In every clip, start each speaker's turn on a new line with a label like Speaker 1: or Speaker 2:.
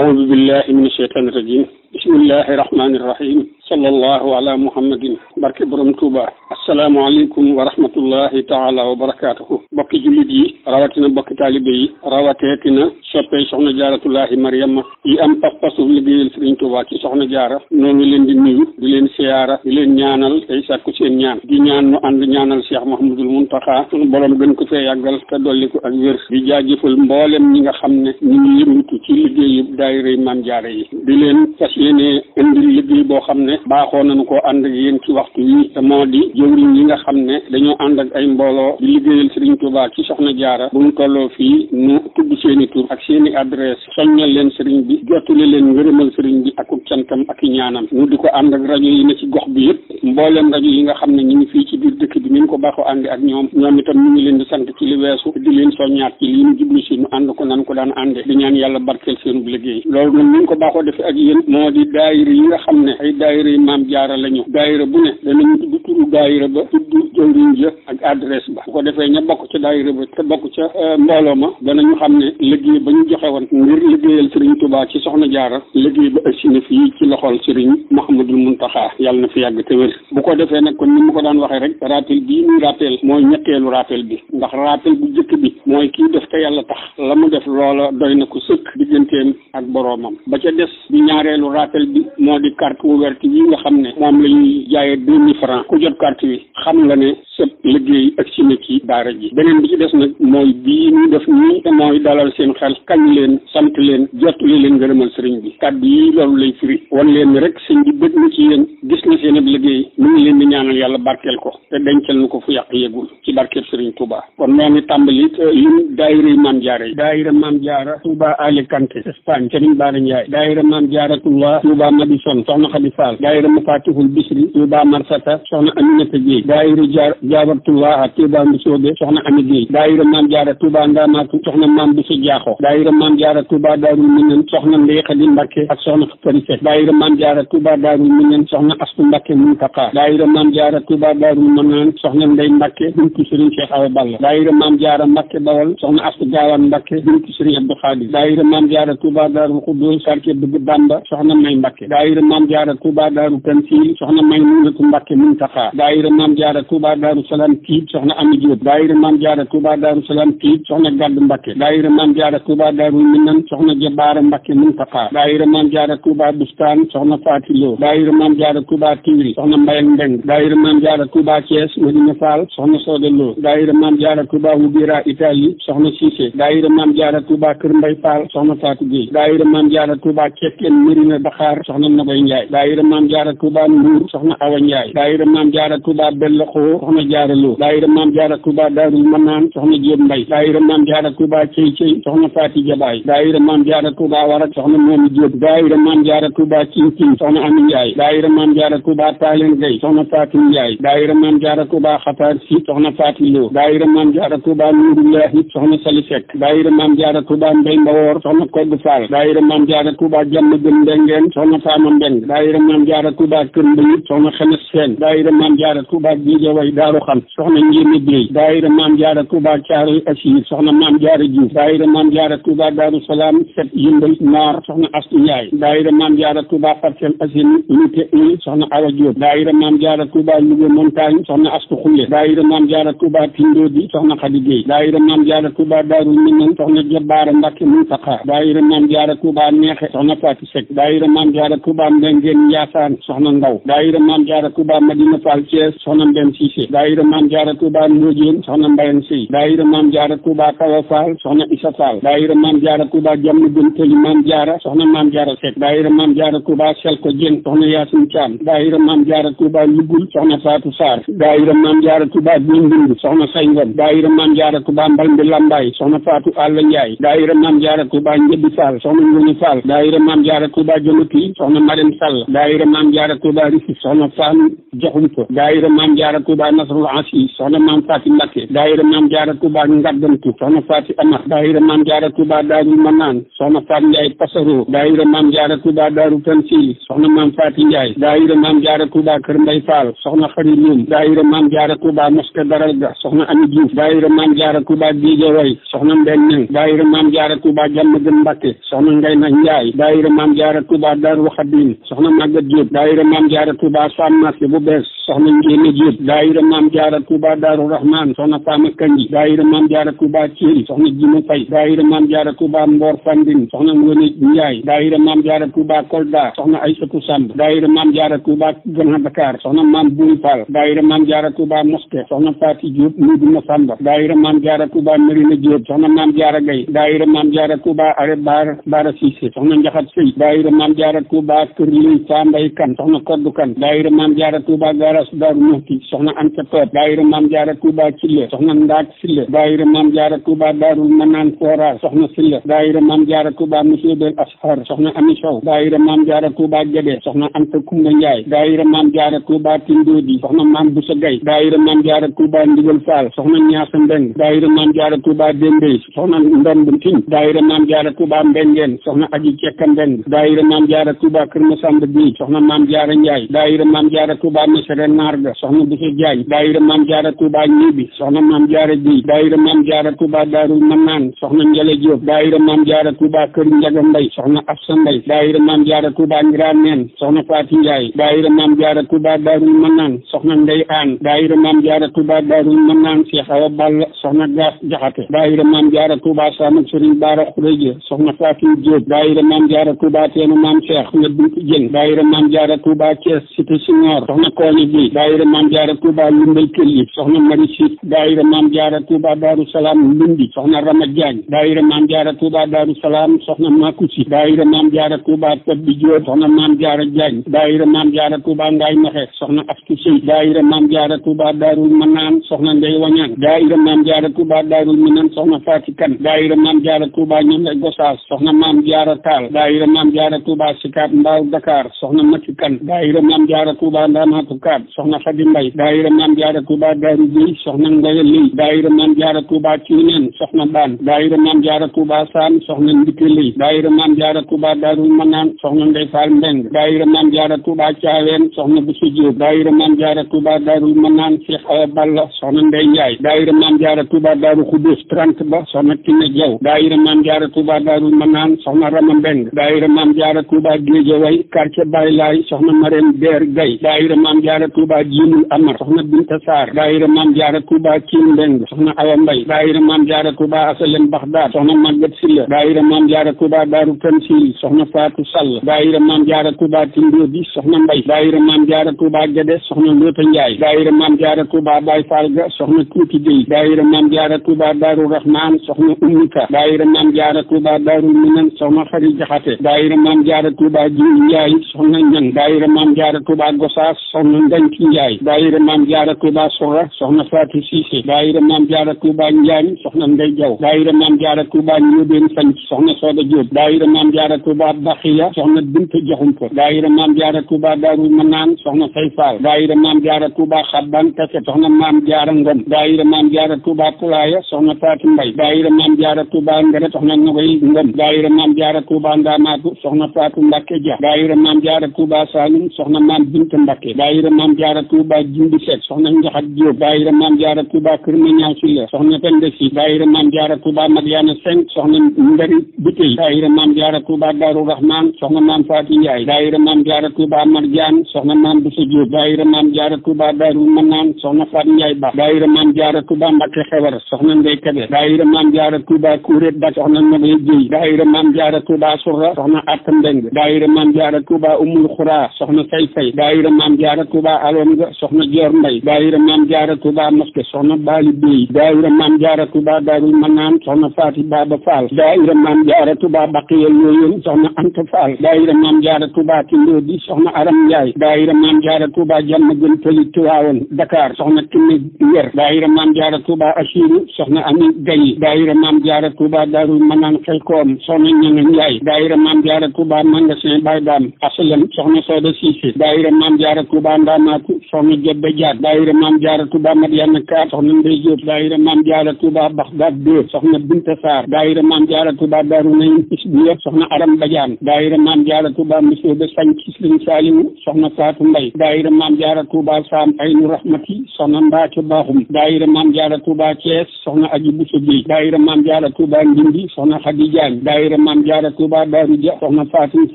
Speaker 1: أعوذ بالله من الشيطان الرجيم بسم الله الرحمن الرحيم صلى الله على محمد barke borom Touba asalaamaaleykum wa rahmatullahi taala wa barakaatuhu bokki jullit yi rawatina bokki taalibe yi rawateetina soppey soxna jaaratullahi Mariama yi am pas-pasu liggéeyal Sëriñ Touba ci soxna jaara noonu leen di nuyu di leen siyaara di leen ñaanal tey sàkku seen ñaan di ñaan nu ànd ñaanal Cheikh Mouhamadoul Mountakha sunu borom gën ko fee yàggal te dolli ko ak wér di jaajëfal mboolem ñi nga xam ne ñu ngi yëngatu ci liggéeyu daayira Maam Jaara yi di leen fas yéene indi liggéey boo xam ne baaxoo nañu ko ànd ak yéen ci waxtu wi te moo di jëwriñ yi nga xam ne dañoo ànd ak ay mbooloo di liggéeyal Sëriñ Tuubaa ci soxna jaara bu ñu tolloo fii nu tudd seeni tur ak seeni adresse soññal leen sëriñ bi jottali leen ngërëmal sëriñ bi ak cantam ak i ñaanam ñu di ko ànd ak rajo yi ne ci gox bi yëpp mbooleem rajo yi nga xam ne ñu ngi fii ci biir dëkk bi ni ñu ko baaxoo àndi ak ñoom itam ñu ngi leen di sant ci li weesu di leen soññaat ci li ñu jublu si ñu ànd ko nan ko daan ànde di ñaan yàlla barkeel seenu liggéey loolu nag ni ñu ko baaxoo defee ak yéen moo di daayira yi nga xam ne ay daayira yi Maam Jaara lañu daayira bu ne danañu tudd turu daayira ba tudd jëwriñ ja ak adresse ba bu ko defee ña bokk ca daayira ba te bokk ca mbooloo ma danañu xam ne liggéey ba ñu joxe woon ngir liggéeyal Sëriñ Tuubaa ci soxna jaara liggéey ba ëgsi na fii ci loxol Sëriñ Mouhamadoul Mountakha yàlla na fi yàgg te wér bu ko defee nag kon ni ma ko daan waxee rek rappel bii muy rappel mooy ñetteelu rappel bi ndax rappel bu jëkk bi mooy kii def te yàlla tax la mu def loola doy na ko sëkk digganteem ak boroomam ba ca des bi ñaareelu rappel bi moo di carte ouverte yi nga xam ne moom la ñuy jaayee 2000 francs ku jot carte bi xam nga ne sëpp liggéey ak si na ci daara ji beneen bi ci des nag mooy bii ñu def nii te mooy dalal seen xel kañ leen sant leen jottali leen ngërëmal sëriñ bi kàddu yi loolu lay firi wan leen ni rek sëñ bi bëgg na ci yéen gis na seen ab liggéey mu ngi leen di ñaanal yàlla barkeel ko te dencal nu ko fu yàq yegul ci barkeel sëriñ Touba kon moo ngi tàmbali lim daayira Maam Jaara yi daayira Maam Jaara Touba Alicante Espagne Serigne Bara Ndiaye daayira Maam Jaaratullah Touba Madison soxna Khady Fall daayira Mafatihul Bisri Touba Marsata soxna Aminata Gueye daayira Jaaratullah Touba Mbusoobe soxna Ami Gueye daayira Maam Jaara Touba Ndamaatu soxna Maam Bousso Diakho daayira Maam Jaara Touba Daarul Minan soxna Ndeye Khady Mbacké ak soxna Fari Seck daayira Maam Jaara Touba Daarul Minan soxna Astu Mbacké Muntaka daayira Maam Jaara Touba Daarul Manaan soxna Ndeye Mbacké bintu Serigne Cheikh Awa Balla daayira Maam Jaara Mbacké Bawal soxna Astu Gaawaan Mbacké bintu Serigne Abdou Khadir daayira Maam Jaara Touba Daarul Khoudoss Sarki Bëgg Bamba soxna May Mbacké daayira Maam Jaara Touba Daaru Tansil soxna May Munatu Mbacké Muntaka daayira Maam Jaara Touba Daaru Salaam Tiib soxna Ami Diop daayira Maam Jaara Touba Daaru Salaam Tiib soxna Gadd Mbacké daayira Maam Jaara Touba Daarul Minan soxna Jabaara Mbacké Muntaka daayira Maam Jaara Touba Bustaan soxna Fatilo daayira Maam Jaara Touba Tiwri soxna Mbayang Mbeng daayira Maam Jaara Touba Thiès Medina Fall soxna Soda Lo daayira Maam Jaara Touba Wubira Italie soxna Cissé daayira Maam Jaara Touba Kër Mbay Fall soxna Fatou Gueye daayira Maam Jaara Touba Cekkeen Mérina Dakar soxna Nagoy Ndiaye daayira Maam Jaara Touba Mbour soxna Awa Ndiaye daayira Maam Jaara Touba Bella Xoo soxna Jaara Lo daayira Maam Jaara Touba Daarul Manaan soxna Diop Mbay daayira Maam Jaara Touba Cey Cey soxna Fati Jabaay daayira Maam Jaara Touba Warak soxna Moomi Diop daayira Maam Jaara Touba Cintin soxna Ami Ndiaye daayira Maam Jaara Touba Talen Gay soxna Fatou Ndiaye daayira Maam Jaara Touba Xataar Si soxna Fati Lo daayira Maam Jaara Touba Nurullahi soxna Sali Seck daayira Maam Jaara Touba Mbay Mbawoor soxna Koddu Fall daayira Maam Jaara Touba Jàmm Gën Ndengeen soxna Faama Mbeng daayira Maam Jaara Touba Kër Mbayit soxna Xemes Seen daayira Maam Jaara Touba Giijaway Daaru Xam soxna Njéeme Bey daayira Maam Jaara Touba Caaroy Asiir soxna Maam Jaara Juuf daayira Maam Jaara Touba Daaru Salaam Set Yëmbal Naar soxna Astu Njaay daayira Maam Jaara Touba Parcelles Assainies unité 1 soxna Awa Diop daayira Maam Jaara Touba Louga Montagne soxna Astu Xulle daayira Maam Jaara Touba Tindodi soxna Khady Gueye daayira Maam Jaara Touba Daarul Minan soxna Jabaara Mbacké Muntaka daayira Maam Jaara Touba Neexe soxna Fatou Seck daayira Maam Jaara Touba Mbengeen Ndiassane soxna Ndaw daayira Maam Jaara Touba Madina Fall Thiès soxna Mbène Cissé daayira Maam Jaara Touba Ndodiène soxna Mbayang Sey daayira Maam Jaara Touba Tawa Fall soxna Issa Fall daayira Maam Jaara Touba Jamm Gën Tëli Maam Jaara soxna Maam Jaara Seck daayira Maam Jaara Touba Selko Dieng soxna Yaasin Thiam daayira Maam Jaara Touba Lugul soxna Fatou Sarr daayira Maam Jaara Touba Ndindu soxna Say Ngom daayira Maam Jaara Touba Mbalmbi Lambaay soxna Fatou Alla Ndiaye daayira Maam Jaara Touba Njëbi Fall soxna Ngoni Fall daayira Maam Jaara Touba Joloti soxna Marème Sall daayira Maam Jaara Touba Rufisque soxna Faam Jaxumpa daayira Maam Jaara Touba Nasrul Asis soxna Maam Faati Mbakke daayira Maam Jaara Touba Ngaddantu soxna Faati Amar daayira Maam Jaara Touba Daaru Manaan soxna Faat Njaay Pasaro daayira Maam Jaara Touba Daaru Tansil soxna Maam Faati Njaay daayira Maam Jaara Touba Kër Mbay Faal soxna Xari Loum daayira Maam Jaara Touba Moské Daral Ga soxna Ami Diouf daayira Maam Jaara Touba Guédiawaye soxna Mbène Niang daayira Maam Jaara Touba Diamaguène Mbacké soxna Ngay na Njaay daayira Maam Jaara Touba Daaru Xadim soxna Maguette Diop daayira Maam Jaara Touba Sam Marché bu bees soxna Njéene Diop daayira Maam Jaara Touba Daaru Rahman soxna Fama Kanji daayira Maam Jaara Touba Thiéri soxna Jima Fay daayira Maam Jaara Touba Mbor Fandine soxna Ngone Ndiaye daayira Maam Jaara Touba Kolda soxna Aïssatou Samb daayira Maam Jaara Touba Grand Dakar soxna Maam Bouni Fall daayira Maam Jaara Touba Mosquée soxna Fati Diop Moudou Massamba daayira Maam Jaara Touba Marina Diop soxna Maam Jaara Gaye daayira Maam Jaara Touba Are Bara Cissé soxna Njaxat Sey daayira Maam Jaara Touba Kër Lay Tambay Kan soxna Koddu Kan daayira Maam Jaara Touba Garas Daaru Muxti soxna Anta Top daayira Maam Jaara Touba Cille soxna Ndaak Sille daayira Maam Jaara Touba Daaru Manaan Fora soxna Sille daayira Maam Jaara Touba Monsieur Bel Ashar soxna Ami Sow daayira Maam Jaara Touba Guédé soxna Anta Kumba Ndiaye daayira Maam Jaara Touba Tindodi soxna Maam Boussa Gaye daayira Maam Jaara Touba Ndigal Fall soxna Ñaasa Mbeng daayira Maam Jaara Touba Dembey soxna Ndomb Tin daayira Maam Jaara Touba Mbengeen soxna Aji Cekka Mbeng daayira Maam Jaara Touba Kër Masamba Gueye soxna Maam Jaara Ndiaye daayira Maam Jaara Touba Mesere Narga soxna Boussa Diagne daayira Maam Jaara Touba Ñibi soxna Maam Jaara Gueye daayira Maam Jaara Touba Daaru Manaan soxna Njale Diop daayira Maam Jaara Touba Kër Njaga Mbay soxna Afsa Mbay daayira Maam Jaara Touba Ngiraneen soxna Faati Ndiaye daayira Maam Jaara Touba Daaru Manaan soxna Ndey Aan daayira Maam Jaara Touba Daaru Manaan Cheikh Awa Balla soxna Gaas Jaxate daayira Maam Jaara Touba Sama Sëriñ Baara Xureje soxna Faati Diop daayira Maam Jaara Touba Teenu Maam Cheikh nga Bintu Jeng daayira Maam Jaara Touba Thiès Cité Signor soxna Koñi Gueye daayira Maam Jaara Touba Lumbay Këlli soxna Mari Siit daayira Maam Jaara Touba Daaru Salaam Lundi soxna Rama Diagne daayira Maam Jaara Touba Daaru Salaam soxna Makusi daayira Maam Jaara Touba Tabbi Diop soxna Maam Jaara Diagne daayira Maam Jaara Touba Ngaay Mexe soxna Astu Sey daayira Maam Jaara Touba Daarul Manaan soxna Ndey Wañaan daayira Maam Jaara Touba Daarul Minan soxna Faati Kan daayira Maam Jaara Touba Ñamre Gosaas soxna Maam Jaara Taal daayira Maam Jaara Touba Sikaab Mbaaw Dakar soxna Mati Kan daayira Maam Jaara Touba Ndamaatu Kaab soxna Xadi Mbay daayira Maam Jaara Touba Daaru Géy soxna Ngoye Lëy daayira Maam Jaara Touba Ciineen soxna Baan daayira Maam Jaara Touba Saam soxna Ndike Lëy daayira Maam Jaara Touba Daarul Manaan soxna Ndey Faal Mbeng daayira Maam Jaara Touba Caaween soxna Busu Jóob daayira Maam Jaara Touba Daarul Manaan Cheikh Awa Balla soxna Ndey Njaay daayira Maam Jaara Touba Daaru Xudus 30 ba soxna Kine Jaw daayira Maam Jaara Touba Daarul Manaan soxna Rama Mbeng daayira Maam Jaara Touba Géejawaay quartier Baay Laay soxna Marème Der Gay daayira Maam Jaara Touba Jiinul Amar soxna Binta Saar daayira Maam Jaara Touba Kiin Mbeng soxna Awa Mbay daayira Maam Jaara Touba Asalem Baxdaad soxna Maguette Silla daayira Maam Jaara Touba Daaru Tansil soxna Fatou Sall daayira Maam Jaara Touba Tindodi soxna Mbay daayira Maam Jaara Touba Guédé soxna Loota Njaay daayira Maam Jaara Touba Baay Faal ga soxna Tuuti Géy daayira Maam Jaara Touba Daaru Rahman soxna Ummika daayira Maam Jaara Touba Daaru Minan soxna Xari Jaxate daayira Maam Jaara Touba Jiw Njaay soxna Ñang daayira Maam Jaara Touba Gosaas soxna Ndanki Njaay daayira Maam Jaara Touba Sora soxna Fatou Cissé daayira Maam Jaara Touba Njaañ soxna Ndey Jaw daayira Maam Jaara Touba Ñóobeen Sanc soxna Sooda Jóob daayira Maam Jaara Touba Baxiya soxna Binta Jaxumpa daayira Maam Jaara Touba Daaru Manaan soxna Fay Faal daayira Maam Jaara Touba Xabban Kase soxna Maam Jaara Ngom daayira Maam Jaara Touba Pulaaya soxna Faati Mbay daayira Maam Jaara Touba Ngere soxna Nogoy Ngom daayira Maam Jaara Touba Ndaamaatu soxna Faatu Mbàkke Ja daayira Maam Jaara Touba Saalum soxna Maam Binta Mbàkke daayira Maam Jaara Touba Jindi Seck soxna Njaxat Jóob daayira Maam Jaara Touba Kër Mañaaw Silla soxna Pende Si daayira Maam Jaara Touba Madiana 5 soxna Mbari Bitey daayira Maam Jaara Touba Daaru Rahman soxna Maam Faati Njaay daayira Maam Jaara Touba Marjaan soxna Maam Busa Jóob daayira Maam Jaara Touba Daaru Manaan soxna Faat Njaay Ba daayira Maam Jaara Touba Mbàkke Xewar soxna Ndey Kebe daayira Maam Jaara Touba Kuréet Dak soxna Nogay Jéy daayira Maam Jaara Touba Surra soxna Atta Mbeng daayira Maam Jaara Touba Umul Xuraa soxna Fay Fay daayira Maam Jaara Touba Alonga soxna Joor Mbay daayira Maam Jaara Touba Moské soxna Baali Béy daayira Maam Jaara Touba Daarul Manaan soxna Faati Baba Fall daayira Maam Jaara Touba Baqiya Looyeen soxna Anta Fall daayira Maam Jaara Touba Tindodi soxna Aram Njaay daayira Maam Jaara Touba Jàmmagën Pëli Tiwaawan Dakar soxna Kiné Yer daayira Maam Jaara Touba Asiru soxna Ami Gaye daayira Maam Jaara Touba Daarul Manaan Xelkoom soxna Ñanga Njaay daayira Maam Jaara Touba Magasin Baydam Asalem soxna Soda Cissé daayira Maam Jaara Touba Ndamaatu soxna Jobbe Diat daayira Maam Jaara Touba Madiana Ka soxna Ndey Diop daayira Maam Jaara Touba Baxdaad 2 soxna Binta Sarr daayira Maam Jaara Touba Daaru Naym Isbiya soxna Aram Badiane daayira Maam Jaara Touba Monsieur de Sañ Sëriñ Saaliwu soxna Fatou Mbay daayira Maam Jaara Touba Sam Aynu Rahmati soxna Mbaaco Baaxum daayira Maam Jaara Touba Thiès soxna Aji Bousso Gueye daayira Maam Jaara Touba Ndindi soxna Khady Diagne daayira Maam Jaara Touba Daaru Dia soxna Fatou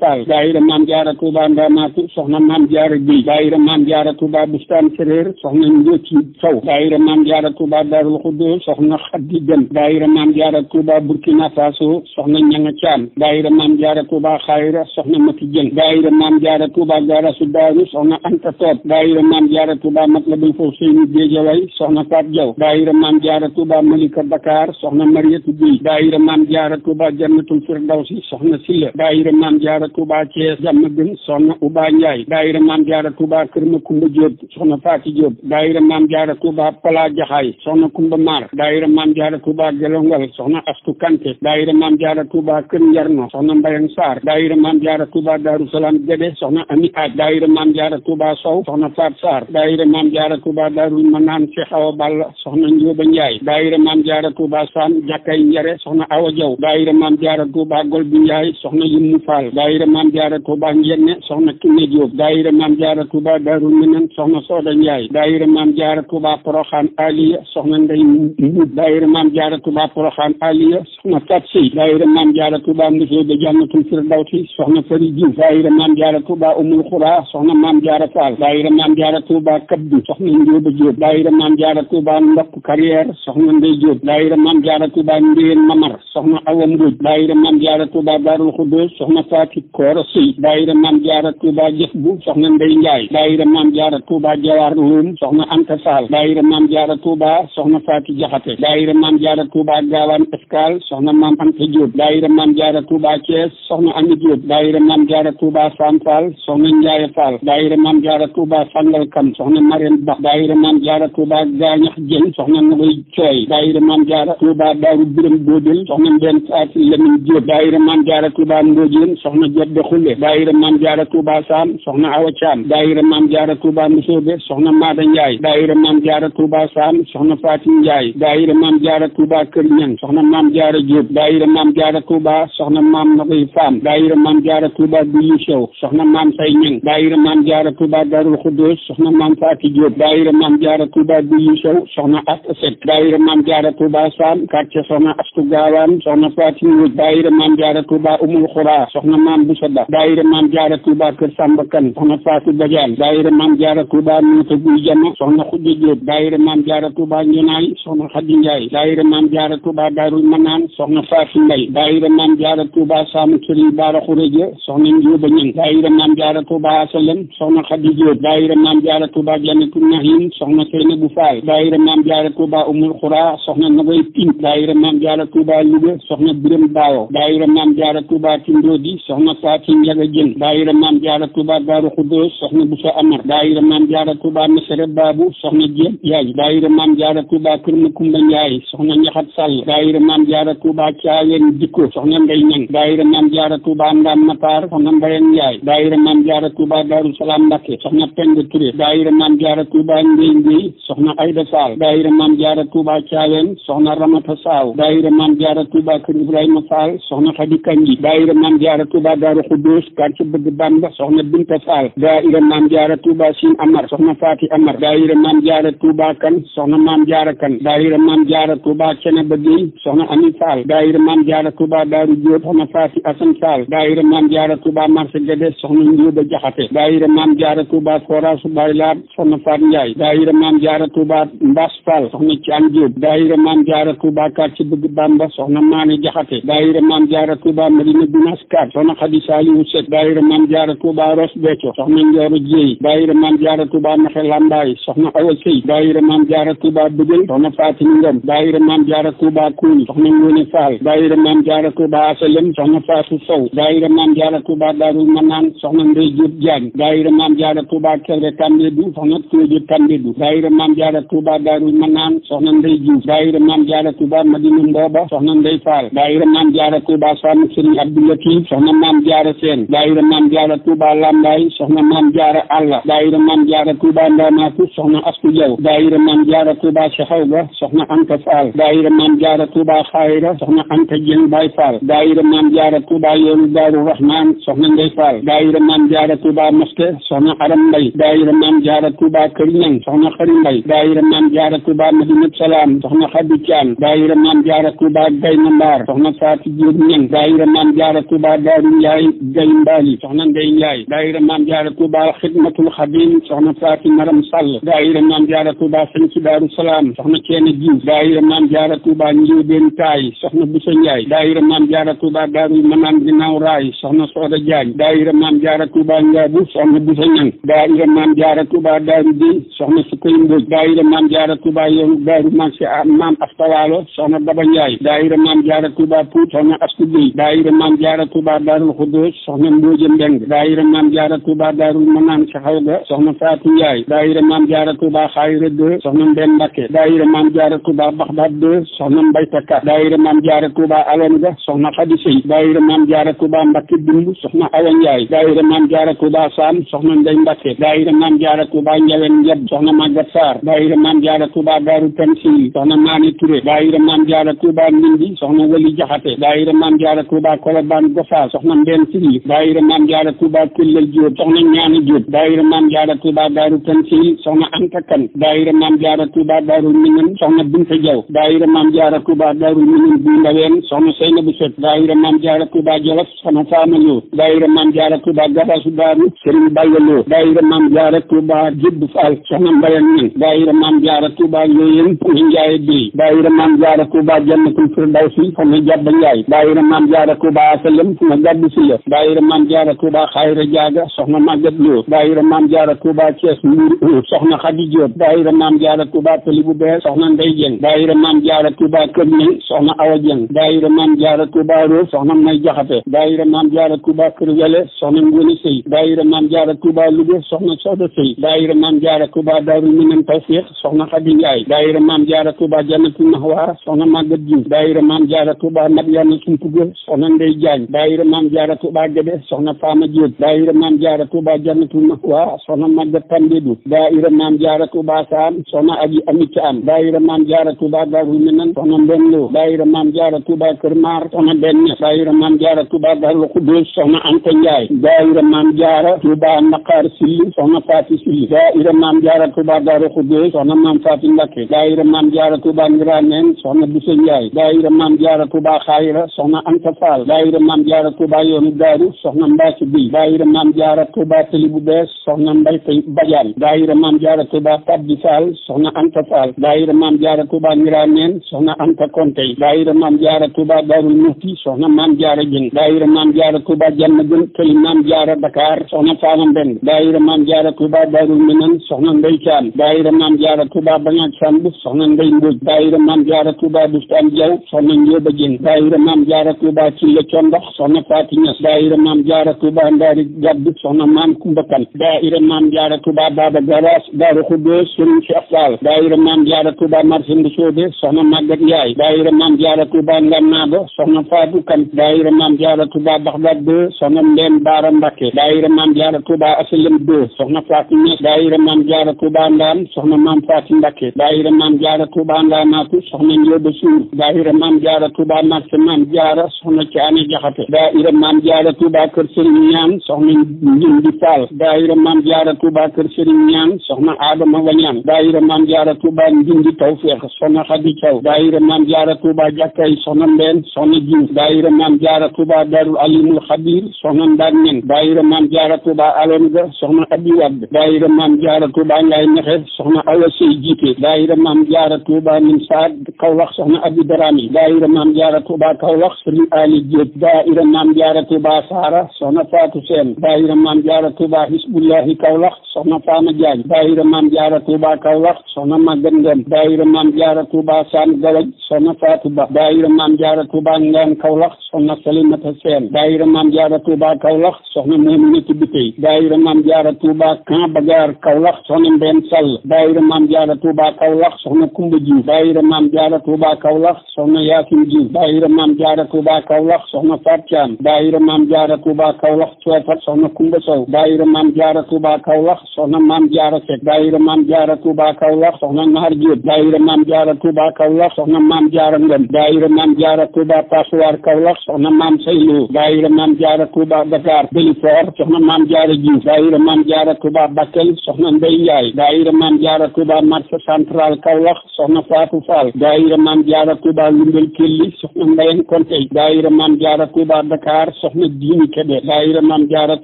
Speaker 1: Fall daayira Maam Jaara Touba Ndamaatu soxna Maam Jaara Gueye daayira Maam Jaara Touba Bustaan Séréer soxna Ndioci Sow daayira Maam Jaara Touba Daarul Xuddoo soxna Khady Dem daayira Maam Jaara Touba Burkina Faso soxna Ñanga Caam daayira Maam Jaara Touba Xayra soxna Mati Jeng daayira Maam Jaara Touba Garasu Daaru soxna Anta Top daayira Maam Jaara Touba Matlabul Fawzayni Géejawaay soxna Faat Jaw daayira Maam Jaara Touba Malika Dakar soxna Mariyatu Gueye daayira Maam Jaara Touba Jannatul Firdawsi soxna Silla daayira Maam Jaara Touba Thiès Jàmmagën soxna Uba Njaay daayira Maam Jaara Touba Kër Makumba Jóob soxna Faati Jóob daayira Maam Jaara Touba Pala Jaxaay soxna Kumba Maar daayira Maam Jaara Touba Gelongal soxna Astu Kanté daayira Maam Jaara Touba Kër Njarno soxna Mbayang Sarr daayira Maam Jaara Touba Daaru Salaam Gédé soxna Ami Aj daayira Maam Jaara Touba Sow soxna Faat Sarr daayira Maam Jaara Touba Daarul Manaan Cheikh Awa Balla soxna Njóoba Njaay daayira Maam Jaara Touba Sam Jakkay Njare soxna Awa Jaw daayira Maam Jaara Touba Golbi Njaay soxna Yummu Fall daayira Maam Jaara Touba Njenne soxna Kiné Diop daayira Maam Jaara Touba Daarul Minan soxna Soda Njaay daayira Maam Jaara Touba Poroxaan Aliya soxna Ndey Mbuub daayira Maam Jaara Touba Poroxaan Aliya soxna Fat Sey daayira Maam Jaara Touba Mbusoo de Jannatul Firdawsi soxna Fari Diouf daayira Maam Jaara Touba Umul Xura soxna Maam Jaara Fall daayira Maam Jaara Touba Kabdu soxna Njóoba Diop daayira Maam Jaara Touba Ndokk Carrière soxna Ndey Diop daayira Maam Jaara Touba Ndéen Mamar soxna Awa Mbuuj daayira Maam Jaara Touba Daarul Xudoos soxna Faati Kooro Sey daayira Maam Jaara Touba Jëf Bu soxna Ndey Njaay daayira Maam Jaara Touba Jawaar Luum soxna Anta Sall daayira Maam Jaara Touba soxna Faati Jaxate daayira Maam Jaara Touba Gaawaan Escale soxna Maam Anta Diop daayira Maam Jaara Touba Thiès soxna Ami Diop daayira Maam Jaara Touba Sam Fall soxna Njaaye Fall daayira Maam Jaara Touba Sangal Kam soxna Marème Ba daayira Maam Jaara Touba Gaañax Jeng soxna Nagoy Cooy daayira Maam Jaara Touba Daaru Biram Boodel soxna Mbenn Faati Lamin Diop daayira Maam Jaara Touba Mbojeen soxna Jobbe Xulle daayira Maam Jaara Touba Sam soxna Awa Caam daayira Maam Jaara Touba Musoobe soxna Maada Njaay daayira Maam Jaara Touba Sam soxna Faati Njaay daayira Maam Jaara Touba Kër Ñang soxna Maam Jaara Diop daayira Maam Jaara Touba soxna Maam Nagoy Faam daayira Maam Jaara Touba Duyu Sow soxna Maam Say Ñang daayira Maam Jaara Touba Daarul Xudoos soxna Maam Faati Diop daayira Maam Jaara Touba Duyu Sow soxna Asta Set daayira Maam Jaara Touba Sam quartier soxna Astu Gaawaan soxna Faati Wóoj daayira Maam Jaara Touba Umul Xura soxna Maam Busada daayira Maam Jaara Touba Kër Samba Kan soxna Faatu Badiane daayira Maam Jaara Touba Nuuta Guy Jama soxna Xujja Diop daayira Maam Jaara Touba Njonaay soxna Xadi Njaay daayira Maam Jaara Touba Daarul Manaan soxna Faati Mbay daayira Maam Jaara Touba Saamu Sëriñ Baara Xureja soxna Njóoba Ñang daayira Maam Jaara Touba Asalem soxna Xadi Diop daayira Maam Jaara Touba Jannatul Nahim soxna Seynabu Faal daayira Maam Jaara Touba Umul Xura soxna Nagoy Pin daayira Maam Jaara Touba Louga soxna Biram Baawo daayira Maam Jaara Touba Tindodi soxna Faati Njaga Jëng daayira Maam Jaara Touba Daaru Xudoos soxna Busa Amar daayira Maam Jaara Touba Mesere Baabu soxna Jéem Yaay daayira Maam Jaara Touba Kër Makumba Njaay soxna Njaxat Sall daayira Maam Jaara Touba Caayeen Dikko soxna Ndey Ñang daayira Maam Jaara Touba Ndam Matar soxna Mbayang Njaay daayira Maam Jaara Touba Daaru Salaam Mbakke soxna Penda Touré daayira Maam Jaara Touba Ndey Ndey soxna Ayda Fall daayira Maam Jaara Touba Caayeen soxna Ramata Saaw daayira Maam Jaara Touba Kër Ibrahima Fall soxna Xadi Kanji daayira Maam Jaara Touba Daaru Xudoos quartier Bëgg Bamba soxna Binta Fall daayira Maam Jaara Touba Sin Amar soxna Faati Amar daayira Maam Jaara Touba Kan soxna Maam Jaara Kan daayira Maam Jaara Touba Ceneba Gueye soxna Ami Fall daayira Maam Jaara Touba Daaru Jóob soxna Faati Asan Fall daayira Maam Jaara Touba Marché Guédé soxna Njóoba Jaxate daayira Maam Jaara Touba Forasu Baylaat soxna Faat Njaay daayira Maam Jaara Touba Mbass Fall soxna Caan Jóob daayira Maam Jaara Touba quartier Bëgg Bamba soxna Maane Jaxate daayira Maam Jaara Touba Madina Gunaas Kat soxna Xadi Saaliwu Sekk daayira Maam Jaara Touba Ros Béthio soxna Njooro Jéey daayira Maam Jaara Touba Mexe Lambaay soxna Awa Sey daayira Maam Jaara Touba Bëgël soxna Faati Ngom daayira Maam Jaara Touba Kuuni soxna Ngoone Fall daayira Maam Jaara Touba Asalem soxna Fatou Sow daayira Maam Jaara Touba Daarul Manaan soxna Ndey Diop Diagne daayira Maam Jaara Touba Kéré Tambédou soxna Tuuju Tambédou daayira Maam Jaara Touba Daarul Manaan soxna Ndey Diouf daayira Maam Jaara Touba Madina Mbooba soxna Ndey Fall daayira Maam Jaara Touba Sam Serigne Abdou Latif soxna Maam Jaara Seen daayira Maam Jaara Touba Lambaay soxna Maam Jaara Alla daayira Maam Jaara Touba Ndamatou soxna Astu Jaw daayira Maam Jaara Touba Chexawga soxna Anta Fall daayira Maam Jaara Touba Xayra soxna Anta Dieng Baye Fall daayira Maam Jaara Touba Yoonu Daaru Rahman soxna Ndey Fall daayira Maam Jaara Touba Moské soxna Aram Mbay daayira Maam Jaara Touba Kër Ñang soxna Xari Mbay daayira Maam Jaara Touba Madinatu Salaam soxna Xadi Caan daayira Maam Jaara Touba Gayna Mbaar soxna Faati Jóob Ñang daayira Maam Jaara Touba Daaru Njaay Gay Mbaali soxna Ndey Njaay daayira Maam Jaara Touba Xidmatul Xadim soxna Faati Maram Sall daayira Maam Jaara Touba Sëñ ci Daaru Salaam soxna Ceene Diouf daayira Maam Jaara Touba Njóobeen Taay soxna Busa Njaay daayira Maam Jaara Touba Daaru Manaan Ginnaaw Raay soxna Sooda Jaañ daayira Maam Jaara Touba Njaabu soxna Busa Ñang daayira Maam Jaara Touba Daaru Di soxna Sukoy Mbóoj daayira Maam Jaara Touba Yoonu Daaru Marché Maam Astawaalo soxna Daba Njaay daayira Maam Jaara Touba Pout soxna Astu Géy daayira Maam Jaara Touba Daarul Xudoos soxna Mbooje Mbeng daayira Maam Jaara Touba Daarul Manaan Saxawga soxna Faatu Njaay daayira Maam Jaara Touba Xayra 2 soxna Mbeen Mbakke daayira Maam Jaara Touba Baxdaad 2 soxna Mbayta Ka daayira Maam Jaara Touba Alonga soxna Xadi Sëy daayira Maam Jaara Touba Mbakke Dimb soxna Awa Njaay daayira Maam Jaara Touba Sam soxna Ndey Mbakke daayira Maam Jaara Touba Njawen Njeb soxna Magat Sarr daayira Maam Jaara Touba Daaru Tansil soxna Maani Touré daayira Maam Jaara Touba Ndindi soxna Wali Jaxate daayira Maam Jaara Touba Kolobaan Gofa soxna Mbeen Sili daayira Maam Jaara Touba Kullel Jóob soxna Ñaani Jóob daayira Maam Jaara Touba Daaru Tansil soxna Anta Kan daayira Maam Jaara Touba Daaru Minan soxna Binta Jaw daayira Maam Jaara Touba Daaru Minan bu Ndaween soxna Seynabu Set daayira Maam Jaara Touba Jolof soxna Faama Lo daayira Maam Jaara Touba Gabasu Daaru Serigne Balla Lo daayira Maam Jaara Touba Jibbu Faal soxna Mbayan Ñang daayira Maam Jaara Touba Loyen Njaaye Bey daayira Maam Jaara Touba Jannatul Firdawsi soxna Jabba Njaay daayira Maam Jaara Touba Asalem soxna Gaddu Silla daayira Maam Jaara Touba Xayra Jaaga soxna Magat Lo daayira Maam Jaara Touba Thiès Mbuur soxna Xadi Diop daayira Maam Jaara Touba Tali bu Bees soxna Ndey Jeng daayira Maam Jaara Touba Kër Ñang soxna Awa Jeng daayira Maam Jaara Touba Roo soxna May Jaxate daayira Maam Jaara Touba Kër Wele soxna Ngone Sëy daayira Maam Jaara Touba Louga soxna Soda Sëy daayira Maam Jaara Touba Daaru Minan Tawfiq soxna Xadi Njaay daayira Maam Jaara Touba Jannatul Mahwa soxna Magat Diouf daayira Maam Jaara Touba Madiana Sumpuga soxna Ndey Jaañ daayira Maam Jaara Touba Gede soxna Fama Diop daayira Maam Jaara Touba Jannatul Mahwa soxna Magat Tambédou daayira Maam Jaara Touba Saam soxna Aji Ami Caam daayira Maam Jaara Touba Daaru Minan soxna Mbenn Lo daayira Maam Jaara Touba Kër Maar soxna Benn daayira Maam Jaara Touba Daaru Xudoos soxna Anta Njaay daayira Maam Jaara Touba Naqaar Silli soxna Faati Silli daayira Maam Jaara Touba Daaru Xudoos soxna Maam Faati Mbakke daayira Maam Jaara Touba Ngiraneen soxna Busa Njaay daayira Maam Jaara Touba Xayra soxna Anta Fall daayira Maam Jaara Touba Yoonu Daaru soxna Mbaasi Bi daayira Maam Jaara Touba Tali bu Bees soxna Mbayta Badiane daayira Maam Jaara Touba Tabdi Fall soxna Anta Fall daayira Maam Jaara Touba Ngiraneen soxna Anta Kontey daayira Maam Jaara Touba Daarul Muxti soxna Maam Jaara Jeng daayira Maam Jaara Touba Jannagën Tali Maam Jaara Dakar soxna Faama Mbeng daayira Maam Jaara Touba Daarul Minan soxna Ndey Caam daayira Maam Jaara Touba Bañaat Samb soxna Ndey Mbóoj daayira Maam Jaara Touba Bustaan Jaw soxna Njóoba Jeng daayira Maam Jaara Touba Cille Condox soxna Faati Ñas daayira Maam Jaara Touba Ndaari Gadd soxna Maam Kumba Kan daayira Maam Jaara Touba Baba Garas Daaru Xudoos Sëriñ Cheikh Fall daayira Maam Jaara Touba Marché Mbusoobe soxna Magat Yaay daayira Maam Jaara Touba Ngannaado soxna Faatu Kan daayira Maam Jaara Touba Baxdaad 2 soxna Mbeen Baara Mbakke daayira Maam Jaara Touba Asalem 2 soxna Faati Ñas daayira Maam Jaara Touba Ndaam soxna Maam Faati Mbakke daayira Maam Jaara Touba Ndaamaatu soxna Njóoba Suur daayira Maam Jaara Touba Marché Maam Jaara soxna Caane Jaxate daayira Maam Jaara Touba Kër Sëriñ Ñaan soxna Njindi Fall daayira Maam Jaara Touba Kër Sëriñ Ñaan soxna Adama Wañaan daayira Maam Jaara Touba Njindi Tawfeex soxna Xadi Caw daayira Maam Jaara Touba Jàkkay soxna Mbeen soxna Diouf daayira Maam Jaara Touba Daarul Alimul Xabiir soxna Ndaan Men daayira Maam Jaara Touba Alonga soxna Abi Wadd daayira Maam Jaara Touba Ngaay Nexe soxna Awa Sey Jiite daayira Maam Jaara Touba Nimsaat Kawlax soxna Abi Darami daayira Maam Jaara Touba Kawlax Sëriñ Ali Diop daayira Maam Jaara Touba Saara soxna Faatu Seen daayira Maam Jaara Touba Hisbullahi Kawlax soxna Faama Jaañ daayira Maam Jaara Touba Kawlax soxna Magan Ngem daayira Maam Jaara Touba Sam Gawaj soxna Faatu Ba Touba daayira Maam Jaara Touba Ngaan Kaolack soxna Salimata Seen daayira Maam Jaara Touba Kaolack soxna Mominatu Bitey daayira Maam Jaara Touba Camp Bagar Kaolack soxna Mbène Sall daayira Maam Jaara Touba Kaolack soxna Kumba Diouf daayira Maam Jaara Touba Kaolack soxna Yaasin Diouf daayira Maam Jaara Touba Kaolack soxna Fat Thiam daayira Maam Jaara Touba Kaolack Coofat soxna Kumba Sow daayira Maam Jaara Touba Kaolack soxna Maam Jaara Seck daayira Maam Jaara Touba Kaolack soxna Nahar Diop daayira Maam Jaara Touba Kaolack soxna Maam Jaara Ngom daayira Maam Jaara Touba Passoir Kaolack soxna Maam Saylo daayira Maam Jaara Touba Dakar Belifort soxna Maam Jaara Diouf daayira Maam Jaara Touba Bakel soxna Ndey Ndiaye daayira Maam Jaara Touba marché central Kaolack soxna Fatou Fall daayira Maam Jaara Touba Lumbel Kelli soxna Mbayang Konte daayira Maam Jaara Touba Dakar soxna Dini Kebe daayira Maam Jaara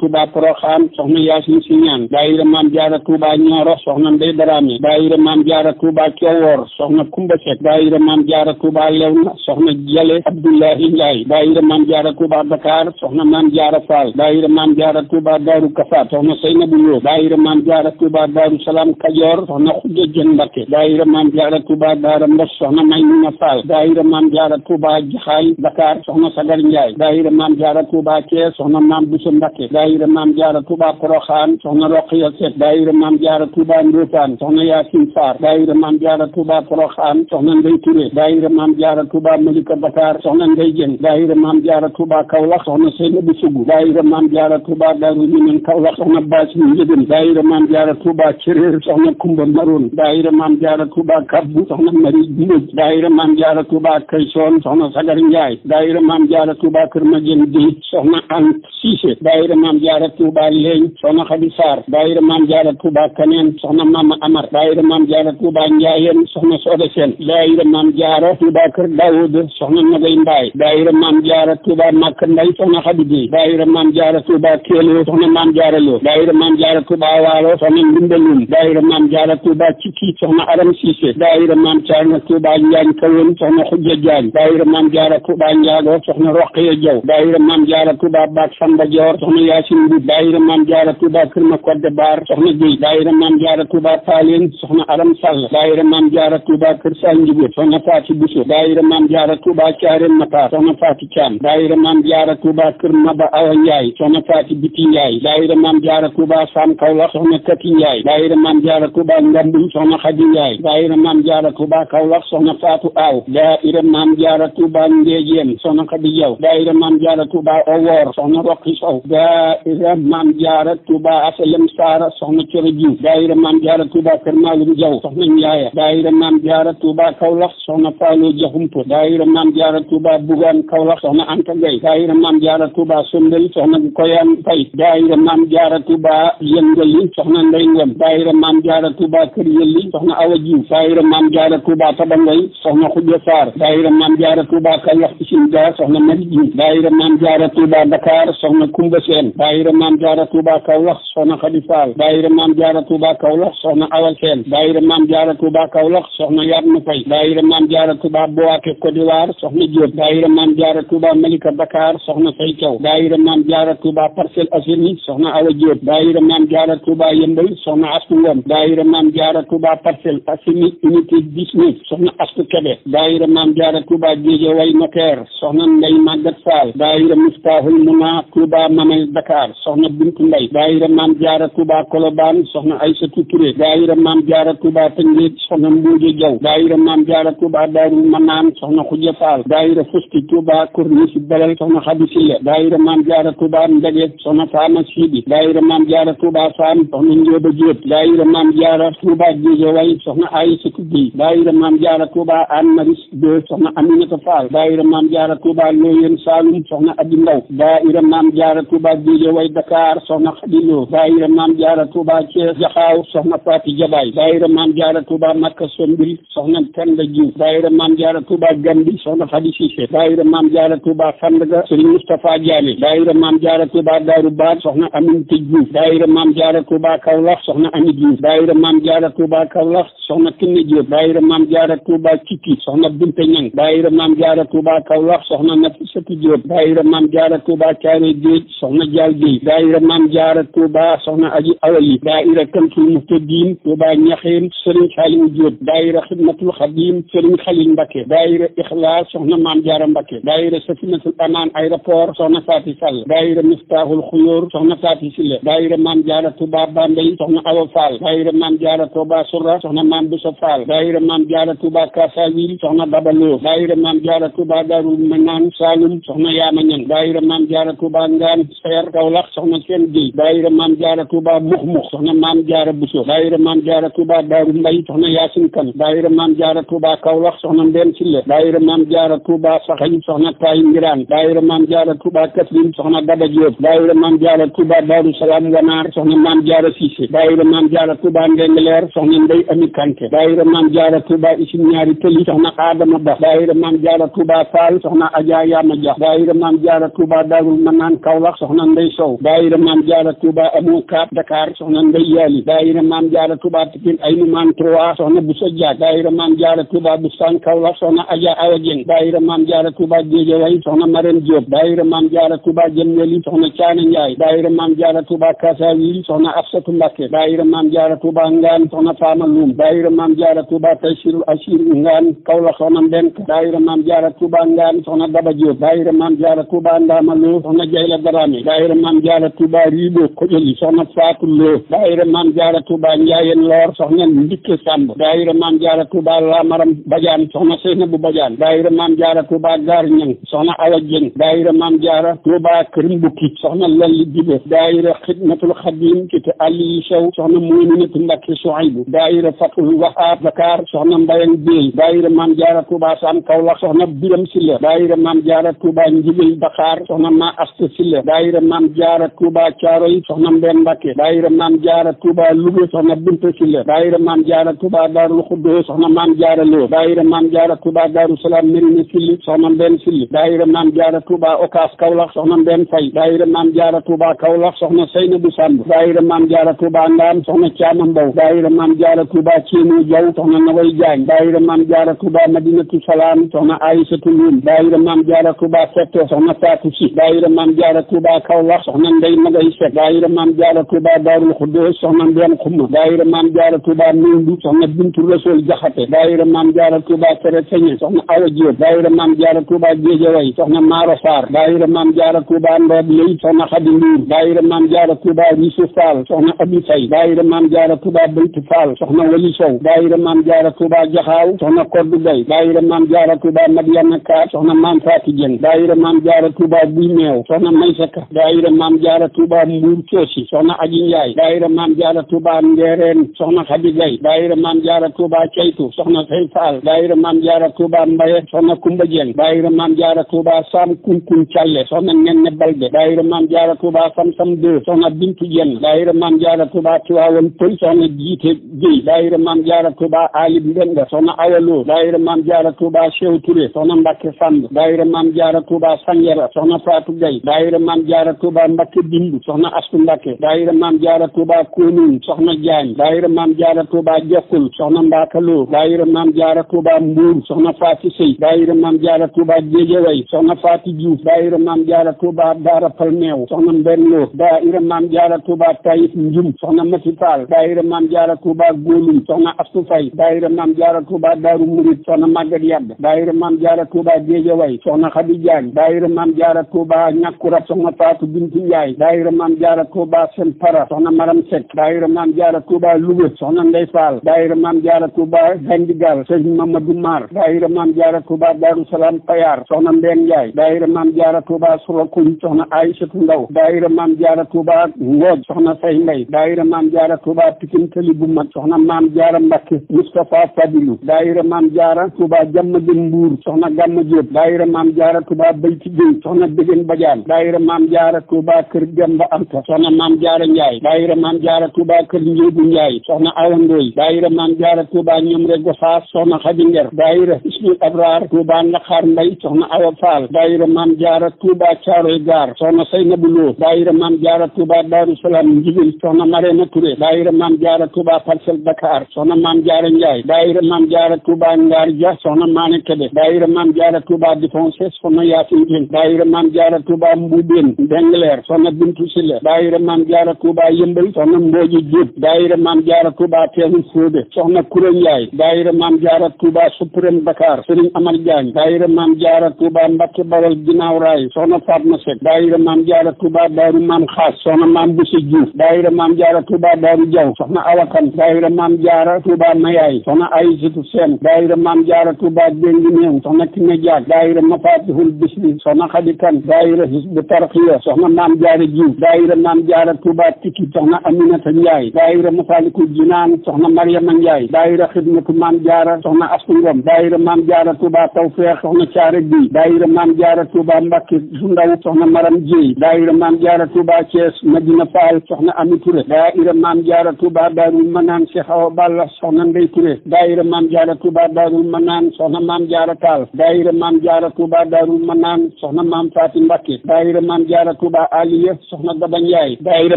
Speaker 1: Touba Porokhane soxna Yacine Signane daayira Maam Jaara Touba Nioro soxna Ndey Darame daayira Maam Jaara Touba Thiawor soxna Kumba Seck daayira Maam Jaara Touba Lewna soxna Jale Abdoulahi Ndiaye daayira Maam Jaara Touba Dakar soxna Maam Jaara Fall daayira Maam Jaara Touba Darou Kafat soxna Seynabou Lo daayira Maam Jaara Touba Darou Salam Kajoor soxna Khoudia Dieng Mbacké daayira Maam Jaara Touba Daara Mbos soxna Maymouna Fall daayira Maam Jaara Touba Jaxaay Dakar soxna Sagar Ndiaye daayira Maam Jaara Touba Thiès soxna Maam Bousso Mbacké daayira Maam Jaara Touba Porokhane soxna Rokhaya Seck daayira Maam Jaara Touba Ndofane soxna Yacine Sarr daayira Maam Jaara Touba Porokhane soxna Ndey Touré daayira Maam Jaara Touba Malika Dakar soxna Ndey Dieng daayira Maam Jaara Touba Kaolack soxna Seynabou Sougou daayira Maam Jaara Touba Darou Minane Kaolack soxna Bassine Ndiéguène daayira Maam Jaara Touba Thiréer soxna Kumba Maroon daayira Maam Jaara Touba Kabou soxna Marie Mbodj daayira Maam Jaara Touba Kayson soxna Sagar Ndiaye daayira Maam Jaara Touba Kër Madiène Guèye soxna Ant Cissé daayira Maam Jaara Touba Leeñ soxna Khady Sarr daayira Maam Jaara Touba Kaneen soxna Mama Amar daayira Maam Jaara Touba Ndiayeen soxna Soda Sène daayira Maam Jaara Touba Kër Daoud soxna Nagay Mbaye daayira Maam Jaara Touba Makka Ndey soxna Khady Guèye daayira Maam Jaara Touba Kélo soxna Maam Jaara Lo daayira Maam Jaara Touba Waalo soxna Ndimbalum daayira Maam Jaara Touba Cikki soxna Aram Cissé daayira Maam Jaara Touba Njaañ Kawoon soxna Khoudia Diagne daayira Maam Jaara Touba Ndiago soxna Rokhaya Diaw daayira Maam Jaara Touba Bak Samba Dior soxna Yacine Mboup daayira Maam Jaara Touba Kër Makodde Bar soxna Guèye daayira Maam Jaara Touba Paleen soxna Aram Sall daayira Maam Jaara Touba Kër Sanjigo soxna Faati Bousso daayira Maam Jaara Touba Thiarène Matar soxna Faati Thiam daayira Maam Jaara Touba Kër Maba Awa Ndiaye soxna Faati Biti Ndiaye daayira Maam Jaara Touba Sam Kaolack soxna Kati Ndiaye daayira Maam Jaara Touba Ngambum soxna Khady Ndiaye daayira Maam Jaara Touba Kaolack soxna Fatou Aw daayira Maam Jaara Touba Ndéjeen soxna Khady Diaw daayira Maam Jaara Touba Owor soxna Roqi Sow daayira Maam Jaara Touba Asalem Sara soxna Coro Diouf daayira Maam Jaara Touba Kër Maalum Diaw soxna Ndiaye daayira Maam Jaara Touba Kaolack soxna Fallou Diakhoumpa daayira Maam Jaara Touba Bougane Kaolack soxna Anta Gueye daayira Maam Jaara Touba Sondel soxna Koyaan Faye daayira Maam Jaara Touba Yëngali soxna Ndey Ngom daayira Maam Jaara Touba Kër Yelli soxna Awa Diouf daayira Maam Jaara Touba Tabangoy soxna Khoudia Sarr daayira Maam Jaara Touba Kaolack Isinga soxna Mari Diouf daayira Maam Jaara Touba Dakar soxna Kumba Sène daayira Maam Jaara Touba Kaolack soxna Khady Fall daayira Maam Jaara Touba Kaolack soxna Awa Sène daayira Maam Jaara Touba Kaolack soxna Yatma Faye daayira Maam Jaara Touba Boaké Côte d'Ivoire soxna Diop daayira Maam Jaara Touba Malika Dakar soxna Fay Thiaw daayira Maam Jaara Touba Parcelles Assainies soxna Awa Diop daayira Maam Jaara Touba Yëmbal soxna Astou Ngom daayira Maam Jaara Touba Parcelles Assainies unité 19 soxna Astou Kébé daayira Maam Jaara Touba Guédiawaye Notaire soxna Ndeye Maguette Fall daayira Miftahul Mouna Touba Mamel Dakar soxna Bintu Mbaye daayira Maam Jaara Touba Colobane soxna Aïssatou Touré daayira Maam Jaara Touba Tëngéej soxna Mbouje Diaw daayira Maam Jaara Touba Darou Manane soxna Khoudia Fall daayira Fusti Touba Corniche Belel soxna Khady Silla daayira Maam Jaara Touba Ndege soxna Fama Sidi daayira Maam Jaara Touba Sam soxna Ndioba Diop daayira Maam Jaara Touba Guédiawaye soxna Aïssatou Guèye daayira Maam Jaara Touba Anne Maris de soxna Aminata Fall daayira Maam Jaara Touba Loyen Saloum soxna Abi Ndaw daayira Maam Jaara Touba Guédiawaye Dakar soxna Khady Lo daayira Maam Jaara Touba Thiès Jaxaaw soxna Fatou Jabaay daayira Maam Jaara Touba Makka Sombil soxna Penda Diouf daayira Maam Jaara Touba Gambi soxna Khady Cissé daayira Maam Jaara Touba Sandaga Serigne Moustapha Diané daayira Maam Jaara Touba Darou Baat soxna Aminata Diouf daayira Maam Jaara Touba Kaolack soxna Ami Diouf daayira Maam Jaara Touba Kaolack soxna Kiné Diop daayira Maam Jaara Touba Cikki soxna Binta Ñang daayira Maam Jaara Touba Kaolack soxna Nafisatu Diop daayira Maam Jaara Touba Thiaré Géej soxna Dial Guèye daayira Maam Jaara Touba soxna Aji Awali daayira Kantul Muhtadin Touba Ñaxeen Serigne Saliou Diop daayira Xidmatul Xadim Serigne Khalil Mbacké daayira Ixlaas soxna Maam Jaara Mbakke daayira Safinatul Amaan aéroport soxna Faati Sall daayira Miftaaxul Xuyóor soxna Faati Silla daayira Maam Jaara Touba Bambey soxna Awa Fall daayira Maam Jaara Touba Surra soxna Maam Busa Fall daayira Maam Jaara Touba Kasawil soxna Babaloo daayira Maam Jaara Touba Darul Manaan Saalum soxna Yaama Ñang daayira Maam Jaara Touba Ngaan Sayar Kawlax soxna Seen Géy daayira Maam Jaara Touba Muxmux soxna Maam Jaara Buso daayira Maam Jaara Touba Daaru Mbay soxna Yaasin Kan daayira Maam Jaara Touba Kawlax soxna Mbeen Silla daayira Maam Jaara Touba Saxañ soxna Taay Ngiraan daayira Maam Jaara Touba Kaffrine soxna Daba Diop daayira Maam Jaara Touba Daaru Salaam Ganaar soxna Maam Jaara Siise daayira Maam Jaara Touba Ndengleer soxna Ndey Ami Kanke daayira Maam Jaara Touba Isin Ñaari Tëli soxna Adama Ba daayira Maam Jaara Touba Fall soxna Adja Yama Dia daayira Maam Jaara Touba Daarul Manaan Kawlax soxna Ndey Sow daayira Maam Jaara Touba Amoo Kaat Dakar soxna Ndey Yaali daayira Maam Jaara Touba Pikine Aynumaan 3 soxna Boussa Diak daayira Maam Jaara Touba Bustaan Kawlax soxna Adja Awa Dieng daayira Maam Jaara Touba Géejawaay soxna Marème Diop daayira Maam Jaara Touba Jëmweli soxna Caane Njaay daayira Maam Jaara Touba Kasawil soxna Afsatu Mbakke daayira Maam Jaara Touba Ngaan soxna Faama Luum daayira Maam Jaara Touba Taysirul Asir Ngaan Kawlax soxna Mbenk daayira Maam Jaara Touba Ngaan soxna Daba Diop daayira Maam Jaara Touba Ndamaloo soxna Jayla Darame daayira Maam Jaara Touba Ribo Kojoli soxna Faatu Lo daayira Maam Jaara Touba Njaayen Loor soxna Ndikke Samb daayira Maam Jaara Touba Lamaram Badiane soxna Seynabu Badiane daayira Maam Jaara Touba Gaar Ñang soxna Awa Dieng daayira Maam Jaara Touba Kër Mbukki soxna Lalli Dibe daayira Xidmatul Xadim kite Aliou Sow soxna Muminatu Mbakke Souaybou daayira Fatul Wahab Dakar soxna Mbayang Bey daayira Maam Jaara Touba Sam Kaolack soxna Biram Silla daayira Maam Jaara Touba Njigil Dakar soxna Ma Asta Silla daayira Maam Jaara Touba Caaroy soxna Mbeen Mbakke daayira Maam Jaara Touba Louga soxna Binta Silla daayira Maam Jaara Touba Daarul Xuddoos soxna Maam Jaara Lo daayira Maam Jaara Touba Daaru Salaam Mérina Silli soxna Mbeen Silli daayira Maam Jaara Touba Okaas Kaolack soxna Mbeen Fay daayira Maam Jaara Touba Kaolack soxna Seynabu Samb daayira Maam Jaara Touba Ndaam soxna Caama Mbow daayira Maam Jaara Touba Ceenu Jaw soxna Naway Jaañ daayira Maam Jaara Touba Madinatu Salaam soxna Aysatu Luum daayira Maam Jaara Touba Fetto soxna Faatu Si daayira Maam Jaara Touba Kaolack soxna Ndey Magay Sekk daayira Maam Jaara Touba Daarul Xuddoos soxna Mbeen Xuma daayira Maam Jaara Touba Mindu soxna Bintu Rasul Jaxate daayira Maam Jaara Touba Tere Señe soxna Awa Diop daayira Maam Jaara Touba Géejawaay soxna Maaro Sarr daayira Maam Jaara Touba Ndoob Ley soxna Xadi Nduur daayira Maam Jaara Touba Risu Fall soxna Abi Fay daayira Maam Jaara Touba Baytu Fall soxna Wali Sow daayira Maam Jaara Touba Jaxaaw soxna Koddu Gay daayira Maam Jaara Touba Madiyana Ka soxna Maam Faati Jeng daayira Maam Jaara Touba Buy Meew soxna Maysaka daayira Maam Jaara Touba Mbuur Coosi soxna Aji Njaay daayira Maam Jaara Touba Ngeereen soxna Xadi Gay daayira Maam Jaara Touba Ceytu soxna Fay Fall daayira Maam Jaara Touba Mbaye soxna Kumba Jeng daayira Maam Jaara Touba Sam Kunkun Calle soxna Nenne Balde daayira Maam Jaara Touba Sam Sam 2 soxna Bintu Jenn daayira Maam Jaara Touba Tiwaawan Pël soxna Jiite Géy daayira Maam Jaara Touba Ali Mbenda soxna Awalo daayira Maam Jaara Touba Chew Touré soxna Mbakke Samb daayira Maam Jaara Touba Sanjara soxna Faatu Gay daayira Maam Jaara Touba Mbakke Bindu soxna Astu Mbakke daayira Maam Jaara Touba Konuun soxna Jaañ daayira Maam Jaara Touba Jokkul soxna Mbakaloo daayira Maam Jaara Touba Mbuur soxna Faati Sey daayira Maam Jaara Touba Géejawaay soxna Faati Diouf daayira Maam Jaara Touba Daara Palmeew soxna Mbenloo daayira Maam Jaara Touba Tayif Njum soxna Mati Fall daayira Maam Jaara Touba Góolum soxna Astu Fay daayira Maam Jaara Touba Daaru Murid soxna Magat Yadd daayira Maam Jaara Touba Géejawaay soxna Xadi Jaañ daayira Maam Jaara Touba Ñakkurab soxna Faatu Bintu Njaay daayira Maam Jaara Touba Sen Para soxna Maram Sekk daayira Maam Jaara Touba Louga soxna Ndey Fall daayira Maam Jaara Touba Gandigal sëñ Mamadou Mar daayira Maam Jaara Touba Daaru Salaam Payar soxna Mbeen Njaay daayira Maam Jaara Touba Sorokuñ soxna Aysatu Ndaw daayira Maam Jaara Touba Ngooj soxna Say Mbay daayira Maam Jaara Touba Pikin Tali bu mag soxna Maam Jaara Mbakke Moustapha Fadilu daayira Maam Jaara Touba Jàmmagën Mbuur soxna Gamma Diop daayira Maam Jaara Touba Bayti Géy soxna Dégén Badiane daayira Maam Jaara Touba Kër Demba Anta soxna Maam Jaara Njaay daayira Maam Jaara Touba Kër Njéebu Njaay soxna Awa Ndoy daayira Maam Jaara Touba Ñomre Gosaas soxna Xadi Nger daayira Ismil Abrar Touba Ndaxaar Mbay soxna Awa Fall daayira Maam Jaara Touba Caaroy Gaar soxna Saynabu Lo daayira Maam Jaara Touba Daaru Salaam Njigil soxna Marema Touré daayira Maam Jaara Touba Parcelles Dakar soxna Maam Jaara Njaay daayira Maam Jaara Touba Ngaar Dia soxna Maane Kebe daayira Maam Jaara Touba Difonse soxna Yaasin Jeng daayira Maam Jaara Touba Mbuubeen Dengleer soxna Bintu Silla daayira Maam Jaara Touba Yëmbal soxna Mbooji Diop daayira Maam Jaara Touba Teenu Fóode soxna Kuré Njaay daayira Maam Jaara Touba Suprême Dakar Dakar Serigne Amar Diagne daayira Maam Jaara Touba Mbacke Bawol ginnaaw raay soxna Fatma Seck daayira Maam Jaara Touba Daaru Maam Xaas soxna Maam Bousso Diouf daayira Maam Jaara Touba Daaru Jaw soxna Awa Kan daayira Maam Jaara Touba Mayaay soxna Aysatu Seen daayira Maam Jaara Touba Déngi Néew soxna Kiné Diak daayira Mafatihul Bisri soxna Xadi Kan daayira Hizbu Tarxiya soxna Maam Jaara Diouf daayira Maam Jaara Touba Tiki soxna Aminata Ndiaye daayira Masalikul Jinaan soxna Mariama Ndiaye daayira Xidmatu Maam Jaara soxna Astu Ngom daayira Maam Jaara Touba Tawfeex soxna Caare Guy daayira Maam Jaara Touba Mbacke bu ndaw soxna Maram Jéey daayira Maam Jaara Touba Thiès Madina Fall soxna Ami Touré daayira Maam Jaara Touba Daarul Manaan Cheikh Awa Balla soxna Ndey Touré daayira Maam Jaara Touba Daarul Manaan soxna Maam Jaara Taal daayira Maam Jaara Touba Daarul Manaan soxna Maam Faati Mbacke daayira Maam Jaara Touba Aliya soxna Daba Ndiaye daayira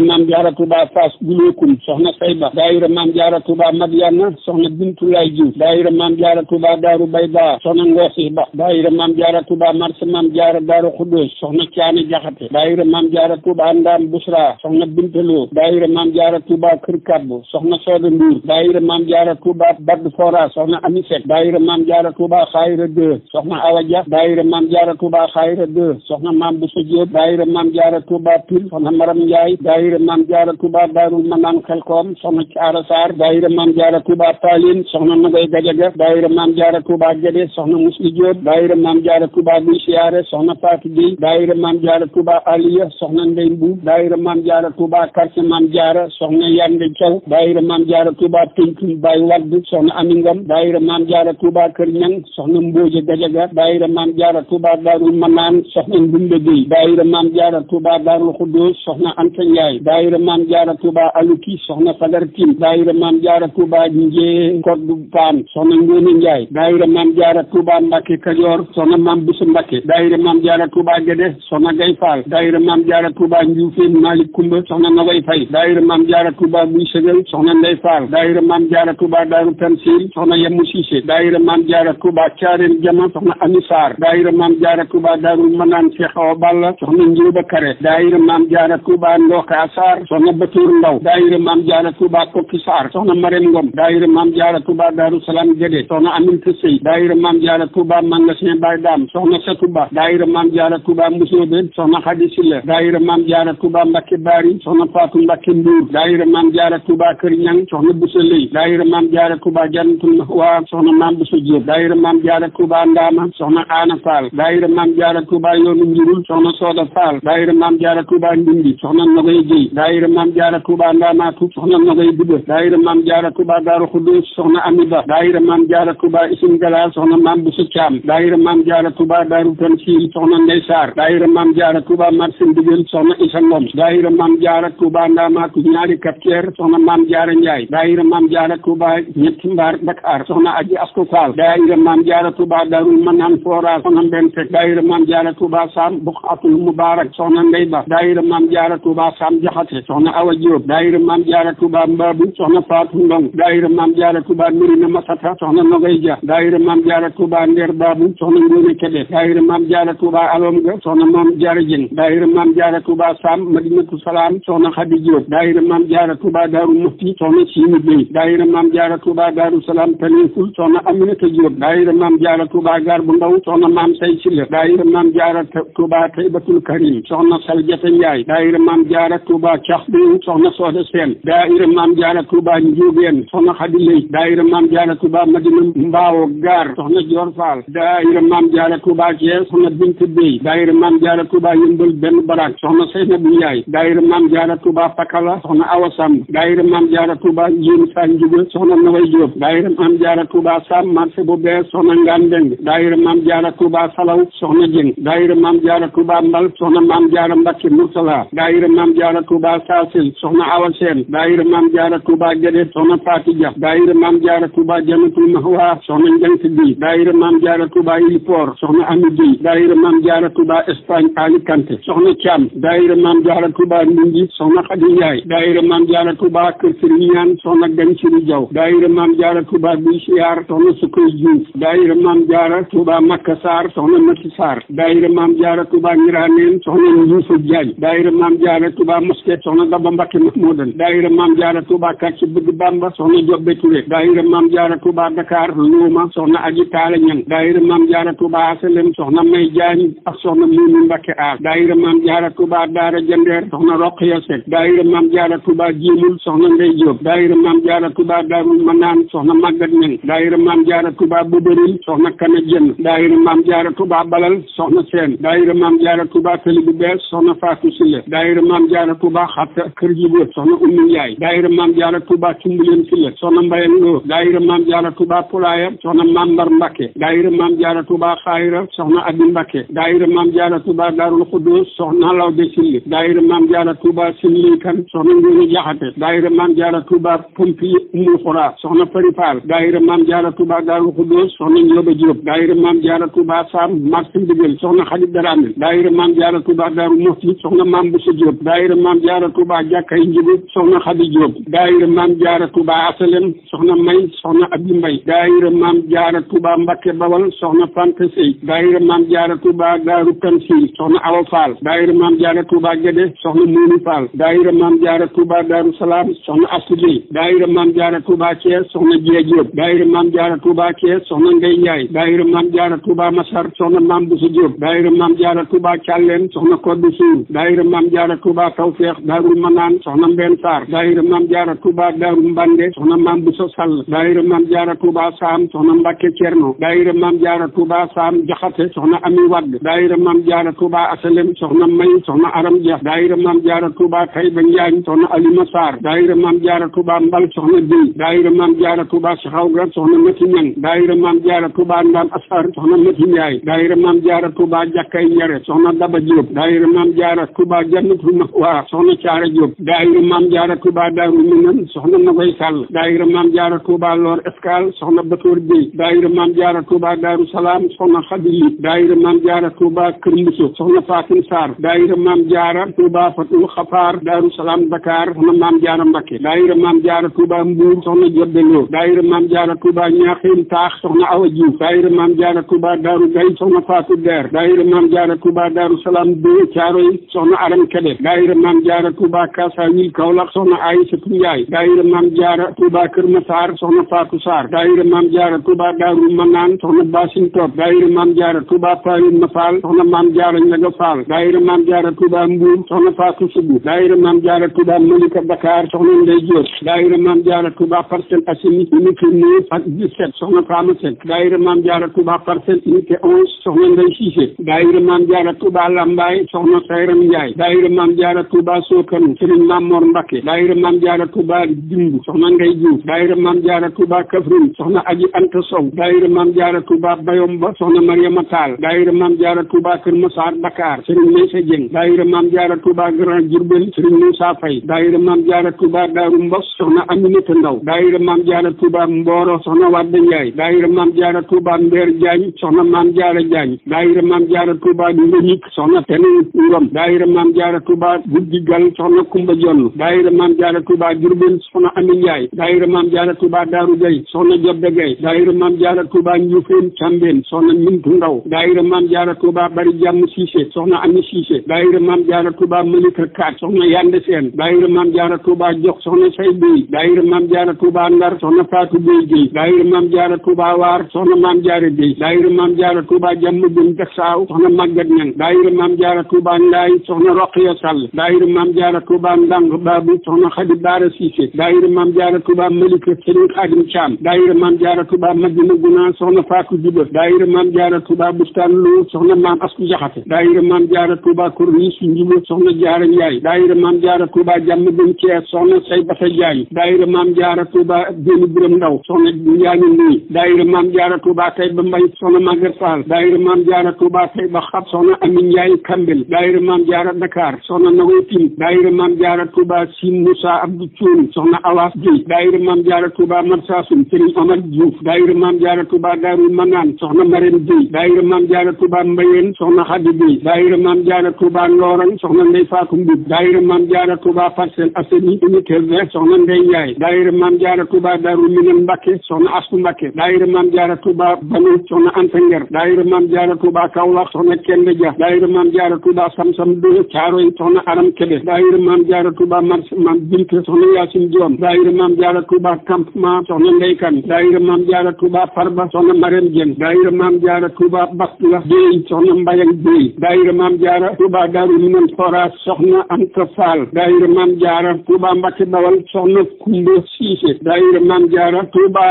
Speaker 1: Maam Jaara Touba Fass Gulookum soxna Sayba daayira Maam Jaara Touba Madiana soxna Bintulaay Diouf daayira Maam Jaara Touba Daaru Bayda soxna Ngoosi Ba daayira Maam Jaara Touba marché Maam Jaara Daaru Xuddoos soxna Caane Jaxate daayira Maam Jaara Touba Ndaam Busra soxna Bintaloo daayira Maam Jaara Touba Kër Kabbu soxna Sooda Nduur daayira Maam Jaara Touba Badd Fora soxna Ami Seck daayira Maam Jaara Touba Xayra 2 soxna Awa Dia daayira Maam Jaara Touba Xayra 2 soxna Maam Bousso Diop daayira Maam Jaara Touba Pire soxna Maram Ndiaye daayira Maam Jaara Touba Daarul Manaan Xelkom soxna Caara Sarr daayira Maam Jaara Touba Palin soxna Nogay Gajaga daayira Maam Jaara Touba Guédé soxna Musli Diop daayira Maam Jaara Touba Guy Siyaare soxna Fatou Gueye daayira Maam Jaara Touba Aliya soxna Ndey Mbuub daayira Maam Jaara Touba quartier Maam Jaara soxna Yande Thiaw daayira Maam Jaara Touba Pencum Baye Wade soxna Ami Ngom daayira Maam Jaara Touba Kër Ñang soxna Mbooje Gajaga daayira Maam Jaara Touba Daarul Manaan soxna Ndumbe Gueye daayira Maam Jaara Touba Daarul Xuddoos soxna Anta Ndiaye daayira Maam Jaara Touba Aluki soxna Fadar Tim daayira Maam Jaara Touba Njee Koddu Paan soxna Ngoone Ndiaye daayira Maam Jaara Touba Mbacke Kajoor soxna Maam Bousso Mbacke daayira Maam Jaara Touba Guédé soxna Gay Fall daayira Maam Jaara Touba Ndioufène Malick Koumba soxna Nogay Faye daayira Maam Jaara Touba Guy Ségal soxna Ndey Fall daayira Maam Jaara Touba Daaru Tansil soxna Yemmu Cissé daayira Maam Jaara Touba Thiarène Jama soxna Ami Sarr daayira Maam Jaara Touba Daarul Manaan Cheikh Awa Balla soxna Njóoba Kare daayira Maam Jaara Touba Ndoka Sarr soxna Batour Ndaw daayira Maam Jaara Touba Kokki Sarr soxna Marème Ngom daayira Maam Jaara Touba Daaru Salaam Guédé soxna Aminata Sey daayira Maam Jaara Touba Mangasin Baye Dam soxna Satou Ba daayira Maam Jaara Touba Mbusoobe soxna Khady Silla daayira Maam Jaara Touba Mbacke Bari soxna Fatou Mbacke Ndour daayira Maam Jaara Touba Kër Ñang soxna Bousso Ley daayira Maam Jaara Touba Jannatul Mahwa soxna Maam Bousso Diop daayira Maam Jaara Touba Ndama soxna Ana Fall daayira Maam Jaara Touba Yoonu Njurul soxna Soda Fall daayira Maam Jaara Touba Ndindi soxna Nogay Gueye daayira Maam Jaara Touba Ndamatu soxna Nogay Dubé daayira Maam Jaara Touba Daaru Xuddoos soxna Ami Ba daayira Maam Jaara Touba Isim Gala soxna Maam Bousso Thiam daayira Maam Jaara Touba Daaru Tansil soxna Ndey Sarr daayira Maam Jaara Touba marché Ndigal soxna Issa Ngom daayira Maam Jaara Touba Ndamatu ñaari kapteer soxna Maam Jaara Ndiaye daayira Maam Jaara Touba ñetti mbaar Dakar soxna Aji Asko Fall daayira Maam Jaara Touba Daarul Manaan Fora soxna Mbenn Seck daayira Maam Jaara Touba Sam Buqatul Mubarak soxna Ndey Ba daayira Maam Jaara Touba Sam Jaxate soxna Awa Diop daayira Maam Jaara Touba Mbabu soxna Fatou Ndong daayira Maam Jaara Touba Mirina Masata soxna Nogay Dia daayira Maam Jaara Touba Nder Babu soxna Ngoone Kebe daayira Maam Jaara Touba Alomga soxna Maam Jaara Jeng daayira Maam Jaara Touba Sam Madinatu Salaam soxna Khady Diop daayira Maam Jaara Touba Daaru Mufti soxna Sini Bey daayira Maam Jaara Touba Daaru Salaam Taniful soxna Aminata Diop daayira Maam Jaara Touba Gar bu Ndaw soxna Maam Say Silla daayira Maam Jaara Touba Taybatul Karim soxna Saljata Ndiaye daayira Maam Jaara Touba Caxbi soxna Soda Seen daayira Maam Jaara Touba Njuubeen soxna Khady Lay daayira Maam Jaara Touba Madina Mbaawo Gar soxna Dior Fall daayira Maam Jaara Touba Thiès soxna Bintu Bey daayira Maam Jaara Touba Yëmbal Benn Barak soxna Seynabu Ndiaye daayira Maam Jaara Touba Pakala soxna Awa Samb daayira Maam Jaara Touba Njéen Sane Njuga soxna Naway Diop daayira Maam Jaara Touba Sam marché bu bees soxna Ngaan Deng daayira Maam Jaara Touba Salaw soxna Jeng daayira Maam Jaara Touba Mbal soxna Maam Jaara Mbakke Mursala daayira Maam Jaara Touba Sasil soxna Awa Seen daayira Maam Jaara Touba Guédé soxna Fatou Dia daayira Maam Jaara Touba Jannatul Mahwa soxna Njant Bi daayira Maam Jaara Touba Ilipor soxna Ami Bi daayira Maam Jaara Touba Espagne Alicante soxna Thiam daayira Maam Jaara Touba Ndindi soxna Khady Ndiaye daayira Maam Jaara Touba Kër Sëriñ Ñaan soxna Gañ Siri Jaw daayira Maam Jaara Touba Guy Siyaar soxna Sukoy Diouf daayira Maam Jaara Touba Makka Sarr soxna Mati Sarr daayira Maam Jaara Touba Ngiraneen soxna Ndioufa Diagne daayira Maam Jaara Touba Mosquée soxna Daba Mbacké Mahmoudan daayira Maam Jaara Touba Kàcc Bëgg Bamba soxna Jobbe Touré daayira Maam Jaara Touba Dakar Luuma soxna Aji Taala Ñang daayira Maam Jaara Touba Asalem soxna May Jaañ ak soxna Muumi Mbakke Aar daayira Maam Jaara Touba Daara Jandeer soxna Roqiya Sekk daayira Maam Jaara Touba Jiimul soxna Ndey Jóob daayira Maam Jaara Touba Daarul Manaan soxna Màggat Ñang daayira Maam Jaara Touba Bubaril soxna Kana Jën daayira Maam Jaara Touba Balal soxna Seen daayira Maam Jaara Touba Tali bu Bees soxna Faatu Sille daayira Maam Jaara Touba Xatta Kër Jibo soxna Ummi Njaay daayira Maam Jaara Touba Cumbuleen Sille soxna Mbayen Lo daayira Maam Jaara Touba Pulaaya soxna Maam Mbar Mbakke daayira Maam Jaara Touba Xaayira soxna Abi Mbakke daayira Maam Jaara Touba Daarul Xudoos soxna Lawde Sille daayira Maam Jaara Touba Sinli Kan soxna Ngoone Jaxate daayira Maam Jaara Touba Pompi Umul Xura soxna Fari Faal daayira Maam Jaara Touba Daarul Xudoos soxna Njóoba Jóob daayira Maam Jaara Touba Sam marché Ndigal soxna Xadi Daraame daayira Maam Jaara Touba Daaru Muxti soxna Maam Busa Jóob daayira Maam Jaara Touba Jàkkay Njibut soxna Xadi Jóob daayira Maam Jaara Touba Asalem soxna May soxna Abi Mbay daayira Maam Jaara Touba Mbakke Bawal soxna Fanta Sey daayira Maam Jaara Touba Daaru Tansil soxna Awa Faal daayira Maam Jaara Touba Gede soxna Muuni Faal daayira Maam Jaara Touba Daaru Salaam soxna Astu Gey daayira Maam Jaara Touba Thiès soxna Jee Jóob daayira Maam Jaara Touba Thiès soxna Ndey Njaay daayira Maam Jaara Touba Masar soxna Maam Busa Jóob daayira Maam Jaara Touba Càlleen soxna Koddu Suur daayira Maam Jaara Touba Tawfeex Daarul Manaan soxna Mbenn Saar daayira Maam Jaara Touba Daaru Mbande soxna Maam Busa Sall daayira Maam Jaara Touba Saam soxna Mbàkke Cerno daayira Maam Jaara Touba Saam Jaxate soxna Ami Wadd daayira Maam Jaara Touba Asalem soxna May soxna Aram Jeex daayira Maam Jaara Touba Tayba Njaañ soxna Alima Saar daayira Maam Jaara Touba Mbal soxna Dey daayira Maam Jaara Touba Saxawga soxna Mati Ñang daayira Maam Jaara Touba Ndam Asar soxna Mati Njaay daayira Maam Jaara Touba Jàkkay Njare soxna Daba Jóob daayira Maam Jaara Touba Jannatul Mahwa soxna Caara Jóob daayira Maam Jaara Touba Daaru Minan soxna Nagoy Sall daayira Maam Jaara Touba Lor Escale soxna Batoor Dey daayira Maam Jaara Touba Daaru Salaam soxna Xadili daayira Maam Jaara Touba Kër Mbuso soxna Fatim Sarr daayira Maam Jaara Touba Fatul Xafaar Daaru Salaam Dakar soxna Maam Jaara Mbakke daayira Maam Jaara Touba Mbuur soxna Jobbeloo daayira Maam Jaara Touba Ñaaxeen Taax soxna Awa Diouf daayira Maam Jaara Touba Daaru Gay soxna Fatou Der daayira Maam Jaara Touba Daaru Salaam Doo Caaroy soxna Aram Kebe daayira Maam Jaara Touba Kaasawil Kaolack soxna Aysatu Njaay daayira Maam Jaara Touba Kër Masaar soxna Fatou Sarr daayira Maam Jaara Touba Daaru Manaan soxna Basin Top daayira Maam Jaara Touba Paalin Mafal soxna Maam Jaara Njaga Faal daayira Maam Jaara Touba Mbuur soxna Fatou Sugu daayira Maam Jaara Touba Malika Dakar soxna Ndey Jóob daayira Maam Jaara Touba Parcelles Assainies unité 9 ak 17 soxna Fama Seck daayira Maam Jaara Touba Parcelles unité 11 soxna Ndey Cissé daayira Maam Jaara Touba Lambaay soxna Sayram Njaay daayira Maam Jaara Touba Sokanu Sëriñ Maam Mor Mbakke daayira Maam Jaara Touba Dimbu soxna Ngay Diouf daayira Maam Jaara Touba Kaffrine soxna Aji Anta Sow daayira Maam Jaara Touba Bayomba soxna Mariama Tall daayira Maam Jaara Touba Kër Massar Dakar Sëriñ Maysa Dieng daayira Maam Jaara Touba Grand Diourbel Sëriñ Moussa Faye daayira Maam Jaara Touba Daaru Mbos soxna Aminata Ndaw daayira Maam Jaara Touba Mboro soxna Wadda Njaay daayira Maam Jaara Touba Mbeer Jaañ soxna Maam Jaara Jaañ daayira Maam Jaara Touba Ngoñik soxna Tene Ngom daayira Maam Jaara Touba Guddi Gal soxna Kumba Jonn daayira Maam Jaara Touba Diourbel soxna Ami Njaay daayira Maam Jaara Touba Daaru Gay soxna Jobbe Gay daayira Maam Jaara Touba Njuufeen Cambeen soxna Mintu Ndaw daayira Maam Jaara Touba Bari Jàmm Siise soxna Ami Siise daayira Maam Jaara Touba Malika Kaat soxna Yande Seen daayira Maam Jaara Touba Jox soxna Say Bey daayira Maam Jaara Touba Ndar soxna Faatu Bey Gey daayira Maam Jaara Touba Waar soxna Maam Jaara Bey daayira Maam Jaara Touba Jàmm Gën Jaksaaw soxna Màggat Ñang daayira Maam Jaara Touba Ndaay soxna Roqiya Sall daayira Maam Jaara Touba Ndang Baabu soxna Xadi Baara Siise daayira Maam Jaara Touba Malika Sëriñ Xaadim Caam daayira Maam Jaara Touba Madina Guna soxna Faatu Juba daayira Maam Jaara Touba Bustaan Lo soxna Maam Asku Jaxate daayira Maam Jaara Touba Korniis Njubo soxna Jaara Njaay daayira Maam Jaara Touba Jàmm Gën Cees soxna Say Bata Jaañ daayira Maam Jaara Touba Béni Biram Ndaw soxna Njaañu Nduy daayira Maam Jaara Touba Tayba Mbay soxna Magar Fall daayira Maam Jaara Touba Tayba Xab soxna Ami Njaay Kambel daayira Maam Jaara Dakar soxna Nagoy Tin daayira Maam Jaara Touba Sin Moussa Abdou Thioune soxna Awas Gueye daayira Maam Jaara Touba Marsasum Sëriñ Omar Diouf daayira Maam Jaara Touba Daarul Manaan soxna Marème Gueye daayira Maam Jaara Touba Mbayeen soxna Xadi Gueye daayira Maam Jaara Touba Ndorong soxna Ndey Faatu Mbub daayira Maam Jaara Touba Parcelles Assainies unité 20 soxna Ndey Njaay daayira Maam Jaara Touba Daarul Minam Mbakke soxna Astu Mbakke daayira Maam Jaara Touba Banu soxna Anta Nger daayira Maam Jaara Touba Kaolack soxna Kende Dia daayira Maam Jaara Touba Samsam Do Caaroy soxna Aram Kebe daayira Maam Jaara Touba Marché Maam Binte soxna Yaasin Joom daayira Maam Jaara Touba Campement soxna Ndey Kan daayira Maam Jaara Touba Touba Parba soxna Mariam Dieng daayira Maam Jaara Touba Bastula Jéey soxna Mbayang Jéey daayira Maam Jaara Touba Daaru Minam Foras soxna Anta Fall daayira Maam Jaara Touba Mbacké Bawal soxna Kumba Siise daayira Maam Jaara Touba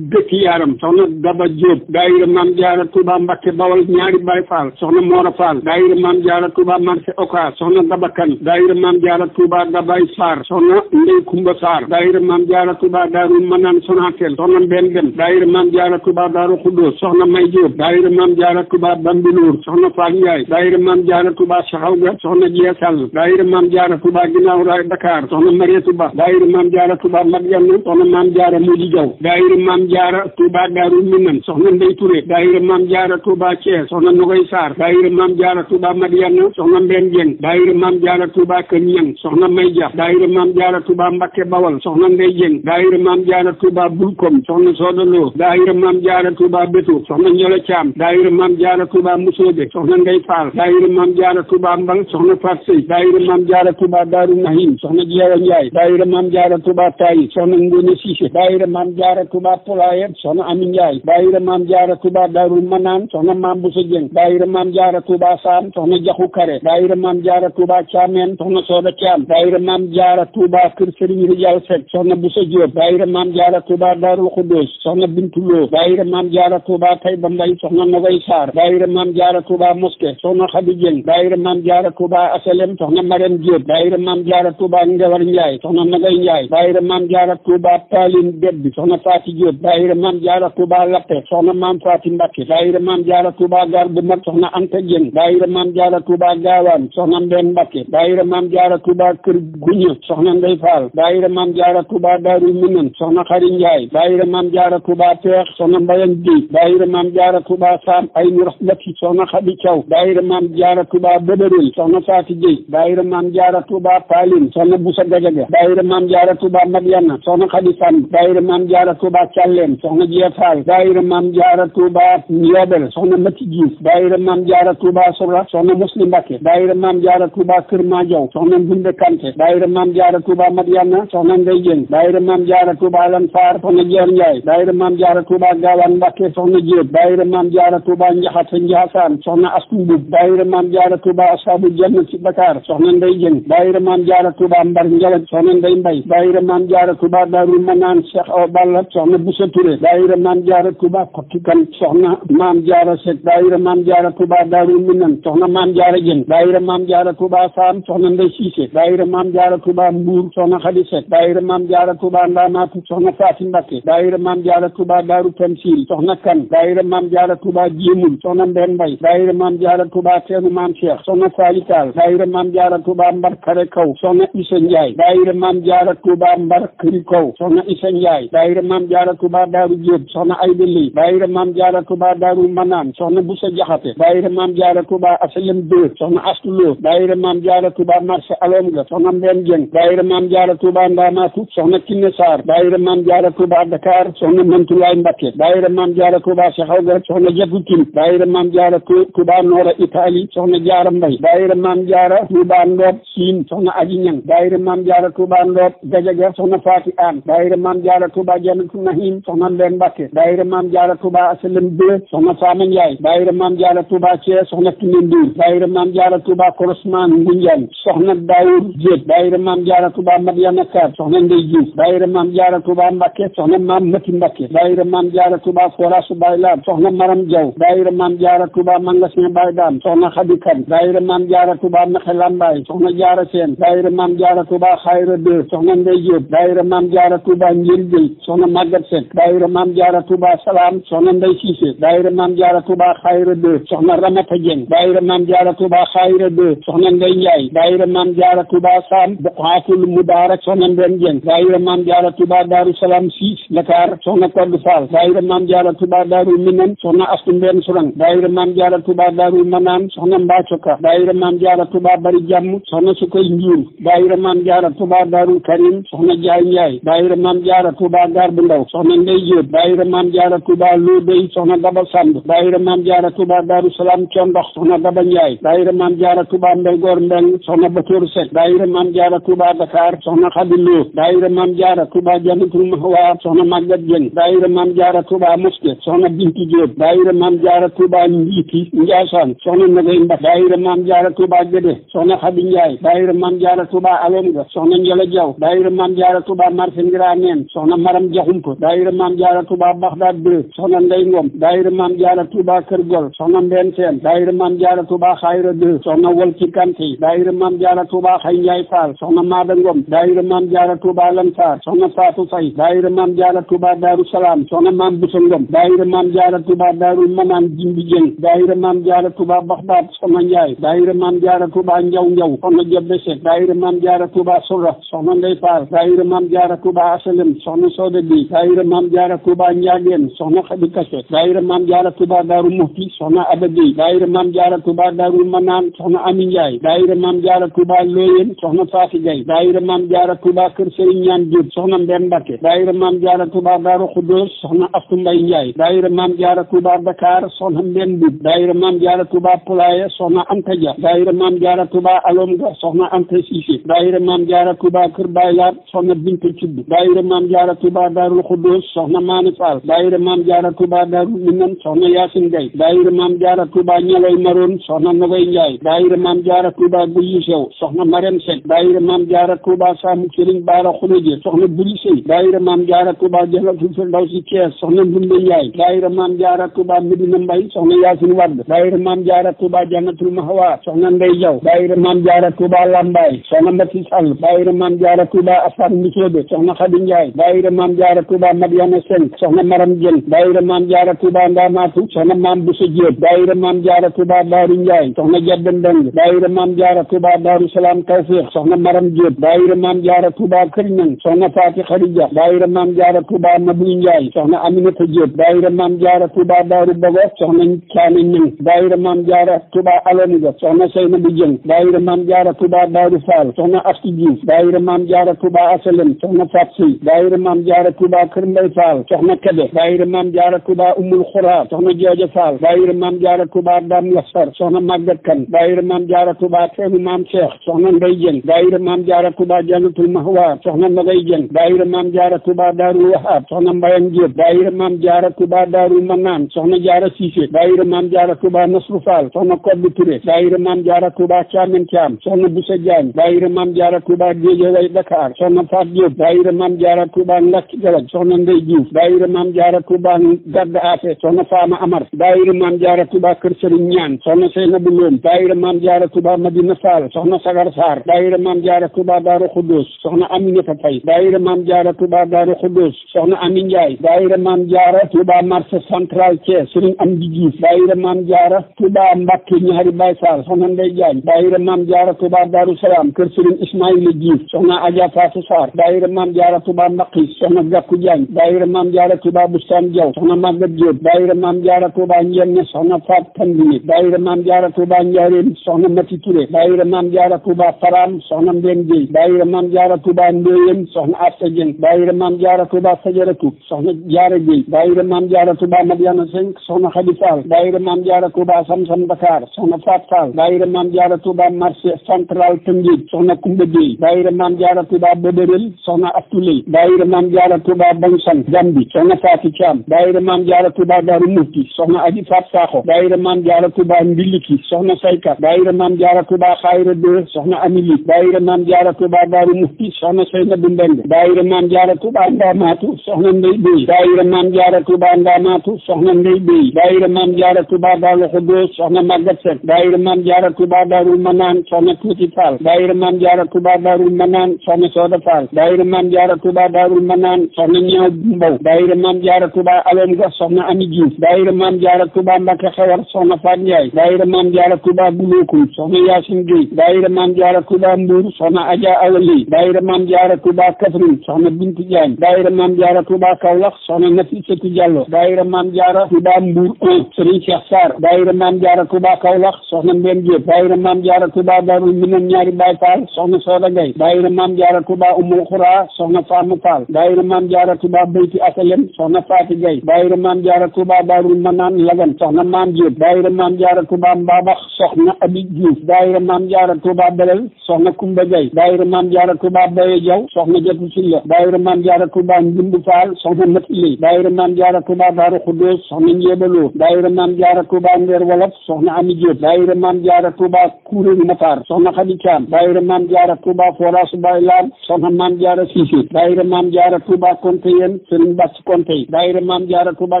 Speaker 1: Dëkk Yaram soxna Daba Diop daayira Maam Jaara Touba Mbacké Bawal ñaari Baay Fall soxna Moora Fall daayira Maam Jaara Touba marché Oka soxna Daba Kan daayira Maam Jaara Touba Gabay Sarr soxna Ndey Kumba Sarr daayira Maam Jaara Touba Daaru Manaan Sonatel soxna Mbenn Dem daayira Maam Jaara Touba Daaru Xuddoos soxna May Diop daayira Maam Jaara Touba Bambilor soxna Fall Ndiaye daayira Maam Jaara Touba Saxawga soxna Jee Sall daayira Maam Jaara Touba Ginnaaw Raay Dakar soxna Mariétou Ba daayira Maam Jaara Touba Madiana soxna Maam Jaara Mudi Jaw daayira Maam Jaara Touba Daaru Minam soxna Ndey Touré daayira Maam Jaara Touba Thiès soxna Nogoy Sarr daayira Maam Jaara Touba Madiana soxna Mbenn Dieng daayira Maam Jaara Touba Kër Ñang soxna May Dia daayira Maam Jaara Touba Mbacké Bawal soxna Ndey Dieng daayira Maam Jaara Touba Bulkom soxna Sodalo daayira Maam Jaara Touba Beto soxna Ñola Caam daayira Maam Jaara Touba Musoobe soxna Ndey Fall daayira Maam Jaara Touba Mbal soxna Fat Sey daayira Maam Jaara Touba Daaru Nahim soxna Jeewa Njaay daayira Maam Jaara Touba Tayi soxna Ngone Cissé daayira Maam Jaara Touba Polayet soxna Ami Njaay daayira Maam Jaara Touba Daaru Manaan soxna Maam Bousso Dieng daayira Maam Jaara Touba Sam soxna Jaxu Kare daayira Maam Jaara Touba Caameen soxna Sooda Caam daayira Maam Jaara Touba Kër Sëriñ Rijal Seck soxna Bousso Diop daayira Maam Jaara Touba Daaru Xuddoos soxna Bintu Lo daayira Maam Jaara Touba Tayba Mbay soxna Nogoy Sarr daayira Maam Jaara Touba Mosquée soxna Xadi Dieng daayira Maam Jaara Touba Asalem soxna Mariam Diop daayira Maam Jaara Touba Ngewar Njaay soxna Nogoy Njaay daayira Maam Jaara Touba Paline Debbi soxna Faati Diop daayira Maam Jaara Touba Lappe soxna Maam Faati Mbacké daayira Maam Jaara Touba Gar bu Mag soxna Anta Dieng daayira Maam Jaara Touba Gaawaan soxna Mbenn Mbacké daayira Maam Jaara Touba Kër Guña soxna Ndey Fall daayira Maam Jaara Touba Daaru Minam soxna Xari Njaay daayira Maam Jaara Touba Peex soxna Mbayang Géy daayira Maam Jaara Touba Sam Aynu Rahmati soxna Xadi Caw daayira Maam Jaara Touba Bëbërël soxna Faati Géy daayira Maam Jaara Touba Palin soxna Busa Gajaga daayira Maam Jaara Touba Madiana soxna Xadi Samb daayira Maam Jaara Touba Càlleen soxna Jee Fall daayira Maam Jaara Touba Njoobel soxna Mati Diouf daayira Maam Jaara Touba Sobra soxna Muslim Mbacké daayira Maam Jaara Touba Kër Madiaw soxna Ndumbe Kanté daayira Maam Jaara Touba Madiana soxna Ndey Dieng daayira Maam Jaara Touba Lan Faar soxna Jeer Njaay daayira Maam Jaara Touba Gaawaan Mbacké soxna Jéeb daayira Maam Jaara Touba Njaxate Njaasaan soxna Astu Mbub daayira Maam Jaara Touba Asaabu Janna ci Dakar soxna Ndey Dieng daayira Maam Jaara Touba Mbar Njalan soxna Ndey Mbay daayira Maam Jaara Touba Daaru Manaan Cheikh Awa Balla soxna Busa Touré daayira Maam Jaara Touba Kokkikan soxna Maam Jaara Seck daayira Maam Jaara Touba Daaru Minan soxna Maam Jaara Dieng daayira Maam Jaara Touba Sam soxna Ndey Siise daayira Maam Jaara Touba Mbuur soxna Xadi Seck daayira Maam Jaara Touba Ndaamaatu soxna Faati Mbacké daayira Maam Jaara Touba Daaru Tansil soxna Kan daayira Maam Jaara Touba Jéemul soxna Mbenn Mbay daayira Maam Jaara Touba Teenu Maam Cheikh soxna Faali Taal daayira Maam Jaara Touba Mbar Kare Kaw soxna Isa Njaay daayira Maam Jaara Touba Mbar Këri Kaw soxna Isa Njaay daayira Maam Jaara Touba Daaru Jóob soxna Ayda Lay daayira Maam Jaara Touba Daaru Manaan soxna Busa Jaxate daayira Maam Jaara Touba Asalem 2 soxna Astu Lo daayira Maam Jaara Touba marché Alomga soxna Mbenn Dieng daayira Maam Jaara Touba Ndaamaatu soxna Kiné Sarr daayira Maam Jaara Touba Dakar soxna Mantulaay Mbacké daayira Maam Jaara Touba Saxawga soxna Jatu Tin daayira Maam Jaara Touba Noora Italie soxna Jaara Mbay daayira Maam Jaara Touba Ndoob Siin soxna Aji Ñang daayira Maam Jaara Touba Ndoob Gajaga soxna Faati Aan daayira Maam Jaara Touba Jannatu Nahim soxna Mbenn Mbacké daayira Maam Jaara Touba Asalem 2 soxna Faama Njaay daayira Maam Jaara Touba Thiès soxna Kiné Ndour daayira Maam Jaara Touba Korosman Ngunjaan soxna Daawur Jéet daayira Maam Jaara Touba Madiana Kaar soxna Ndey Diouf daayira Maam Jaara Touba Mbacké soxna Maam Mati Mbacké daayira Maam Jaara Touba Forasu Baay Laam soxna Maram Jaw daayira Maam Jaara Touba Mangasin Baay Daam soxna Xadi Kan daayira Maam Jaara Touba Mexe Lambaay soxna Jaara Seen daayira Maam Jaara Touba Xayra 2 soxna Ndey Diop daayira Maam Jaara Touba Njël Géy soxna Magat Seck daayira Maam Jaara Touba Salaam soxna Ndey Siise daayira Maam Jaara Touba Xayra 2 soxna Ramata Dieng daayira Maam Jaara Touba Xayra 2 soxna Ndey Njaay daayira Maam Jaara Touba Sam Buqaatul Mubaarak soxna Mbenn Dieng daayira Maam Jaara Touba Daaru Salaam 6 Dakar soxna Koddu Fall daayira Maam Jaara Touba Daaru Minan soxna Astu Mbenn Surang daayira Maam Jaara Touba Daaru Manaan soxna Mbaacoka daayira Maam Jaara Touba Bari Jàmm soxna Sukoy Njuur daayira Maam Jaara Touba Daaru Karim soxna Jaay Njaay daayira Maam Jaara Touba Gar bu Ndaw soxna Ndey Jóob daayira Maam Jaara Touba Loodey soxna Daba Samb daayira Maam Jaara Touba Daaru Salaam Condox soxna Daba Njaay daayira Maam Jaara Touba Mbelgoor Mbeng soxna Batoor Seck daayira Maam Jaara Touba Dakar soxna Xadi Lo daayira Maam Jaara Touba Jannatul Mahwa soxna Magat Dieng daayira Maam Jaara Touba Mosquée soxna Bintu Diop daayira Maam Jaara Touba Njiiti Njaasaan soxna Nogay Mbax daayira Maam Jaara Touba Gédé soxna Xadi Njaay daayira Maam Jaara Touba Alomga soxna Njole Jaw daayira Maam Jaara Touba Marché Ngiraneen soxna Maram Jaxumpa daayira Maam Jaara Touba Baxdaad Bërë soxna Ndey Ngom daayira Maam Jaara Touba Kër Gol soxna Mbeen Seen daayira Maam Jaara Touba Xayra Dë soxna Wol ci Kanti daayira Maam Jaara Touba Xay Njaay Faal soxna Maada Ngom daayira Maam Jaara Touba Lansar soxna Faatu Fay daayira Maam Jaara Touba Daaru Salaam soxna Maam Busa Ngom daayira Maam Jaara Touba Daaru Manaan Jimbi Jeng daayira Maam Jaara Touba Baxdaad soxna Njaay daayira Maam Jaara Touba Njaw Njaw soxna Jobbe Sekk daayira Maam Jaara Touba Sura soxna Ndey Faal daayira Maam Jaara Touba Asalem soxna Sooda Bi daayira Maam Jaara Touba Njaageen soxna Xadi Kase daayira Maam Jaara Touba Daaru Muxti soxna Aba Gueye daayira Maam Jaara Touba Daaru Manaan soxna Ami Njaay daayira Maam Jaara Touba Looyeen soxna Faati Gay daayira Maam Jaara Touba Kër Sëriñ Ñaan Jóob soxna Mbeen Mbakke daayira Maam Jaara Touba Daaru Xuddoos soxna Astu Mbay Njaay daayira Maam Jaara Touba Dakar soxna Mbeen Buub daayira Maam Jaara Touba Pulaaya soxna Anta Ja daayira Maam Jaara Touba Alomga soxna Anta Siise daayira Maam Jaara Touba Kër Baylaat soxna Binta Cubb daayira Maam Jaara Touba Daarul Xuddoos soxna Maani Faal daayira Maam Jaara Touba Daarul Minan soxna Yaasin Gay daayira Maam Jaara Touba Ñaloy Maroon soxna Nogoy Njaay daayira Maam Jaara Touba Guyi Sew soxna Marem Sekk daayira Maam Jaara Touba Saamu Sëriñ Baara Xureje soxna Buri Sey daayira Maam Jaara Touba Jannatul Firdawsi Thiès soxna Ndumbe Njaay daayira Maam Jaara Touba Medina Mbay soxna Yaasin Wadd daayira Maam Jaara Touba Jannatul Mahwa soxna Ndey Jaw daayira Maam Jaara Touba Lambaay soxna Mbati Sall daayira Maam Jaara Touba Afan Mbusoobe soxna Xadi Njaay daayira Maam Jaara Touba Madiana Seng soxna Maram Jeng daayira Maam Jaara Touba Ndamaatu soxna Maam Busa Jóob daayira Maam Jaara Touba Daaru Njaay soxna Jadda Ndeng daayira Maam Jaara Touba Daaru Salaam Tawfiq soxna Maram Jóob daayira Maam Jaara Touba Kër Ñang soxna Faati Xarija daayira Maam Jaara Touba Mabuy Njaay soxna Aminata Jóob daayira Maam Jaara Touba Daaru Bogo soxna Caane Ñang daayira Maam Jaara Touba Alomga soxna Seynabu Jeng daayira Maam Jaara Touba Daaru Faal soxna Astu Diouf daayira Maam Jaara Touba Asalem soxna Fat Sey daayira Maam Jaara Touba Kër Mbay Faal soxna Kebe daayira Maam Jaara Touba Umul Xuraa soxna Jooja Faal daayira Maam Jaara Touba Dam Lasar soxna Màggat Kan daayira Maam Jaara Touba Teenu Maam Cheikh soxna Ndey Jeng daayira Maam Jaara Touba Jannatul Mahwa soxna Nogay Jeng daayira Maam Jaara Touba Daarul Wahab soxna Mbayang Jóob daayira Maam Jaara Touba Daarul Manaan soxna Jaara Siise daayira Maam Jaara Touba Nasru Faal soxna Koddu Ture daayira Maam Jaara Touba Caamen Caam soxna Busa Jaañ daayira Maam Jaara Touba Géejawaay Dakar soxna Faat Jóob daayira Maam Jaara Touba Ngacc Galaj soxna Ndey Diouf daayira Maam Jaara Touba Gadd Afe soxna Faama Amar daayira Maam Jaara Touba Kër Sëriñ Ñaan soxna Seynabu Loom daayira Maam Jaara Touba Madina Faal soxna Sagar Saar daayira Maam Jaara Touba Daaru Xuddoos soxna Aminata Fay daayira Maam Jaara Touba Daaru Xuddoos soxna Ami Njaay daayira Maam Jaara Touba Marché Central Thiès Sëriñ Amdi Diouf daayira Maam Jaara Touba Mbàkke Ñaari Baay Faal soxna Ndey Jaañ daayira Maam Jaara Touba Daaru Salaam Kër Sëriñ Ismaïla Diouf soxna Adja Fatou Sarr daayira Maam Jaara Touba Mbaqis soxna Gàkku Jaañ daayira Maam Jaara Touba Bustaan Jaw soxna Magat Diop daayira Maam Jaara Touba Njenne soxna Faat Tandine daayira Maam Jaara Touba Njaaréem soxna Mati Touré daayira Maam Jaara Touba Faram soxna Mbeen Géey daayira Maam Jaara Touba Ndóoyeen soxna Asta Jeng daayira Maam Jaara Touba Sajaratu soxna Jaara Géey daayira Maam Jaara Touba Madiana Senk soxna Xadi Faal daayira Maam Jaara Touba Samsam Dakar soxna Faat Faal daayira Maam Jaara Touba Marché Central Tëngéej soxna Kumba Géey daayira Maam Jaara Touba Bëbërël soxna Astuley daayira Maam Jaara Touba Bangsang Gambi soxna Faati Caam daayira Maam Jaara Touba Daaru Muxti soxna Aji Faat Saaxo daayira Maam Jaara Touba Ndiliki soxna Sayka daayira Maam Jaara Touba Xayra Dë soxna Amili daayira Maam Jaara Touba Daaru Muxti soxna Seynabu Mbeng daayira Maam Jaara Touba Ndamaatu soxna Ndey Bey daayira Maam Jaara Touba Ndamaatu soxna Ndey Bey daayira Maam Jaara Touba Daaru Xuddoos soxna Magat Sekk daayira Maam Jaara Touba Daarul Manaan soxna Tuuti Faal daayira Maam Jaara Touba Daarul Manaan soxna Sooda Faal daayira Maam Jaara Touba Daarul Manaan soxna Ñaaw Mbow daayira Maam Jaara Touba Alomga soxna Ami Diouf daayira Maam Jaara Touba Mbàkke Xewar soxna Faat Njaay daayira Maam Jaara Touba Bulookum soxna Yaasin Géey daayira Maam Jaara Touba Mbuur soxna Adja Awali daayira Maam Jaara Touba Kaffrine soxna Bintu Jaañ daayira Maam Jaara Touba Kaolack soxna Nafisatu Diallo daayira Maam Jaara Touba Mbuur 1 Serigne Cheikh Sarr daayira Maam Jaara Touba Kaolack soxna Mbeen Diop daayira Maam Jaara Touba Daarul Minan Ñaari Baay Faal soxna Sooda Gay daayira Maam Jaara Touba Umul Xuraa soxna Faama Faal daayira Maam Jaara Touba Beyti Asalem soxna Faati Gay daayira Maam Jaara Touba Daarul Manaan Lagan soxna Maam Diop daayira Maam Jaara Touba Mbabax soxna Abi Diouf daayira Maam Jaara Touba Belel soxna Kumba Gay daayira Maam Jaara Touba Boye Jaw soxna Jatu Silla daayira Maam Jaara Touba Ndimbu Faal soxna Mati Lay Gueye daayira Maam Jaara Touba Daaru Xuddoos soxna Njéebaloo daayira Maam Jaara Touba Ndeer Wolof soxna Ami Diop daayira Maam Jaara Touba Kuréel Matar soxna Xadi Caam daayira Maam Jaara Touba Foraasu Baay Laam soxna Maam Jaara Siise daayira Maam Jaara Touba Konte yéen Sëriñ Bass Konte daayira Maam Jaara Touba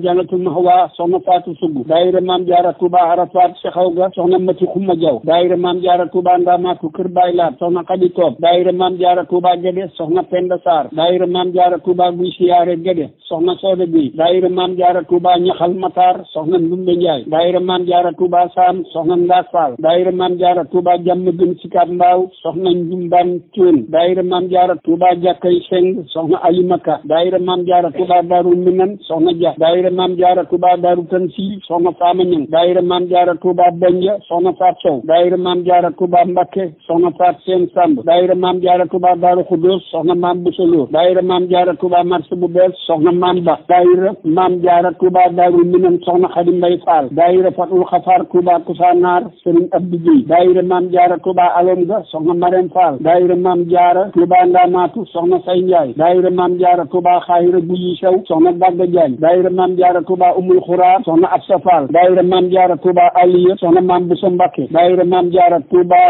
Speaker 1: Jannatul Mahwa soxna Faatu Sugu daayira Maam Jaara Touba Arafat Sexaw ga soxna Mati Xuma Jaw daayira Maam Jaara Touba Ndamaatu Kër Baay Laat soxna Xadi Toob daayira Maam Jaara Touba Gede soxna Penda Sarr daayira Maam Jaara Touba Guy Siyaare Gede soxna Sooda Gueye daayira Maam Jaara Touba Ñaxal Matar soxna Ndumbe Njaay daayira Maam Jaara Touba Sam soxna Ndaak Fall daayira Maam Jaara Touba Jàmm Gën Sikaab Mbaaw soxna Njumban Cuun daayira Maam Jaara Touba Jàkkay Seng soxna Ali Makka daayira Maam Jaara Touba Daaru Minan soxna Dia daayira Maam Jaara Touba Daaru Tansi soxna Faama Ñang daayira Maam Jaara Touba Benja soxna Faat Sow daayira Maam Jaara Touba Mbakke soxna Faat Seen Samb daayira Maam Jaara Touba Daaru Xuddoos soxna Maam Busoloo daayira Maam Jaara Touba marché bu bees soxna Maam Ba daayira Maam Jaara Touba Daaru Minan soxna Xadi Mbay Fall daayira Fatul Xafaar Touba Kusaanaar Sëriñ Abdou Gueye daayira Maam Jaara Touba Alom ga soxna Marème Fall daayira Maam Jaara Touba Ndamaatu soxna Say Njaay daayira Maam Jaara Touba Xaayira Guyi Sew soxna Dagga Jaañ daayira Maam Jaara Touba Umul Xuraa soxna Absa Fall daayira Maam Jaara Touba Aliya soxna Maam Buso Mbakke daayira Maam Jaara Touba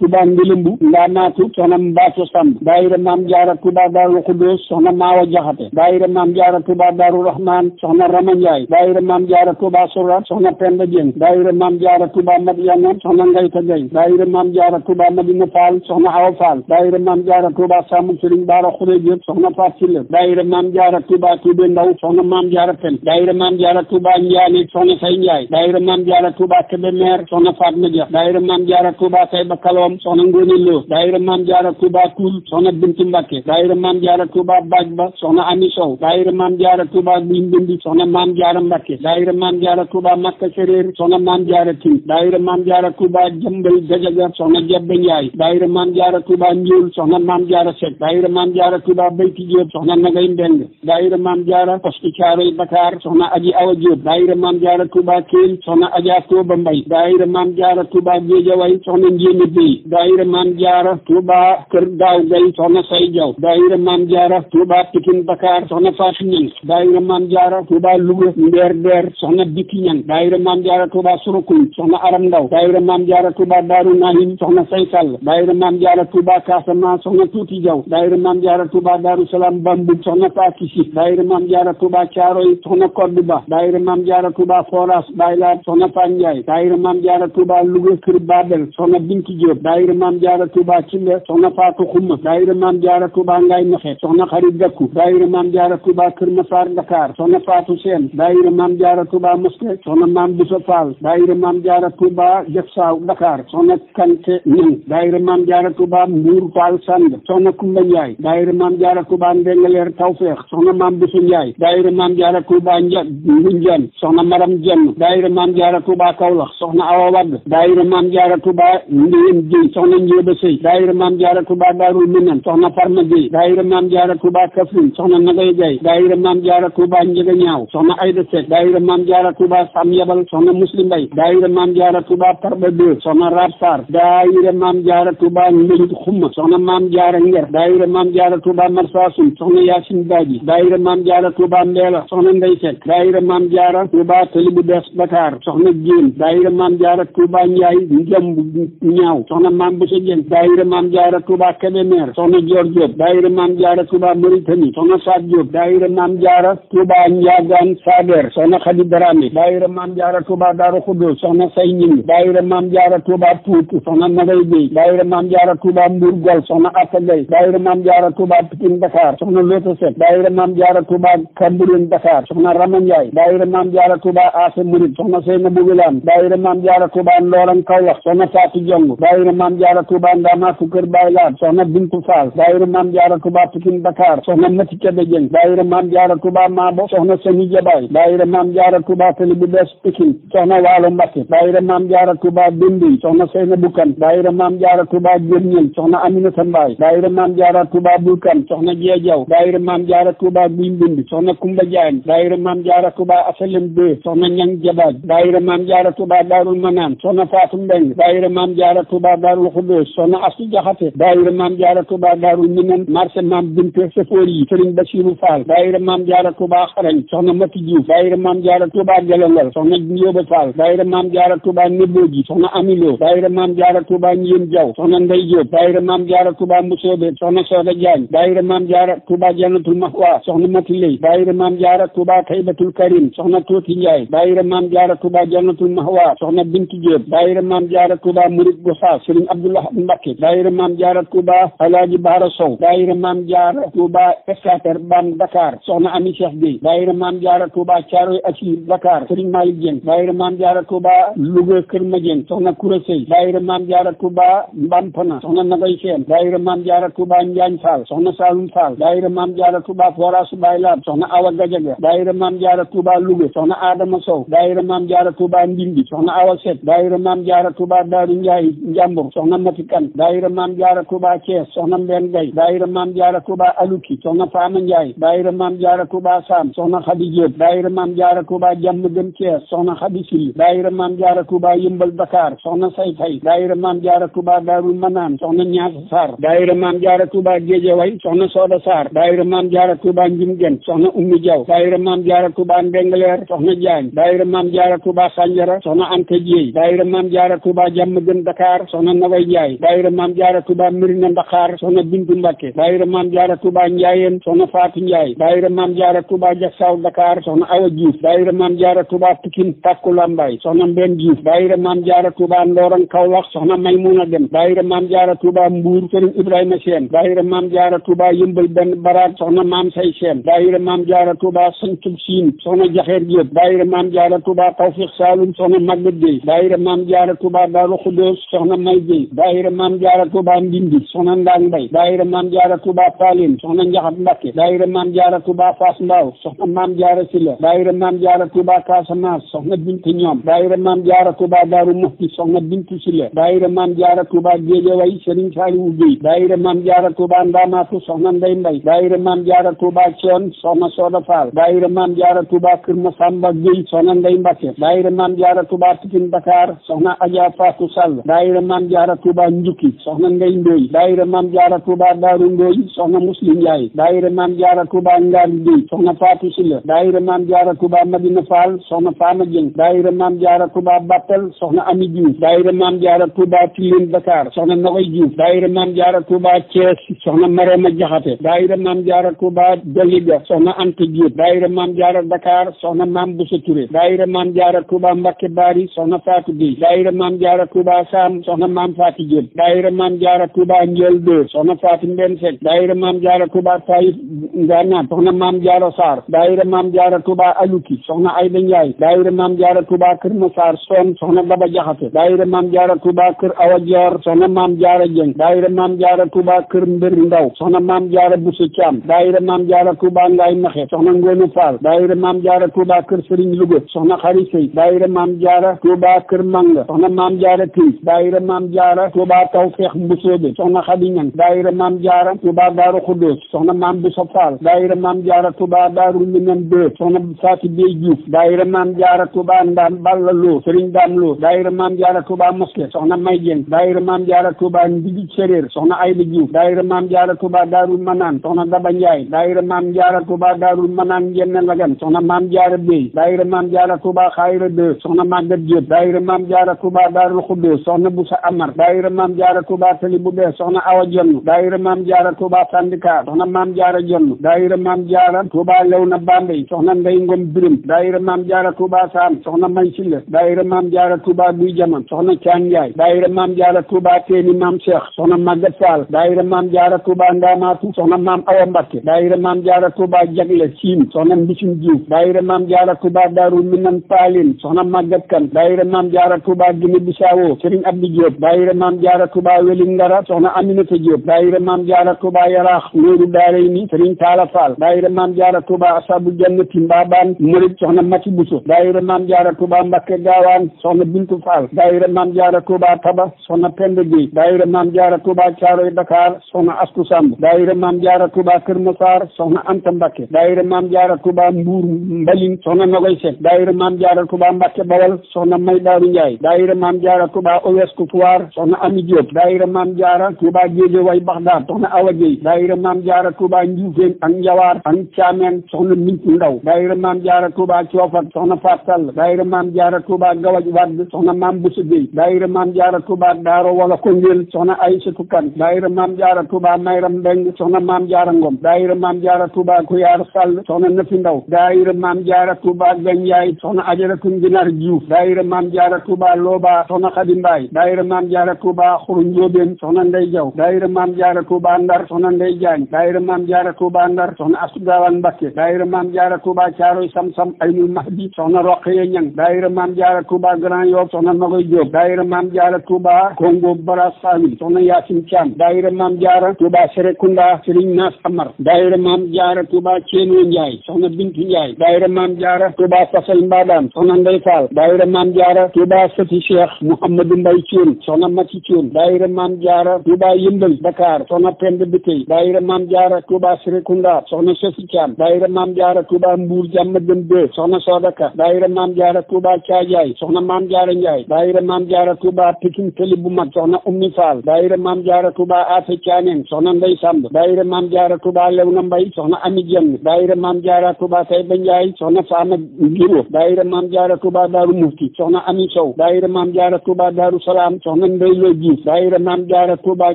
Speaker 1: Touba Ngilimbu Ndamaatu soxna Mbaaco Samb daayira Maam Jaara Touba Daaru Xuddoos soxna Maawa Jaxate daayira Maam Jaara Touba Daaru Rahman soxna Rama Njaay daayira Maam Jaara Touba Sorat soxna Penda Jeng daayira Maam Jaara Touba Madiyana soxna Ngayta Gay daayira Maam Jaara Touba Madina Fall soxna Awa Fall daayira Maam Jaara Touba Sàmm Sëriñ Baara Xureje soxna Faat Silla daayira Maam Jaara Touba Tuube Ndaw soxna Maam Jaara Pen daayira Maam Jaara Touba Njaane soxna Say Njaay daayira Maam Jaara Touba Kébémer soxna Fatma Dia daayira Maam Jaara Touba Tayba Kalom soxna Ngóone Lo daayira Maam Jaara Touba Kuul soxna Bintu Mbakke daayira Maam Jaara Touba Baaj Ba soxna Ami Sow daayira Maam Jaara Touba Guy Mbindi soxna Maam Jaara Mbakke daayira Maam Jaara Touba Makka Séréer soxna Maam Jaara Tin daayira Maam Jaara Touba Jëmbal Gajaga soxna Jebbe Njaay daayira Maam Jaara Touba Njuul soxna Maam Jaara Sekk daayira Maam Jaara Touba Bayti Jóob soxna Nagay Mbeng daayira Maam Jaara Poste Caaroy Dakar soxna Aji Awa Jóob daayira Maam Jaara Touba Kéel soxna Aja Tooba Mbay daayira Maam Jaara Touba Géejawaay soxna Njéeme Géy daayira Maam Jaara Touba Kër Daaw Gay soxna Say Jaw daayira Maam Jaara Touba Pikin Dakar soxna Fatou Ñang daayira Maam Jaara Touba Louga Ndeer Deer soxna Bikki Ñang daayira Maam Jaara Touba Surukuy soxna Aram Ndaw daayira Maam Jaara Touba Daaru Nahim soxna Say Sall daayira Maam Jaara Touba Casamance soxna Tuuti Jaw daayira Maam Jaara Touba Daaru Salaam Bambul soxna Faati Si daayira Maam Jaara Touba Caaroy soxna Koddu Ba daayira Maam Jaara Touba Foras Baylaat soxna Fan Njaay daayira Maam Jaara Touba Louga Kër Babel soxna Binti Diop daayira Maam Jaara Touba Cille soxna Faatu Xuma daayira Maam Jaara Touba Ngaay Mexe soxna Xarit Gakku daayira Maam Jaara Touba Kër Masaar Dakar soxna Faatu Seen daayira Maam Jaara Touba Moské soxna Maam Buso Fall daayira Maam Jaara Touba Jefsaaw Dakar soxna Kante Ñang daayira Maam Jaara Touba Mbuur Fall Sand soxna Kumba Njaay daayira Maam Jaara Touba Ndengaleer Tawfeex soxna Maam Buso Njaay daayira Maam Jaara Touba Ngunjaan soxna Maram Jenn daayira Maam Jaara Touba Kawlax soxna Awa Wadd daayira Maam Jaara Touba Ndiyeen Jéy soxna Njóoba Sëy daayira Maam Jaara Touba Daarul Minan soxna Farma Jéy daayira Maam Jaara Touba Kafrin soxna Nagay Gay daayira Maam Jaara Touba Njega Ñaaw soxna Ayda Seck daayira Maam Jaara Touba Sam Yabal soxna Muslim Mbay daayira Maam Jaara Touba Tarba Deux soxna Rab Sarr daayira Maam Jaara Touba Mbélit Xumma soxna Maam Jaara Nger daayira Maam Jaara Touba Marsasum soxna Yaasin Baaji daayira Maam Jaara Touba Mbeela soxna Ndey Seck daayira Maam Jaara Touba Talibu Des Dakar soxna Jéen daayira Maam Jaara Touba Njaay Njamb Ñaaw soxna Maam Buso Jeng daayira Maam Jaara Touba Kébémer soxna Joor Jóob daayira Maam Jaara Touba Mauritanie soxna Saat Jóob daayira Maam Jaara Touba Njaagaan Sader soxna Xadi Dramé daayira Maam Jaara Touba Daaru Xuddoos soxna Say Ñing daayira Maam Jaara Touba Tuut soxna Nagay Géy daayira Maam Jaara Touba Mbuur Gol soxna Atta Gay daayira Maam Jaara Touba Pikin Dakar soxna Loota Seck daayira Maam Jaara Touba Kambuleen Dakar soxna Rama Njaay daayira Maam Jaara Touba Asa Murid soxna Seynabu Wilaan daayira Maam Jaara Touba Ndooran Kawlax soxna Faatu Jong daayira Maam Jaara Touba Ndamaatu Kër Baylaat soxna Bintu Faal daayira Maam Jaara Touba Pikin Dakar soxna Mati Kebe Jeng daayira Maam Jaara Touba Maabo soxna Sani Jabaay daayira Maam Jaara Touba Tali bu Bees Pikin soxna Waalo Mbakke daayira Maam Jaara Touba Bindi soxna Seynabu Kan daayira Maam Jaara Touba Jërñel soxna Aminata Mbaay daayira Maam Jaara Touba Bulkan soxna Jeejaw daayira Maam Jaara Touba Guy Mbind soxna Kumba Jaañ daayira Maam Jaara Touba Asalem Deux soxna Ñang Jabaaj daayira Maam Jaara Touba Daarul Manaan soxna Faatu Mbeng daayira Maam Jaara Touba Daarul Xuddoos soxna Astu Jaxate daayira Maam Jaara Touba Daarul Minan marché Maam Binte Sefoor yi Sëriñ Basiru Faal daayira Maam Maam Jaara Touba Xarañ soxna Mati Diouf daayira Maam Jaara Touba Gelongal soxna Njóoba Fall daayira Maam Jaara Touba Nebooji soxna Amilo daayira Maam Jaara Touba Njiyeen Jaw soxna Ndey Jóob daayira Maam Jaara Touba Mbusoobe soxna Sooda Jaañ daayira Maam Jaara Touba Jannatul Mahwa soxna Mati Lay daayira Maam Jaara Touba Taybatul Karim soxna Tooti Njaay daayira Maam Jaara Touba Jannatul Mahwa soxna Bintu Jóob daayira Maam Jaara Touba Murid Gosaas Sëriñ Abdullah Mbakke daayira Maam Jaara Touba Alaaji Baara Sow daayira Maam Jaara Touba Estater Ban Dakar soxna Ami Cheikh Gueye daayira Maam Jaara Touba Caaroy Asir Dakar Sëriñ Malick Dieng daayira Maam Jaara Touba Louga Kër Madieng soxna Koura Sey daayira Maam Jaara Touba Mbampana soxna Nagay Seen daayira Maam Jaara Touba Njaañ Fall soxna Saloum Fall daayira Maam Jaara Touba Forasu Baylam soxna Awa Gajaga daayira Maam Jaara Touba Louga soxna Adama Sow daayira Maam Jaara Touba Ndindi soxna Awa Set daayira Maam Jaara Touba Daaru Njaay Njambur soxna Mati Kan daayira Maam Jaara Touba Thiès soxna Mbenn Gay daayira Maam Jaara Touba Aluki soxna Faama Njaay daayira Maam Jaara Touba Sam soxna Xadi Jóob daayira Maam Jaara Touba Jàmm Gën Thiès soxna Xadi Sil daayira Maam Jaara Touba Yëmbal Dakar soxna Say Fay daayira Maam Jaara Touba Daarul Manaan soxna Ñaasa Sarr daayira Maam Jaara Touba Géejaway soxna Sooda Sarr daayira Maam Jaara Touba Njum Gen soxna Ummi Jaw daayira Maam Jaara Touba Ndengaleer soxna Jaañ daayira Maam Jaara Touba Sanjara soxna Anta Jeey daayira Maam Jaara Touba Jàmm Gën Dakar soxna Nagay Njaay daayira Maam Jaara Touba Mirina Dakar soxna Bintu Mbakke daayira Maam Jaara Touba Njaayeen soxna Faatu Njaay daayira Maam Jaara Touba Jaksaaw Dakar soxna Awa Diouf daayira Maam Jaara Touba Pikin Takku Lambaay soxna Mbenn Diouf daayira Maam Jaara Touba Ndorong Kaolack soxna Maymuna Dem daayira Maam Jaara Touba Mbuur Sëriñ Ibrahima Seen daayira Maam Jaara Touba Yëmbal Benn Baraat soxna Maam Say Seen daayira Maam Jaara Touba Sancub Siin soxna Jaxeer Jóob daayira Maam Jaara Touba Tawfiq Saalum soxna Maguette Gueye daayira Maam Jaara Touba Daaru Xudoos soxna May Gueye daayira Maam Jaara Touba Ndindi soxna Ndaang Mbay daayira Maam Jaara Touba Paalin soxna Njaxat Mbakke daayira Maam Jaara Touba Fass Mbaaw soxna Maam Jaara Sila daayira Maam Jaara Touba Casamance soxna Bintu Ñoom daayira Maam Jaara Touba Daaru Muxti soxna Bintu Sila daayira Maam Jaara Touba Géejaway Sëriñ Saaliwu Gueye daayira Maam Jaara Touba Ndaamaatu soxna Ndey Mbay daayira Maam Jaara Touba Coon soxna Sooda Faal daayira Maam Jaara Touba Kër Masamba Gueye soxna Ndey Mbakke daayira Maam Jaara Touba Pikin Dakar soxna Adja Fatou Sall daayira Maam Jaara Touba Njukki soxna Ndey Ndooy daayira Maam Jaara Touba Daaru Ndooy soxna Muslim Njaay daayira Maam Jaara Touba Ngaari Gueye soxna Fatou Silla daayira Maam Jaara Touba Madina Fall soxna Fama Dieng daayira Maam Jaara Touba Battal soxna Ami Diouf daayira Maam Jaara Touba Tilène Dakar soxna Nogoy Diouf daayira Maam Jaara Touba Thiès soxna Marema Jaxate daayira Maam Jaara Touba Doliga soxna Anta Diop daayira Maam Jaara Dakar soxna Maam Boussa Touré daayira Maam Jaara Touba Mbakke Bari soxna Fatou Gueye daayira Maam Jaara Touba Sam soxna Maam Fatou Diop daayira Maam Jaara Touba Ndiol 2 soxna Fatou Mbenn Seck daayira Maam Jaara Touba Taïf Ngana soxna Maam Jaara Sarr daayira Maam Jaara Touba Aluki soxna Ayda Ndiaye daayira Maam Jaara Touba Kër Massar Son soxna Daba Jaxate daayira Maam Jaara Touba Kër Awa Dior soxna Maam Jaara Dieng daayira Maam Jaara Touba Kër Mbër Ndaw soxna Maam Jaara Bousso Thiam daayira Maam Jaara Touba Ngaay Maxe soxna Ngoone Fall daayira Maam Jaara Touba Kër Serigne Louga soxna Xari Sey daayira Maam Jaara Touba Kër Manga soxna Maam Jaara Tiis daayira Maam Jaara Touba Tawfeex Mbusoobe soxna Xadi Ñang daayira Maam Jaara Touba Daaru Xudoos soxna Maam Bousso Fall daayira Maam Jaara Touba Daaru Minam 2 soxna Faati Bey Diouf daayira Maam Jaara Touba Ndam Balla Lo Serigne Dam Lo daayira Maam Jaara Touba Moské soxna May Dieng daayira Maam Jaara Touba Ndigi Séréer soxna Ayda Diouf daayira Maam Jaara Touba Daarul Manaan soxna Daba Njaay daayira Maam Jaara Touba Daarul Manaan Njenne Lagan soxna Maam Jaara Bey daayira Maam Jaara Touba Xayra 2 soxna Maguette Diop daayira Maam Jaara Touba Daarul Xuddoos soxna Boussa Amar daayira Maam Jaara Touba Tali bu Bees soxna Awa Jonn daayira Maam Jaara Touba Sandika soxna Maam Jaara Jonn daayira Maam Jaara Touba Lewna Bambey soxna Ndey Ngom Birim daayira Maam Jaara Touba Sam soxna May Silla daayira Maam Jaara Touba Guy Jaman soxna Caan Njaay daayira Maam Jaara Touba Teeni Maam Cheikh soxna Maguette Fall daayira Maam Jaara Touba Ndamaatu soxna Maam Awa Mbakke daayira Maam Jaara Touba Jagle Siin soxna Mbisim Diouf daayira Maam Jaara Touba Daaru Minan Paalin soxna Maguette Kan daayira Maam Jaara Touba Guinée Bissau Serigne Abdou Diop daayira Maam Jaara Touba Weli Ngara soxna Aminata Diop daayira Maam Jaara Touba Yaraax Nooru Daarayni Serigne Talla Fall daayira Maam Jaara Touba Asabu Jannati Mbabaan Murid soxna Mati Bousso daayira Maam Jaara Touba Mbakke Gaawaan soxna Bintu Fall daayira Maam Jaara Touba Taba soxna Penda Gueye daayira Maam Jaara Touba Caaroy Dakar soxna Astu Samb daayira Maam Jaara Touba Kër Massar soxna Anta Mbakke daayira Maam Jaara Touba Mbuur Mbaling soxna Nogoy Seck daayira Maam Jaara Touba Mbakke Bawal soxna May Daaru Njaay daayira Maam Jaara Touba Ouest Foire soxna Ami Diop daayira Maam Jaara Touba Géejawaay Baxdaad soxna Awa Gueye daayira Maam Jaara Touba Njuufeen ak Njawaar ak Yaasin Caameen soxna Mintu Ndaw daayira Maam Jaara Touba Coofat soxna Faat Sall daayira Maam Jaara Touba Gawaj Wadd soxna Maam Busa Géy daayira Maam Jaara Touba Daaro Wala Kongel soxna Aysatu Kan daayira Maam Jaara Touba Mayram Mbeng soxna Maam Jaara Ngom daayira Maam Jaara Touba Kuyaar Sall soxna Nafi Ndaw daayira Maam Jaara Touba Ganjaay soxna Ajaratu Nginar Diouf daayira Maam Jaara Touba Looba soxna Xadi Mbaay daayira Maam Jaara Touba Xuru Njóobeen soxna Ndey Jaw daayira Maam Jaara Touba Ndar soxna Ndey Jaañ daayira Maam Jaara Touba Ndar soxna Astu Gaawaan Mbakke daayira Maam Jaara Touba Caaroy Sam-Sam Aynul Mahdi soxna Roqaya Ñang daayira Maam Jaara Touba Grand Yoff soxna Nogoy Jóob daayira Maam Jaara Touba Kongo Baras Famille soxna Yaasin Caam daayira Maam Jaara Touba Serekunda Sëriñ Naas Amar daayira Maam Jaara Touba Ceeno Njaay soxna Bintu Njaay daayira Maam Jaara Touba Fasal Mbadaan soxna Ndey Faal daayira Maam Jaara Touba Sëti Cheikh Mouhamadou Mbay Cuun soxna Mati Cuun daayira Maam Jaara Touba Yëmbal Dakar soxna Penda Bitey daayira Maam Jaara Touba Serekunda soxna Sofi Caam daayira Maam Jaara Touba Mbuur Jàmm Gën Dë soxna Sodaka daayira Maam Jaara Touba Caajaay soxna Maam Jaara Njaay daayira Maam Jaara Touba Pikin Tëli bu mag soxna Ummi Faal daayira Maam Jaara Touba Afe Caaneen soxna Ndey Samb daayira Maam Jaara Touba Lewna Mbay soxna Ami Jenn daayira Maam Jaara Touba Tayba Njaay soxna Faama Ngiro daayira Maam Jaara Touba Daaru Mufti soxna Ami Sow daayira Maam Jaara Touba Daaru Salaam soxna Ndey Lo Diouf daayira Maam Jaara Touba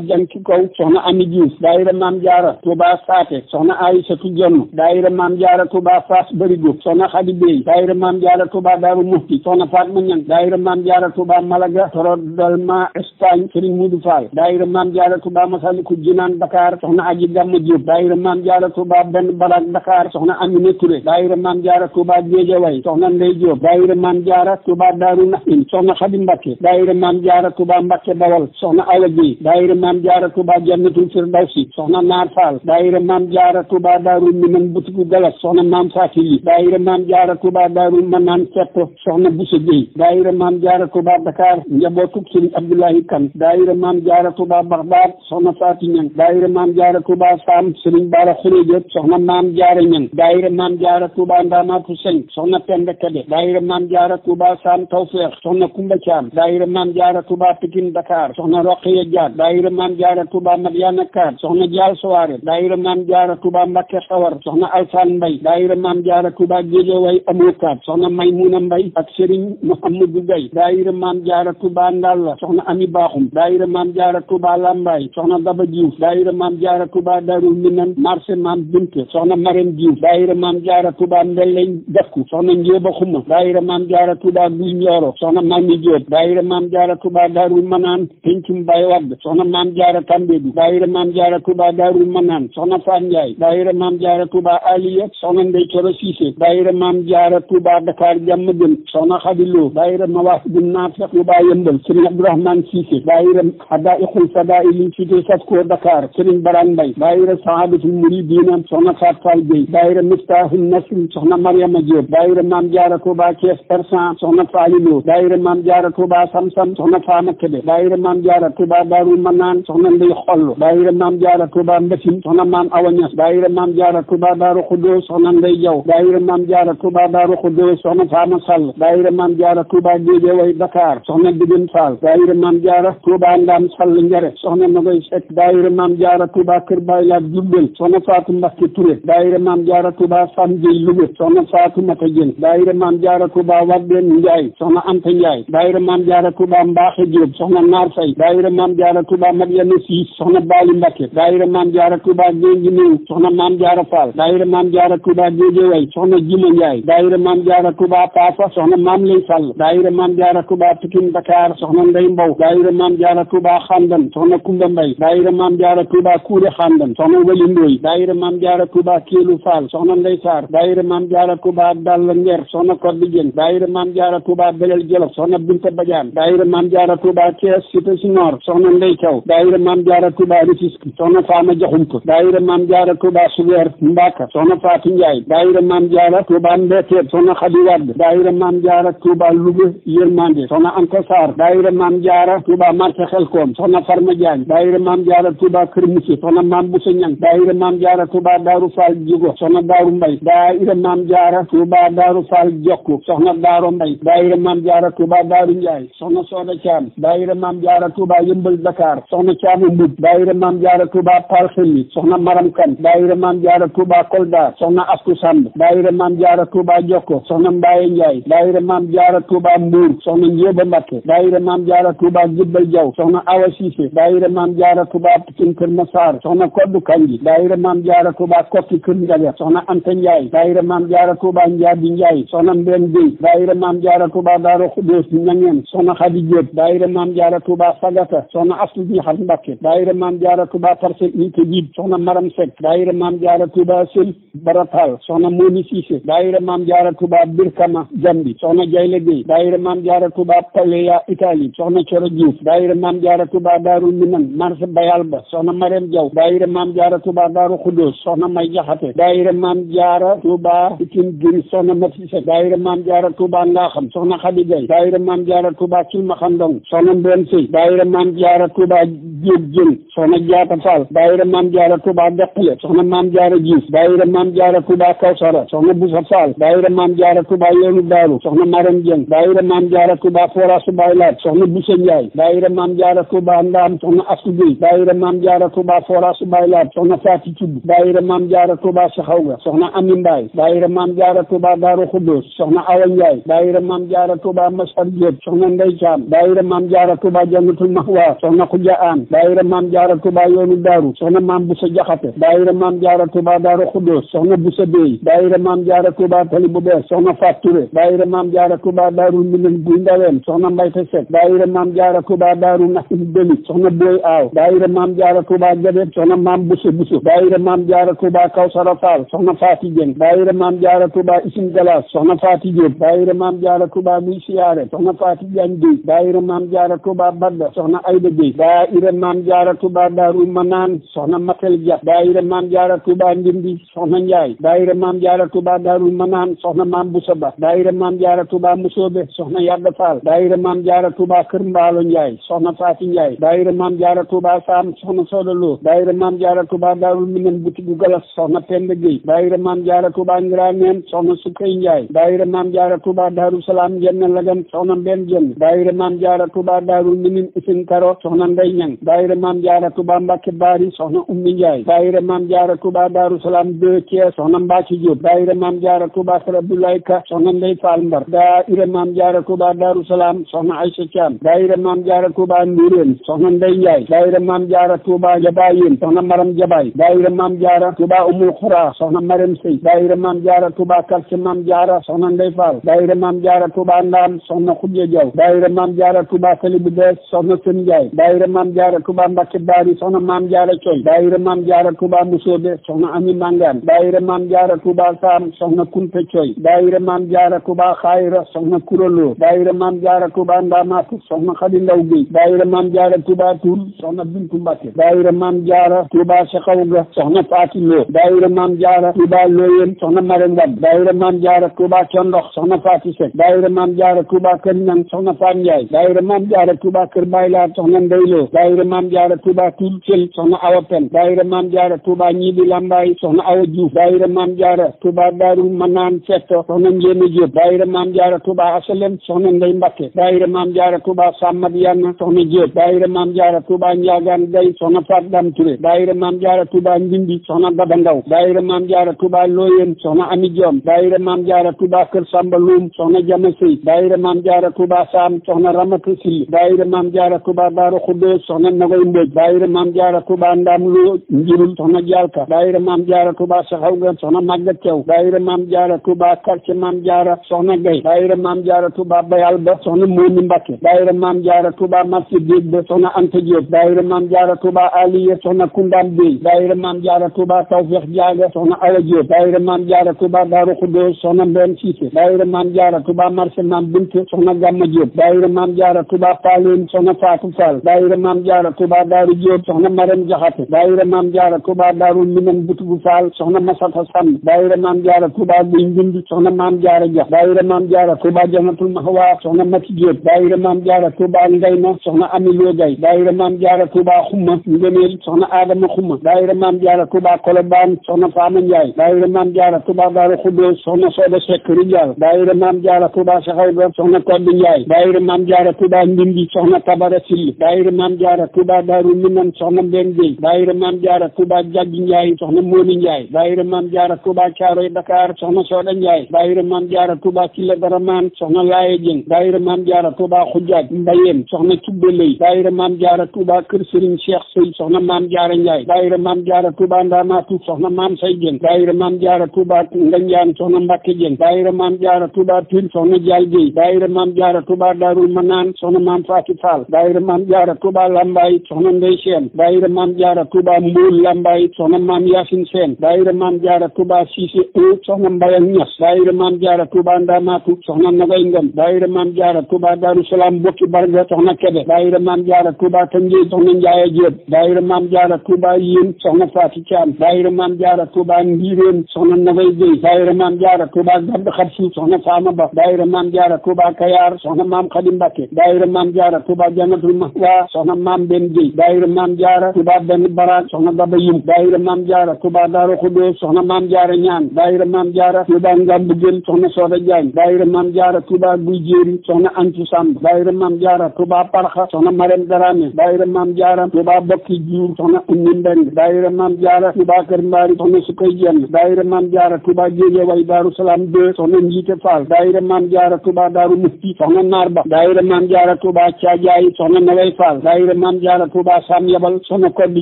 Speaker 1: Janki Kaw soxna Ami Diouf daayira Maam Jaara Touba Saate soxna Aysatu Jonn daayira Maam Jaara Touba Fass Barigo soxna Xadi Bey daayira Maam Jaara Touba Daaru Mufti soxna Fatma Ñang daayira Maam Jaara Touba Malaga Torodalma Espagne Serigne Moudou Fall daayira Maam Jaara Touba Masalikul Jinaan Dakar soxna Aji Gamma Diop daayira Maam Jaara Touba Ben Barak Dakar soxna Amina Touré daayira Maam Jaara Touba Géejawaay soxna Ndey Diop daayira Maam Jaara Touba Daaru Naim soxna Xadi Mbakke daayira Maam Jaara Touba Mbakke Bawal soxna Awa Gueye daayira Maam Jaara Touba Jannatul Firdawsi soxna Naar Fall daayira Maam Jaara Touba Daaru Minan Butiku Galas soxna Maam Fatili daayira Maam Jaara Touba Daaru Manaan Setto soxna Bousso Gueye daayira Maam Jaara Touba Dakar njabootu Serigne Abdoulahi Kan daayira Maam Jaara Touba Bagdad soxna Faati Ñang daayira Maam Jaara Touba Sam Serigne Bara Xureja soxna Maam Jaara Ñang daayira Maam Jaara Touba Ndamaatu Seng soxna Penda Kade daayira Maam Jaara Touba Sam Tawfeex soxna Kumba Caam daayira Maam Jaara Touba Pikin Dakar soxna Roqiya Jaat daayira Maam Jaara Touba Madiana Kaar soxna Jaal Sowaare daayira Maam Jaara Touba Mbakke Xawar soxna Alsaan Mbay daayira Maam Jaara Touba Géejawaay Amukaat soxna Maymuna Mbay ak Serigne Mouhamadou Gay daayira Maam Jaara Touba Ndalla soxna Ami Baaxum daayira Maam Jaara Touba Lambaay soxna Daba Diouf daayira Maam Jaara Touba Darul Minan marché Maam Binte soxna Marème Diouf daayira Maam Jaara Touba Mbelleñ Dakku soxna Njóoba Xuma daayira Maam Jaara Touba Guy Ñooro soxna Mami Diop daayira Maam Jaara Touba Darul Manaan Pencum Bay Wadd soxna Maam Jaara Tambédou daayira Maam Jaara Touba Darul Manaan soxna Faan Njaay daayira Maam Jaara Touba Aliya soxna Ndey Coro Siise daayira Maam Jaara Touba Dakar Jàmm Gën soxna Xadiloo daayira Mawaahibun Naafi Touba Yëmbal Serigne Abdourahmane Cissé daayira Hadaa'iqul Fadaa'il Cité Safko Dakar Serigne Barane Mbaye daayira Saadatul Muridiina soxna Faat Fall Gueye daayira Miftahul Nasr soxna Mariama Diop daayira Maam Jaara Touba Thiès Persan soxna Faliloo daayira Maam Jaara Touba Samsam soxna Fama Kebe daayira Maam Jaara Touba Darul Manaan soxna Ndey Xollo daayira Maam Jaara Touba Mbatin soxna Maam Awa Ñas daayira Maam Jaara Touba Daaru Xudoos soxna Ndey Jaw daayira Maam Jaara Touba Daaru Xudoos soxna Fama Sall daayira Maam Jaara Touba Géejawaay Dakar soxna Digin Fall daayira Maam Jaara Touba Ndam Sall Njare soxna Nogoy Seck daayira Maam Jaara Touba Kër Baylaat Jurbel soxna Faatu Mbakke Touré daayira Maam Jaara Touba Sam Gueye Louga soxna Faatu Mata Jën daayira Maam Jaara Touba Wadden Njaay soxna Anta Njaay daayira Maam Jaara Touba Mbaaxe Jóob soxna Naar Fay daayira Maam Jaara Touba Madiana Siis soxna Baali Mbakke daayira Maam Jaara Touba Géngi Néew soxna Maam Jaara Fall daayira Maam Jaara Touba Géejawaay soxna Juma Njaay daayira Maam Jaara Touba Paafa soxna Maam Lay Fall daayira Maam Jaara Touba Pikin Dakar soxna Ndey Mbow daayira Maam Jaara Touba Xandan soxna Kumba Mbay daayira Maam Jaara Touba Kuure Xandan soxna Wali Ndooy daayira Maam Jaara Touba Kéelu Fall soxna Ndey Saar daayira Maam Jaara Touba Dalla Nger soxna Koddi Jeng daayira Maam Jaara Touba Belel Jolof soxna Binta Badiane daayira Maam Jaara Touba Thiès Cité Sinor soxna Ndey Thiaw daayira Maam Jaara Touba Rufisque soxna Fama Jaxumpa daayira Maam Jaara Touba Sugeer Mbaka soxna Fatou Ndiaye daayira Maam Jaara Touba Mbeteet soxna Khady Wade daayira Maam Jaara Touba Louga Yërmande soxna Anta Sarr daayira Maam Jaara Touba Marché Xelkom soxna Farma Diagne daayira Maam Jaara Touba Kër Mousse soxna Maam Boussa Ñang daayira Maam Jaara Touba Daaru Fall Jigo soxna Daaru Mbay daayira Maam Jaara Touba Daaru Fall Jokku soxna Daaro Mbay daayira Maam Jaara Touba Daaru Njaay soxna Sooda Caam daayira Maam Jaara Touba Yëmbal Dakar soxna Caama Mbub daayira Maam Jaara Touba Pal Xelli soxna Maram Kan daayira Maam Jaara Touba Kolda soxna Astu Samb daayira Maam Jaara Touba Jokko soxna Mbaye Ndiaye daayira Maam Jaara Touba Mbuur soxna Njóoba Mbakke daayira Maam Jaara Touba Jibbal Jaw soxna Awa Siise daayira Maam Jaara Touba Pikin Kër Masaar soxna Koddu Kanji daayira Maam Jaara Touba Kokki Kër Njaga soxna Anta Ndiaye daayira Maam Jaara Touba Njaabi Ndiaye soxna Mbeen Gueye daayira Maam Jaara Touba Daaru Xudoos Ñangeen soxna Xadi Jóob daayira Maam Jaara Touba Sagata soxna Astu Ñaxar Mbakke daayira Maam Jaara Touba Parcelles Unité 10 soxna Maram Seck daayira Maam Jaara Touba Sel Baratal soxna Moni Cissé daayira Maam Jaara Touba Birkama Jambi soxna Jayle Gueye daayira Maam Jaara Touba Paleya Italie soxna Coro Diouf daayira Maam Jaara Touba Daaru Minan marché Bayal ba soxna Marème Diaw daayira Maam Jaara Touba Daaru Xudoos soxna May Jaxate daayira Maam Jaara Touba Pikin Giri soxna Mati Seck daayira Maam Jaara Touba Ngaxam soxna Xadi Gay daayira Maam Jaara Touba Kilma Xandong soxna Mbeen Sey daayira Maam Jaara Touba Jéeb Jël soxna Jaata Fall daayira Maam Jaara Touba Deqale soxna Maam Jaara Diouf daayira Maam Jaara Touba Kawsara soxna Busa Fall daayira Maam Jaara Touba Yoonu Daaru soxna Marème Dieng daayira Maam Jaara Touba Forasu Baylaat soxna Busa Ndiaye daayira Maam Jaara Touba Ndaam soxna Astu Gueye daayira Maam Jaara Touba Forasu Baylaat soxna Faati Tudd daayira Maam Jaara Touba Saxawga soxna Ami Mbaye daayira Maam Jaara Touba Daaru Xuddoos soxna Awa Ndiaye daayira Maam Jaara Touba Masar Diop soxna Ndey Caam daayira Maam Jaara Touba Jannatul Mahwa soxna Xuja Aan daayira Maam Jaara Touba Yoonu Daaru soxna Maam Busa Jaxate daayira Maam Jaara Touba Daaru Xuddoos soxna Busa Bey daayira Maam Jaara Touba Tali bu Bees soxna Faat Touré daayira Maam Jaara Touba Daaru Minan Guy Ndaween soxna Mbayte Seck daayira Maam Jaara Touba Daaru Naxim Deli soxna Boy Aaw daayira Maam Jaara Touba Gadet soxna Maam Busa Busa daayira Maam Jaara Touba Kawsara Fall soxna Faati Jeng daayira Maam Jaara Touba Isin Galas soxna Faati Diop daayira Maam Jaara Touba Muy Siyaare soxna Faati Jaañ Gueye daayira Maam Jaara Touba Badda soxna Ayda Gueye daayira Maam Jaara Touba Daaru Manaan soxna Matel Dia daayira Maam Jaara Touba Ndindi soxna Njaay daayira Maam Jaara Touba Daaru Manaan soxna Maam Busa Ba daayira Maam Jaara Touba Musoobe soxna Yadda Fall daayira Maam Jaara Touba Kër Mbaalo Njaay soxna Faati Njaay daayira Maam Jaara Touba Saam soxna Soda Lo daayira Maam Jaara Touba Daaru Minan Butigu Galas soxna Penda Gueye daayira Maam Jaara Touba Ngiraneen soxna Sukay Njaay daayira Maam Jaara Touba Daaru Salaam Jenn Lagan soxna Mbenn Jenn daayira Maam Jaara Touba Daaru Minin Isin Karo soxna Ndey Ñang daayira Maam Jaara Touba Mbàkke Baari soxna Ummi Njaay daayira Maam Jaara Touba Daaru Salaam deux Thiès soxna Mbacke Diop daayira Maam Jaara Touba Kër Abdoulaye Ka soxna Ndey Fall Mbar daayira Maam Jaara Touba Daaru Salaam soxna Aïcha Thiam daayira Maam Jaara Touba Ndourène soxna Ndey Njaay daayira Maam Jaara Touba Jabaayeen soxna Maram Jabaay daayira Maam Jaara Touba Umul Xura soxna Marem Sey daayira Maam Jaara Touba Quartier Maam Jaara soxna Ndey Fall daayira Maam Jaara Touba Ndaam soxna Xujja Jaw daayira Maam Jaara Touba Tali bu Bees soxna Sën Njaay daayira Maam Jaara Touba Mbacke Baari soxna Maam Jaara Coy daayira Maam Jaara Touba Musoobe soxna Ami Mangaan daayira Maam Jaara Touba Saam soxna Kunte Coy daayira Maam Jaara Touba Xayra soxna Kuraloo daayira Maam Jaara Touba Ndaamaatu soxna Xadi Ndaw Géy daayira Maam Jaara Touba Tuul soxna Bintu Mbacke daayira Maam Jaara Touba Saxawga soxna Faati Lo daayira Maam Jaara Touba Loyen soxna Mare Ngab daayira Maam Jaara Touba Condox soxna Faati Sek daayira Maam Jaara Touba Kër Ñang soxna Faam Njaay daayira Maam Jaara Touba Kër Baylaat soxna Ndeyloo daayira Maam Jaara Touba Tuul Cël soxna Awa Pen daayira Maam Jaara Touba Ñibi Lambaay soxna Awa Diouf daayira Maam Jaara Touba Daaru Manaan Fetto soxna Njéeme Diop daayira Maam Jaara Touba Asalem soxna Ndey Mbakke daayira Maam Jaara Touba Samad Yanna soxna Diop daayira Maam Jaara Touba Njaagaan Gay soxna Fat Dam Touré daayira Maam Jaara Touba Ndindi soxna Daba Ndaw daayira Maam Jaara Touba Loyen soxna Ami Diom daayira Maam Jaara Touba Kër Samba Loum soxna Jama Sey daayira Maam Jaara Touba Sam soxna Ramata Sill daayira Maam Jaara Touba Daaru Xuddoos soxna Nagoy Mbodj daayira Maam Jaara Touba Ndam Lo Njirul soxna Jalka daayira Maam Jaara Touba Saxawga soxna Magat Thiaw daayira Maam Jaara Touba Quartier Maam Jaara soxna Gay daayira Maam Jaara Touba Bayal ba soxna Momi Mbakke daayira Maam Jaara Touba marché Déeg ba soxna Anta Diop daayira Maam Jaara Touba Aliya soxna Kundam Bey daayira Maam Jaara Touba Tawfeex Jaaga soxna Awa Diop daayira Maam Jaara Touba Daaru Xuddoos soxna Mbeen Siise daayira Maam Jaara Touba marché Maam Bintu soxna Gamma Diop daayira Maam Jaara Touba Paleen soxna Fatou Fall daayira Maam Jaara Touba Daaru Diop soxna Marem Jaxate daayira Maam Jaara Touba Daaru Minan Butugu Fall soxna Masata Samb daayira Maam Jaara Touba Guy Mbind soxna Maam Jaara Dia daayira Maam Jaara Touba Jannatul Mahwa soxna Mati Diop daayira Maam Jaara Touba Ngayna soxna Ami Lo Gay daayira Maam Jaara Touba Xumma Ngëneel soxna Adama Xumma daayira Maam Jaara Touba Kolobaan soxna Faama Njaay daayira Maam Jaara Touba Daaru Xuddoos soxna Soda Seck Rijal daayira Maam Jaara Touba Saxawga soxna Koddu Njaay daayira Maam Jaara Touba Ndindi soxna Tabara Sill daayira Maam Jaara Touba Daaru Minan soxna Mbeen Géy daayira Maam Jaara Touba Jaggi Njaay soxna Moori Ami Ndiaye daayira Maam Jaara Touba Caaroy Dakar soxna Sooda Ndiaye daayira Maam Jaara Touba Killa Daraman soxna Laaye Dieng daayira Maam Jaara Touba Xujjaaj Mbayeen soxna Cubbe Lay daayira Maam Jaara Touba Kër Serigne Cheikh Sey soxna Maam Jaara Ndiaye daayira Maam Jaara Touba Ndamaatu soxna Maam Say Dieng daayira Maam Jaara Touba Nganjaan soxna Mbacke Dieng daayira Maam Jaara Touba Pire soxna Dial Gueye daayira Maam Jaara Touba Darul Manaan soxna Maam Faati Fall daayira Maam Jaara Touba Lambaye soxna Ndey Seen daayira Maam Jaara Touba Mboul Lambaye soxna Maam Yaasin Seen daayira Maam Jaara Touba Cissé soxna Mbaye Ñas daayira Maam Jaara Touba Ndamaatu soxna Nogay Ngom daayira Maam Jaara Touba Darou Salam Bokki Barga soxna Kebe daayira Maam Jaara Touba Tëngéej soxna Ndiaye Diop daayira Maam Jaara Touba Yéen soxna Faati Caam daayira Maam Jaara Touba Ndiireen soxna Nogay Gueye daayira Maam Jaara Touba Gadd Xabsi soxna Faama Ba daayira Maam Jaara Touba Kayar soxna Maam Xadi Mbakke daayira Maam Jaara Touba Jannatul Mahwa soxna Maam Ben Gueye daayira Maam Jaara Touba Ben Barak soxna Daba Yum daayira Maam Jaara Touba Daaru Xudoos soxna Maam Jaara Ñaan daayira Maam Jaara Touba Ngambu Gën soxna Sooda Jaañ daayira Maam Jaara Touba Guy Jéeri soxna Antu Samb daayira Maam Jaara Touba Parxa soxna Marème Darame daayira Maam Jaara Touba Bokki Juur soxna Ummi Mbeng daayira Maam Jaara Touba Kër Mbaari soxna Sukay Jenn daayira Maam Jaara Touba Géejawaay Daaru Salaam 2 soxna Njiite Fall daayira Maam Jaara Touba Daaru Mufti soxna Naar Ba daayira Maam Jaara Touba Caajaay soxna Naway Fall daayira Maam Jaara Touba Sam Yabal soxna Koddi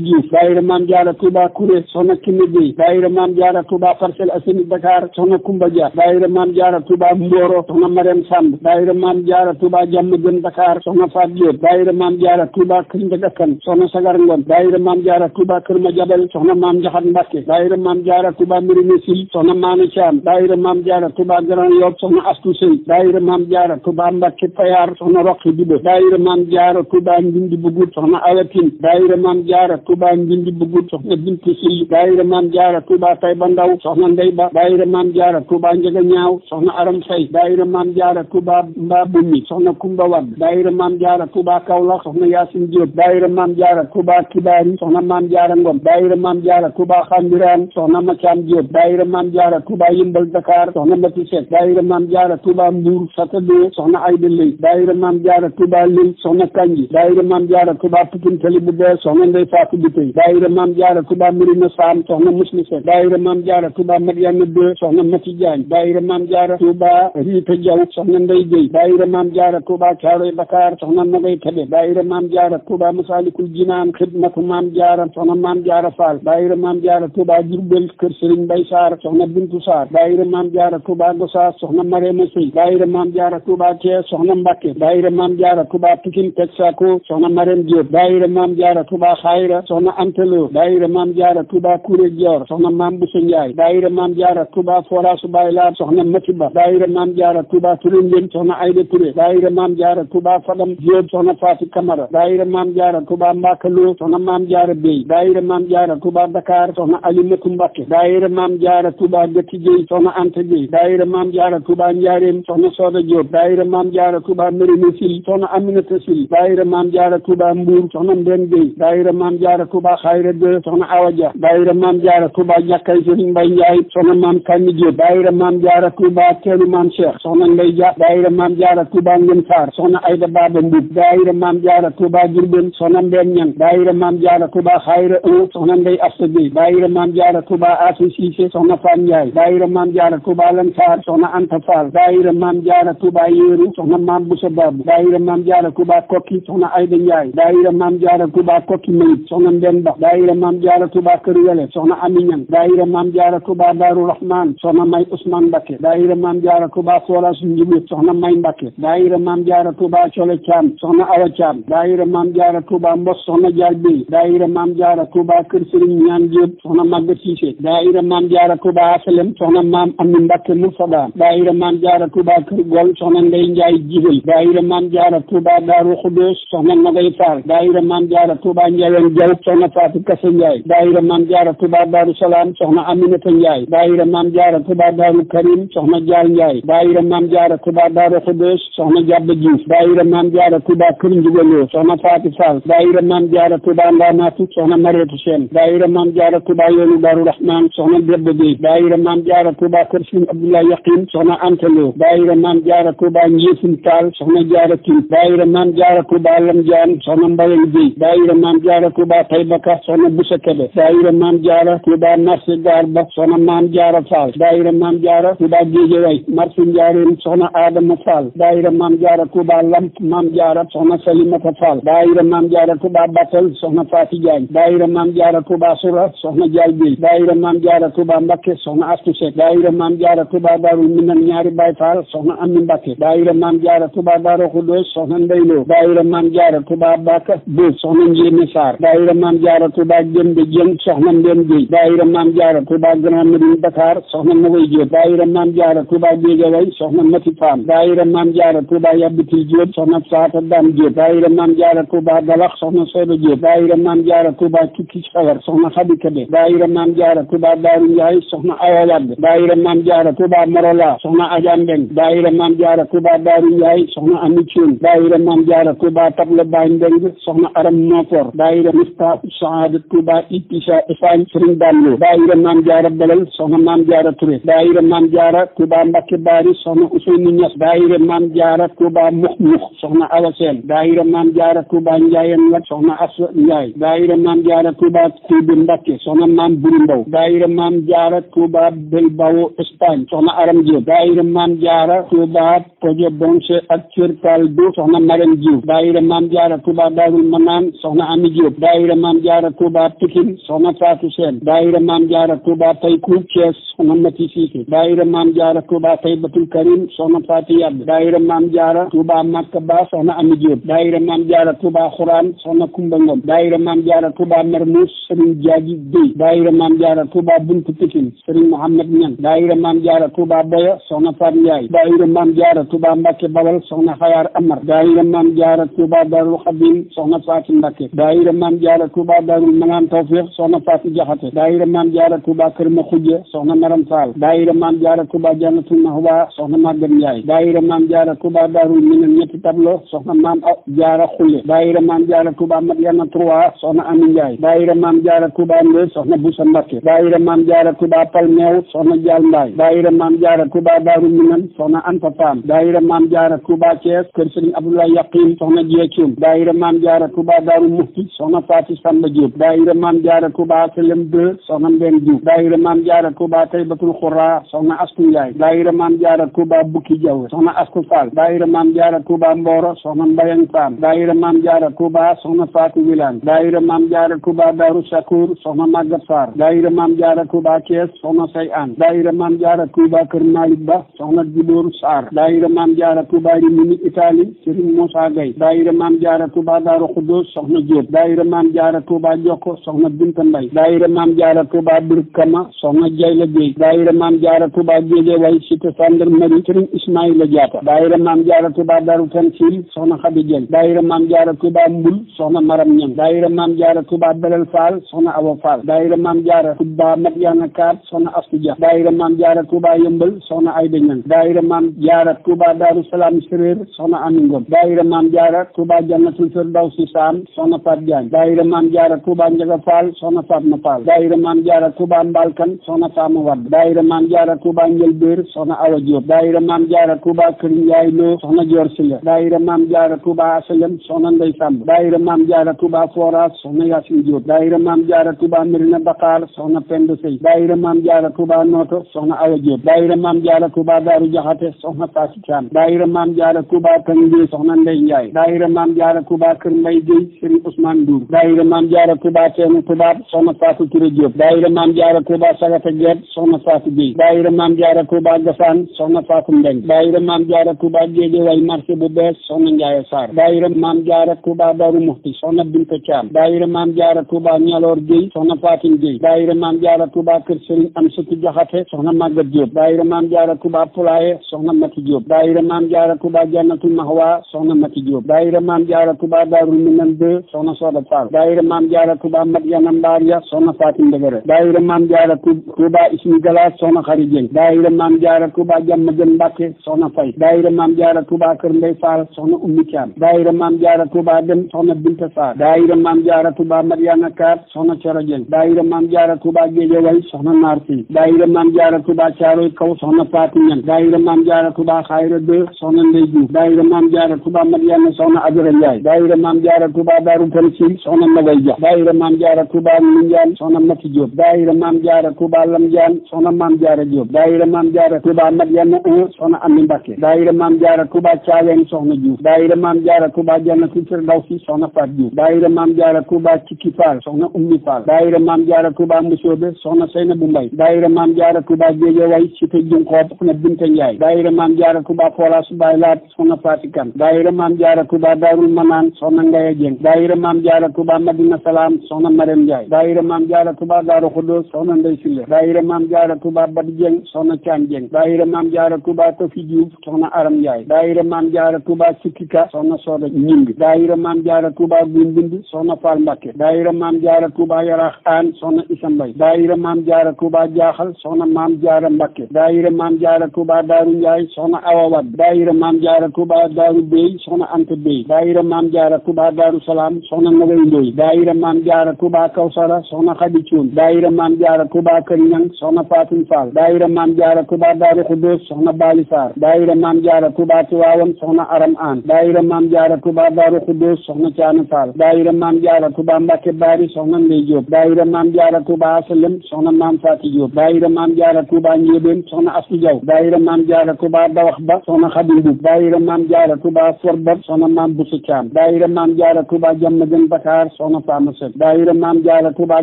Speaker 1: Diouf daayira Maam Jaara Touba Kuré soxna Kiné Gueye daayira Maam Jaara Touba Parcelles Assainies Dakar soxna Kumba Dia daayira Maam Jaara Touba Mboro soxna Mariam Samb daayira Maam Jaara Touba Diamaguène Dakar soxna Fat Diop daayira Maam Jaara Touba Kër Ndiaga Kane soxna Sagar Ngom daayira Maam Jaara Touba Kër Madiabel soxna Maam Njaxat Mbacke daayira Maam Jaara Touba Mérina Sil soxna Maane Thiam daayira Maam Jaara Touba Grand Yoff soxna Astou Sey daayira Maam Jaara Touba Mbacke Payar soxna Roqi Diba daayira Maam Jaara Touba Ndindi Bugut soxna Awatine daayira Maam Jaara Touba Ndindi Bugut soxna Bintu Sil daayira Maam Jaara Touba Tayba Ndaw soxna Ndey Ba daayira Maam Jaara Touba Njega Ñaaw soxna Aram Fay daayira Maam Jaara Touba Mba Bumi soxna Kumba Wad daayira Maam Jaara Touba Kaolack soxna Yaasin Diop daayira Maam Jaara Touba Kibaari soxna Maam Jaara Ngom daayira Maam Jaara Touba Xambiraan soxna Mathiam Diop daayira Maam Jaara Touba Yëmbal Dakar soxna Mati Seck daayira Maam Jaara Touba Mbour Satado soxna Ayda Lay daayira Maam Jaara Touba Lil soxna Kanji daayira Maam Jaara Touba Pikine Tali bu bees soxna Ndey Fatou Bitey daayira Maam Jaara Touba Mérina Sam soxna Musli Seck daayira Maam Jaara Touba Madiana 2 soxna Mati Diagne daayira Maam Jaara Touba Rita Diaw soxna Ndey Gueye daayira Maam Jaara Touba Caaroy Dakar soxna Nogay Kebe daayira Maam Jaara Touba Masalikul Jinaan Xidmatu Maam Jaara soxna Maam Jaara Fall daayira Maam Jaara Touba Diourbel Kër Serigne Bay Sarr soxna Bintu Sarr daayira Maam Jaara Touba Gossas soxna Marema Sey daayira Maam Jaara Touba Thiès soxna Mbacke daayira Maam Jaara Touba Pikine Texaco soxna Marème Diop daayira Maam Jaara Touba Xayra soxna Antelo daayira Maam Jaara Touba Kouré Dior soxna Maam Boussa Ndiaye daayira Maam Jaara Touba Forasu Baylar soxna Matiba daayira Maam Jaara Touba Touré Ndien soxna Ayda Touré daayira Maam Jaara Touba Fadam Diop soxna Fatou Camara daayira Maam Jaara Touba Mbakalo soxna Maam Jaara Bey daayira Maam Jaara Touba Dakar soxna Alimatu Mbacké daayira Maam Jaara Touba Gati Gueye soxna Anta Gueye daayira Maam Jaara Touba Ndiarème soxna Soda Diop daayira Maam Jaara Touba Mérina Sil soxna Aminata Sil daayira Maam Jaara Touba Mbour soxna Mbène Gueye daayira Maam Jaara Touba Xayra 2 soxna Awa Dia daayira Maam Jaara Touba Jakkay Serigne Mbaye Ndiaye soxna Maam Kani Diop daayira Maam Jaara Touba Teelu Maam Cheikh soxna Ndey Dia daayira Maam Jaara Touba Ngën Sarr soxna Ayda Baba Mbub daayira Maam Jaara Touba Diourbel soxna Mbène Ñang daayira Maam Jaara Touba Xayra 1 soxna Ndey Afsa Gueye daayira Maam Jaara Touba Asi Cissé soxna Fane Ndiaye daayira Maam Jaara Touba Lansar soxna Anta Fall daayira Maam Jaara Touba Yéeru soxna Maam Boussa Babu daayira Maam Jaara Touba Kokki soxna Ayda Ndiaye daayira Maam Jaara Touba Kokki Mayit soxna Mbène Ba daayira Maam Jaara Touba Kër Wele soxna Ami Ñang daayira Maam Jaara Touba Daaru Rahman soxna May Ousmane Mbacké daayira Maam Jaara Touba Foras Njibit soxna May Mbacké daayira Maam Jaara Touba Cole Thiam soxna Awa Thiam daayira Maam Jaara Touba Mbos soxna Jaal Bey daayira Maam Jaara Touba Kër Serigne Ñaan Diop soxna Maguette Cissé daayira Maam Jaara Touba Asalem soxna Maam Ami Mbacké Murtada daayira Maam Jaara Touba Kër Gol soxna Ndey Njaay Jibel daayira Maam Jaara Touba Daaru Xudoos soxna Nogay Fall daayira Maam Jaara Touba Njawen Jaw soxna Fatou Kassé Ndiaye daayira Maam Jaara Touba Daaru Salaam soxna Aminata Ndiaye daayira Maam Jaara Touba Daaru Karim soxna Jaal Ndiaye daayira Maam Jaara Touba Daaru Xudoos soxna Jabba Diouf daayira Maam Jaara Touba Kër Njigalo soxna Fatou Fall daayira Maam Jaara Touba Ndamatou soxna Mariétou Sène daayira Maam Jaara Touba Yoonu Daaru Rahman soxna Debba Gueye daayira Maam Jaara Touba Kër Sine Abdoulaye Yaqin soxna Antelo daayira Maam Jaara Touba Njéefin Taal soxna Jaara Kin daayira Maam Jaara Touba Lam Jaan soxna Mbayang Gueye daayira Maam Jaara Touba Taybaka soxna Boussa Kebe daayira Maam Jaara Jaara Touba marché gaar ba soxna Maam Jaara Fall daayira Maam Jaara Touba Géejawaay marché Njaaréem soxna Adama Fall daayira Maam Jaara Touba Lamp Maam Jaara soxna Salimata Fall daayira Maam Jaara Touba Batal soxna Faati Jaañ daayira Maam Jaara Touba Sura soxna Jaay Géey daayira Maam Jaara Touba Mbakke soxna Astu Sekk daayira Maam Jaara Touba Daarul Minan ñaari Baay Faal soxna Ami Mbakke daayira Maam Jaara Touba Daaru Xudoos soxna Ndeyloo daayira Maam Jaara Touba Baka Boob soxna Njéeme Saar daayira Maam Jaara Touba Jëmbe Jën soxna Mbeen Géey daayira Maam Jaara Touba Grand Médine Dakar soxna Nagoy Jóob daayira Maam Jaara Touba Géejawaay soxna Mati Faam daayira Maam Jaara Touba Yabbitil Jóob soxna Faata Dam Jóob daayira Maam Jaara Touba Dalax soxna Sooda Jóob daayira Maam Jaara Touba Tukki Xawar soxna Xadi Kebe daayira Maam Jaara Touba Daaru Njaay soxna Awa Wade daayira Maam Jaara Touba Morola soxna Aja Mbeng daayira Maam Jaara Touba Daaru Njaay soxna Ami Cuun daayira Maam Jaara Touba Table Baay Mbeng soxna Aram Mofor daayira Mifta Saada Touba Itisa Ifaan Sëriñ Dallo daayira Maam Jaara Belal soxna Maam Jaara Touré daayira Maam Jaara Touba Mbakke Baari soxna Ousseynou Niass daayira Maam Jaara Touba Mux soxna Awa Seen daayira Maam Jaara Touba Njaayen Lat soxna Assa Njaay daayira Maam Jaara Touba Tuubi Mbakke soxna Maam Buri Mbow daayira Maam Jaara Touba Bilbao Espagne soxna Aram Diop daayira Maam Jaara Touba Pojo Bonse ak Kër Kaldu soxna Marème Diouf daayira Maam Jaara Touba Daarul Manaan soxna Ami Diop daayira Maam Jaara Touba Pikine soxna Fatou Sène daayira Maam Jaara Touba Tayku Thiès soxna Mati Cissé daayira Maam Jaara Touba Taybatul Karim soxna Fatou Yadd daayira Maam Jaara Touba Makka Ba soxna Ami Diop daayira Maam Jaara Touba Xuraan soxna Kumba Ngom daayira Maam Jaara Touba Mermoz Serigne Diadji Guèye daayira Maam Jaara Touba Buntu Pikine Serigne Mohamed Niang daayira Maam Jaara Touba Boya soxna Fat Ndiaye daayira Maam Jaara Touba Mbacke Bawal soxna Xayaar Amar daayira Maam Jaara Touba Darul Xadim soxna Faati Mbacke daayira Maam Jaara Touba Darul Manaan Tawfiq soxna Faati Jaxate daayira Maam Jaara Touba Kër Ma Xujja soxna Maram Fall daayira Maam Jaara Touba Jannatul Mahwa soxna Maguette Ndiaye daayira Maam Jaara Touba Darul Minan ñetti tablo soxna Maam Jaara Xulle daayira Maam Jaara Touba Madiana 3 soxna Ami Ndiaye daayira Maam Jaara Touba Ndee soxna Boussa Mbacke daayira Maam Jaara Touba Palmeew soxna Jaal Mbaay daayira Maam Jaara Touba Darul Minan soxna Anta Pam daayira Maam Jaara Touba Thiès kër Serigne Abdoulaye Yaqin soxna Jeecum daayira Maam Jaara Touba Darul Muxti soxna Faati Samba Diop daayira Maam Jaara Touba Selem 2 soxna Mbeen Diouf daayira Maam Jaara Touba Taybatul Xura soxna Astu Njaay daayira Maam Jaara Touba Bukki Jaw soxna Astu Fall daayira Maam Jaara Touba Mboro soxna Mbayang Pam daayira Maam Jaara Touba soxna Faatu Wilaan daayira Maam Jaara Touba Daaru Sakour soxna Magat Sarr daayira Maam Jaara Touba Thiès soxna Say An daayira Maam Jaara Touba Kër Malick Ba soxna Djibóor Sarr daayira Maam Jaara Touba Rimini Italie Serigne Moussa Gaye daayira Maam Jaara Touba Daaru Xuddoos soxna Diop daayira Maam Jaara Touba Jokko soxna Binta Mbay daayira Maam Jaara Touba Birkama soxna Jayla Gueye daayira Maam Jaara Touba Guédiawaye cité gendarmerie Serigne Ismaïla Diatta daayira Maam Jaara Touba Daaru Tansil soxna Khady Dieng daayira Maam Jaara Touba Mbul soxna Maram Ñang daayira Maam Jaara Touba Belel Fall soxna Awa Fall daayira Maam Jaara Touba Madiana 4 soxna Astu Dia daayira Maam Jaara Touba Yëmbal soxna Ayda Ñang daayira Maam Jaara Touba Daaru Salaam Séréer soxna Ami Ngom daayira Maam Jaara Touba Jannatul Firdawsi Sam soxna Fat Diagne daayira Maam Jaara Touba Njaga Fall soxna Fatma Fall daayira Maam Jaara Touba Mbalkan soxna Fama Wade daayira Maam Jaara Touba Njëlbéer soxna Awa Diop daayira Maam Jaara Touba Kër Njaay Lo soxna Joor Silla daayira Maam Jaara Touba Asalem soxna Ndey Samb daayira Maam Jaara Touba Foras soxna Yaasin Diop daayira Maam Jaara Touba Mirina Bakar soxna Penda Sey daayira Maam Jaara Touba Noto soxna Awa Diop daayira Maam Jaara Touba Daaru Jaxate soxna Faasi Caam daayira Maam Jaara Touba Tangé soxna Ndey Njaay daayira Maam Jaara Touba Kër Mbay Géy Serigne Ousmane Ndour daayira Maam Jaara Touba Teenu Touba soxna Fatou Touré Diop daayira Maam Jaara Touba Sagata Geet soxna Fatou Gueye daayira Maam Jaara Touba Gassane soxna Fatou Mbeng daayira Maam Jaara Touba Guédiawaye marché bu bees soxna Ndiaye Sarr daayira Maam Jaara Touba Darou Muxti soxna Binta Thiam daayira Maam Jaara Touba Ñaloor Gueye soxna Fatim Gueye daayira Maam Jaara Touba Kër Serigne Amsatou Jaxate soxna Maguette Diop daayira Maam Jaara Touba Poulaye soxna Mati Diop daayira Maam Jaara Touba Jannatul Mahwa soxna Mati Diop daayira Maam Jaara Touba Darul Minan 2 soxna Soda Fall daayira Maam Jaara Touba Madiana Mbaria soxna Fatim Ndegere daayira Maam Jaara Touba Ismi Galas soxna Xari Dieng daayira Maam Jaara Touba Jàmm Gën Mbàkke soxna Fay daayira Maam Jaara Touba Kër Ndey Fall soxna Ummi Thiam daayira Maam Jaara Touba Dem soxna Binta Sarr daayira Maam Jaara Touba Madiana 4 soxna Coro Dieng daayira Maam Jaara Touba Guédiawaye soxna Naar Si daayira Maam Jaara Touba Caaroy Kaw soxna Fatou Ñang daayira Maam Jaara Touba Xayra 2 soxna Ndey Diouf daayira Maam Jaara Touba Madiana soxna Adora Ndiaye daayira Maam Jaara Touba Daaru Tansil soxna Nagay Dia daayira Maam Jaara Touba Lindiane soxna Mati Diop daayira Maam Jaara Touba Lamdiane soxna Maam Jaara Diop daayira Maam Jaara Touba Madiana 1 soxna Ami Mbacké daayira Maam Jaara Touba Thiawène soxna Diouf daayira Maam Jaara Touba Jannatul Firdawsi soxna Fat Diouf daayira Maam Jaara Touba Cikki Fall soxna Ummi Fall daayira Maam Jaara Touba Mbusoobe soxna Seynabou Mbaye daayira Maam Jaara Touba Guédiawaye cité Junxoob soxna Binta Ndiaye daayira Maam Jaara Touba Folas Baye Laat soxna Fati Kan daayira Maam Jaara Touba Daarul Manaan soxna Ngaye Dieng daayira Maam Jaara Touba Madina Salaam soxna Marème Ndiaye daayira Maam Jaara Touba Daaru Xudoos soxna Ndey Sille daayira Maam Jaara Touba Badi Dieng soxna Thiam Dieng daayira Maam Jaara Touba Tofi Diouf soxna Aram Ndiaye daayira Maam Jaara Touba Sikika soxna Soda Ñing daayira Maam Jaara Touba Gumbind soxna Fall Mbacké daayira Maam Jaara Touba Yarax Aan soxna Issa Mbaye daayira Maam Jaara Touba Jaaxal soxna Maam Jaara Mbacké daayira Maam Jaara Touba Daaru Ndiaye soxna Awa Wad daayira Maam Jaara Touba Daaru Bey soxna Anta Bey daayira Maam Jaara Touba Daaru Salaam soxna Nogay Ndoy daayira Maam Jaara Touba Kawsara soxna Khady Thioune daayira Maam Jaara Touba Kër Ñang soxna Fatou Fall daayira Maam Jaara Touba Daaru Xudoos soxna Bali Sarr daayira Maam Jaara Touba Tiwaawan soxna Aram Aan daayira Maam Jaara Touba Daaru Xudoos soxna Caana Fall daayira Maam Jaara Touba Mbacké Bari soxna Ndey Diop daayira Maam Jaara Touba Asalem soxna Maam Faati Diop daayira Maam Jaara Touba Njéebeen soxna Astu Jaw daayira Maam Jaara Touba Dawax Ba soxna Khady Mbub daayira Maam Jaara Touba Forbat soxna Maam Bousso Thiam daayira Maam Jaara Touba Diamaguène Dakar soxna Fama Seck daayira Maam Jaara Touba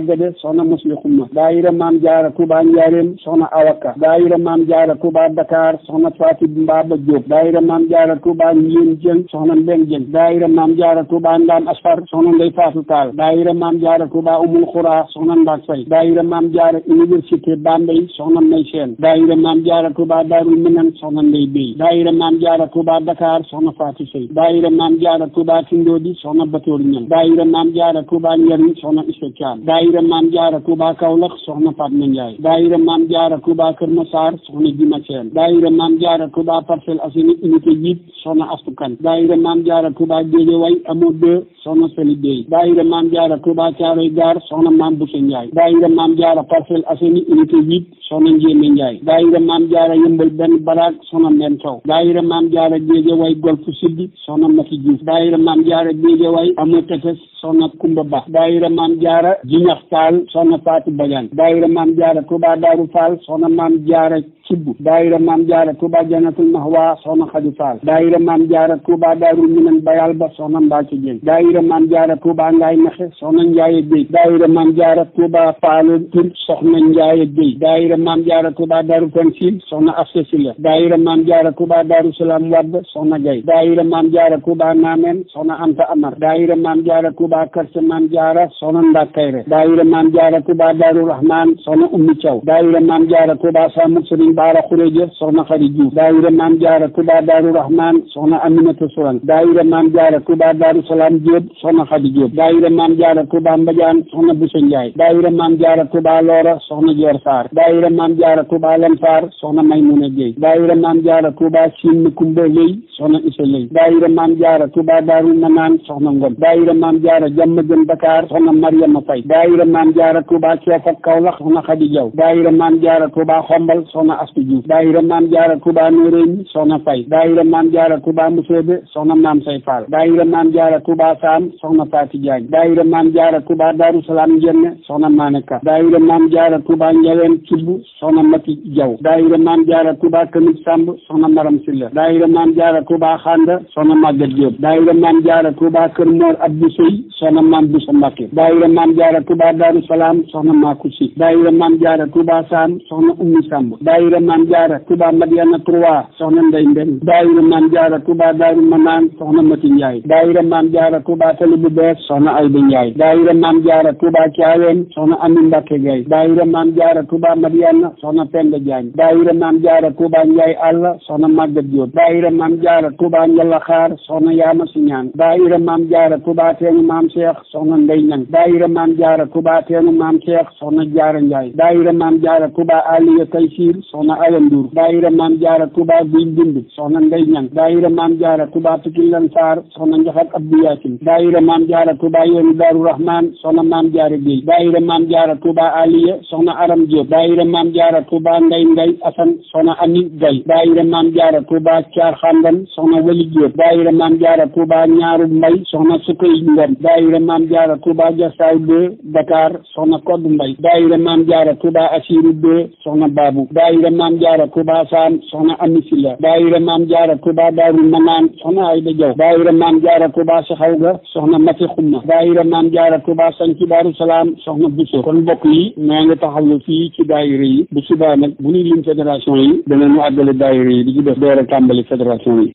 Speaker 1: Guédé soxna Musli Xuma daayira Maam Jaara Touba Njaaréem soxna Awaka daayira Maam Jaara Touba Dakar soxna Faati Mbaba Diop daayira Maam Jaara Touba Njien Dieng soxna Mbeng Dieng daayira Maam Jaara Touba Ndam Asfar soxna Ndey Fatou Tall daayira Maam Jaara Touba Umul Xura soxna Ndak Fay daayira Maam Jaara Université Bambey soxna May Sène daayira Maam Jaara Touba Daarul Minan soxna Ndey Bey daayira Maam Jaara Touba Dakar soxna Fatou Sey daayira Maam Jaara Touba Tindodi soxna Batoor Ñang daayira Maam Jaara Touba Njariñ soxna Issa Thiam daayira Maam Jaara Touba Kaolack soxna Fatma Ndiaye daayira Maam Jaara Touba Kër Massar soxna Jima Sène daayira Maam Jaara Touba Parcelles Assainies unité 8 soxna Astou Kane daayira Maam Jaara Touba Guédiawaye amoo 2 soxna Sali Bey daayira Maam Jaara Touba Thiaroye Gare soxna Maam Bousso Ndiaye daayira Maam Jaara Parcelles Assainies unité 8 soxna Njémé Ndiaye daayira Maam Jaara Yëmbal benn baraag soxna Mbenn Sow daayira Maam Jaara Guédiawaye Golf Sud soxna Mati Diouf daayira Maam Jaara Guédiawaye amoo Tefes soxna Kumba Ba daayira Maam Jaara Jinax Fall soxna Fatou Badiane daayira Maam Jaara Touba Daaru Fall soxna Maam Jaara Cibbu daayira Maam Jaara Touba Jannatul Mahwa soxna Khady Fall daayira Maam Jaara Touba Daarul Minan Bayal Ba soxna Mbacke Dieng daayira Maam Jaara Touba Ngaye Mexe soxna Ndiaye Gueye daayira Maam Jaara Touba Faalo Tur soxna Ndiaye Gueye daayira Maam Jaara Touba Daaru Tansil soxna Afsa Silla daayira Maam Jaara Touba Daaru Salaam Wade soxna Gaye daayira Maam Jaara Touba Namen soxna Anta Amar daayira Maam Jaara Touba Karse Maam Jaara soxna Ndak Kayre daayira Maam Jaara Touba Daaru Rahman soxna Ummi Thiaw daayira Maam Jaara Touba Samuk Serigne Bara Khourédia soxna Khady Diouf daayira Maam Jaara Touba Daaru Rahman soxna Aminata Sourang daayira Maam Jaara Touba Daaru Salaam Diop soxna Khady Diop daayira Maam Jaara Touba Mbadiane soxna Bousso Ndiaye daayira Maam Jaara Touba Lora soxna Dior Sarr daayira Maam Jaara Touba Lansar soxna Maymouna Gueye daayira Maam Jaara Touba Sine Koumba Ley soxna Issa Ley daayira Maam Jaara Touba Daaru Manaan soxna Ngom daayira Maam Jaara Diamaguène Dakar soxna Mariama Faye daayira Maam Jaara Touba Thief ak Kaolack soxna Khady Diaw daayira Maam Jaara Touba Xombal soxna Astou Diouf daayira Maam Jaara Touba Noreyni soxna Faye daayira Maam Jaara Touba Mbusoobe soxna Maam Say Fall daayira Maam Jaara Touba Sam soxna Faati Diagne daayira Maam Jaara Touba Daaru Salaam Njenne soxna Maneka daayira Maam Jaara Touba Njaween Cibbu soxna Mati Diaw daayira Maam Jaara Touba Kanib Samb soxna Maram Silla daayira Maam Jaara Touba Xanda soxna Maguette Diop daayira Maam Jaara Touba Kër Mor Abdou Sey soxna Maam Boussa Mbacké daayira Maam Jaara Touba Daaru Salaam soxna Makusi daayira Maam Jaara Touba Sam soxna Ummi Samb daayira Maam Jaara Touba Madiana 3 soxna Ndey Mbenn daayira Maam Jaara Touba Daaru Manaan soxna Mati Ndiaye daayira Maam Jaara Touba Tali bu Bees soxna Ayda Ndiaye daayira Maam Jaara Touba Thiawène soxna Ami Mbacké Gaye daayira Maam Jaara Touba Madiana soxna Penda Diagne daayira Maam Jaara Touba Ndiaye Alla soxna Maguette Diop daayira Maam Jaara Touba Njalaxaar soxna Yaama Siñaan daayira Maam Jaara Touba Teenu Maam Cheikh soxna Ndey Ñang daayira Maam Jaara Touba Teenu Maam Cheikh soxna Jaara Ndiaye daayira Maam Jaara Touba Aliya Taysir soxna Awa Ndour daayira Maam Jaara Touba Guy Mbind soxna Ndey Ñang daayira Maam Jaara Touba Pikine Lansar soxna Njaxat Abdou Yaasin daayira Maam Jaara Touba Yoonu Daaru Rahman soxna Maam Jaara Gueye daayira Maam Jaara Touba Aliya soxna Aram Diop daayira Maam Jaara Touba Ndey Ngay Asan soxna Ami Gay daayira Maam Jaara Touba Caar Xandan soxna Wali Jóob daayira Maam Jaara Touba Ñaaru Mbay soxna Sukay Ngom daayira Maam Jaara Touba Jassaaw 2 Dakar soxna Koddu Mbay daayira Maam Jaara Touba Asiru 2 soxna Babu daayira Maam Jaara Touba Saan soxna Ami Silla daayira Maam Jaara Touba Daaru Manaan soxna Ayda Jaw daayira Maam Jaara Touba Saxawga soxna Mati Xumma daayira Maam Jaara Touba Sanci Daaru Salaam soxna Buso kon mbokk yi ñoo ngi taxawlu fii ci daayira yi bu subaa nag bu ñuy lim fédération yi danañu àggale daayira yi di ci def door a tàmbali fédération yi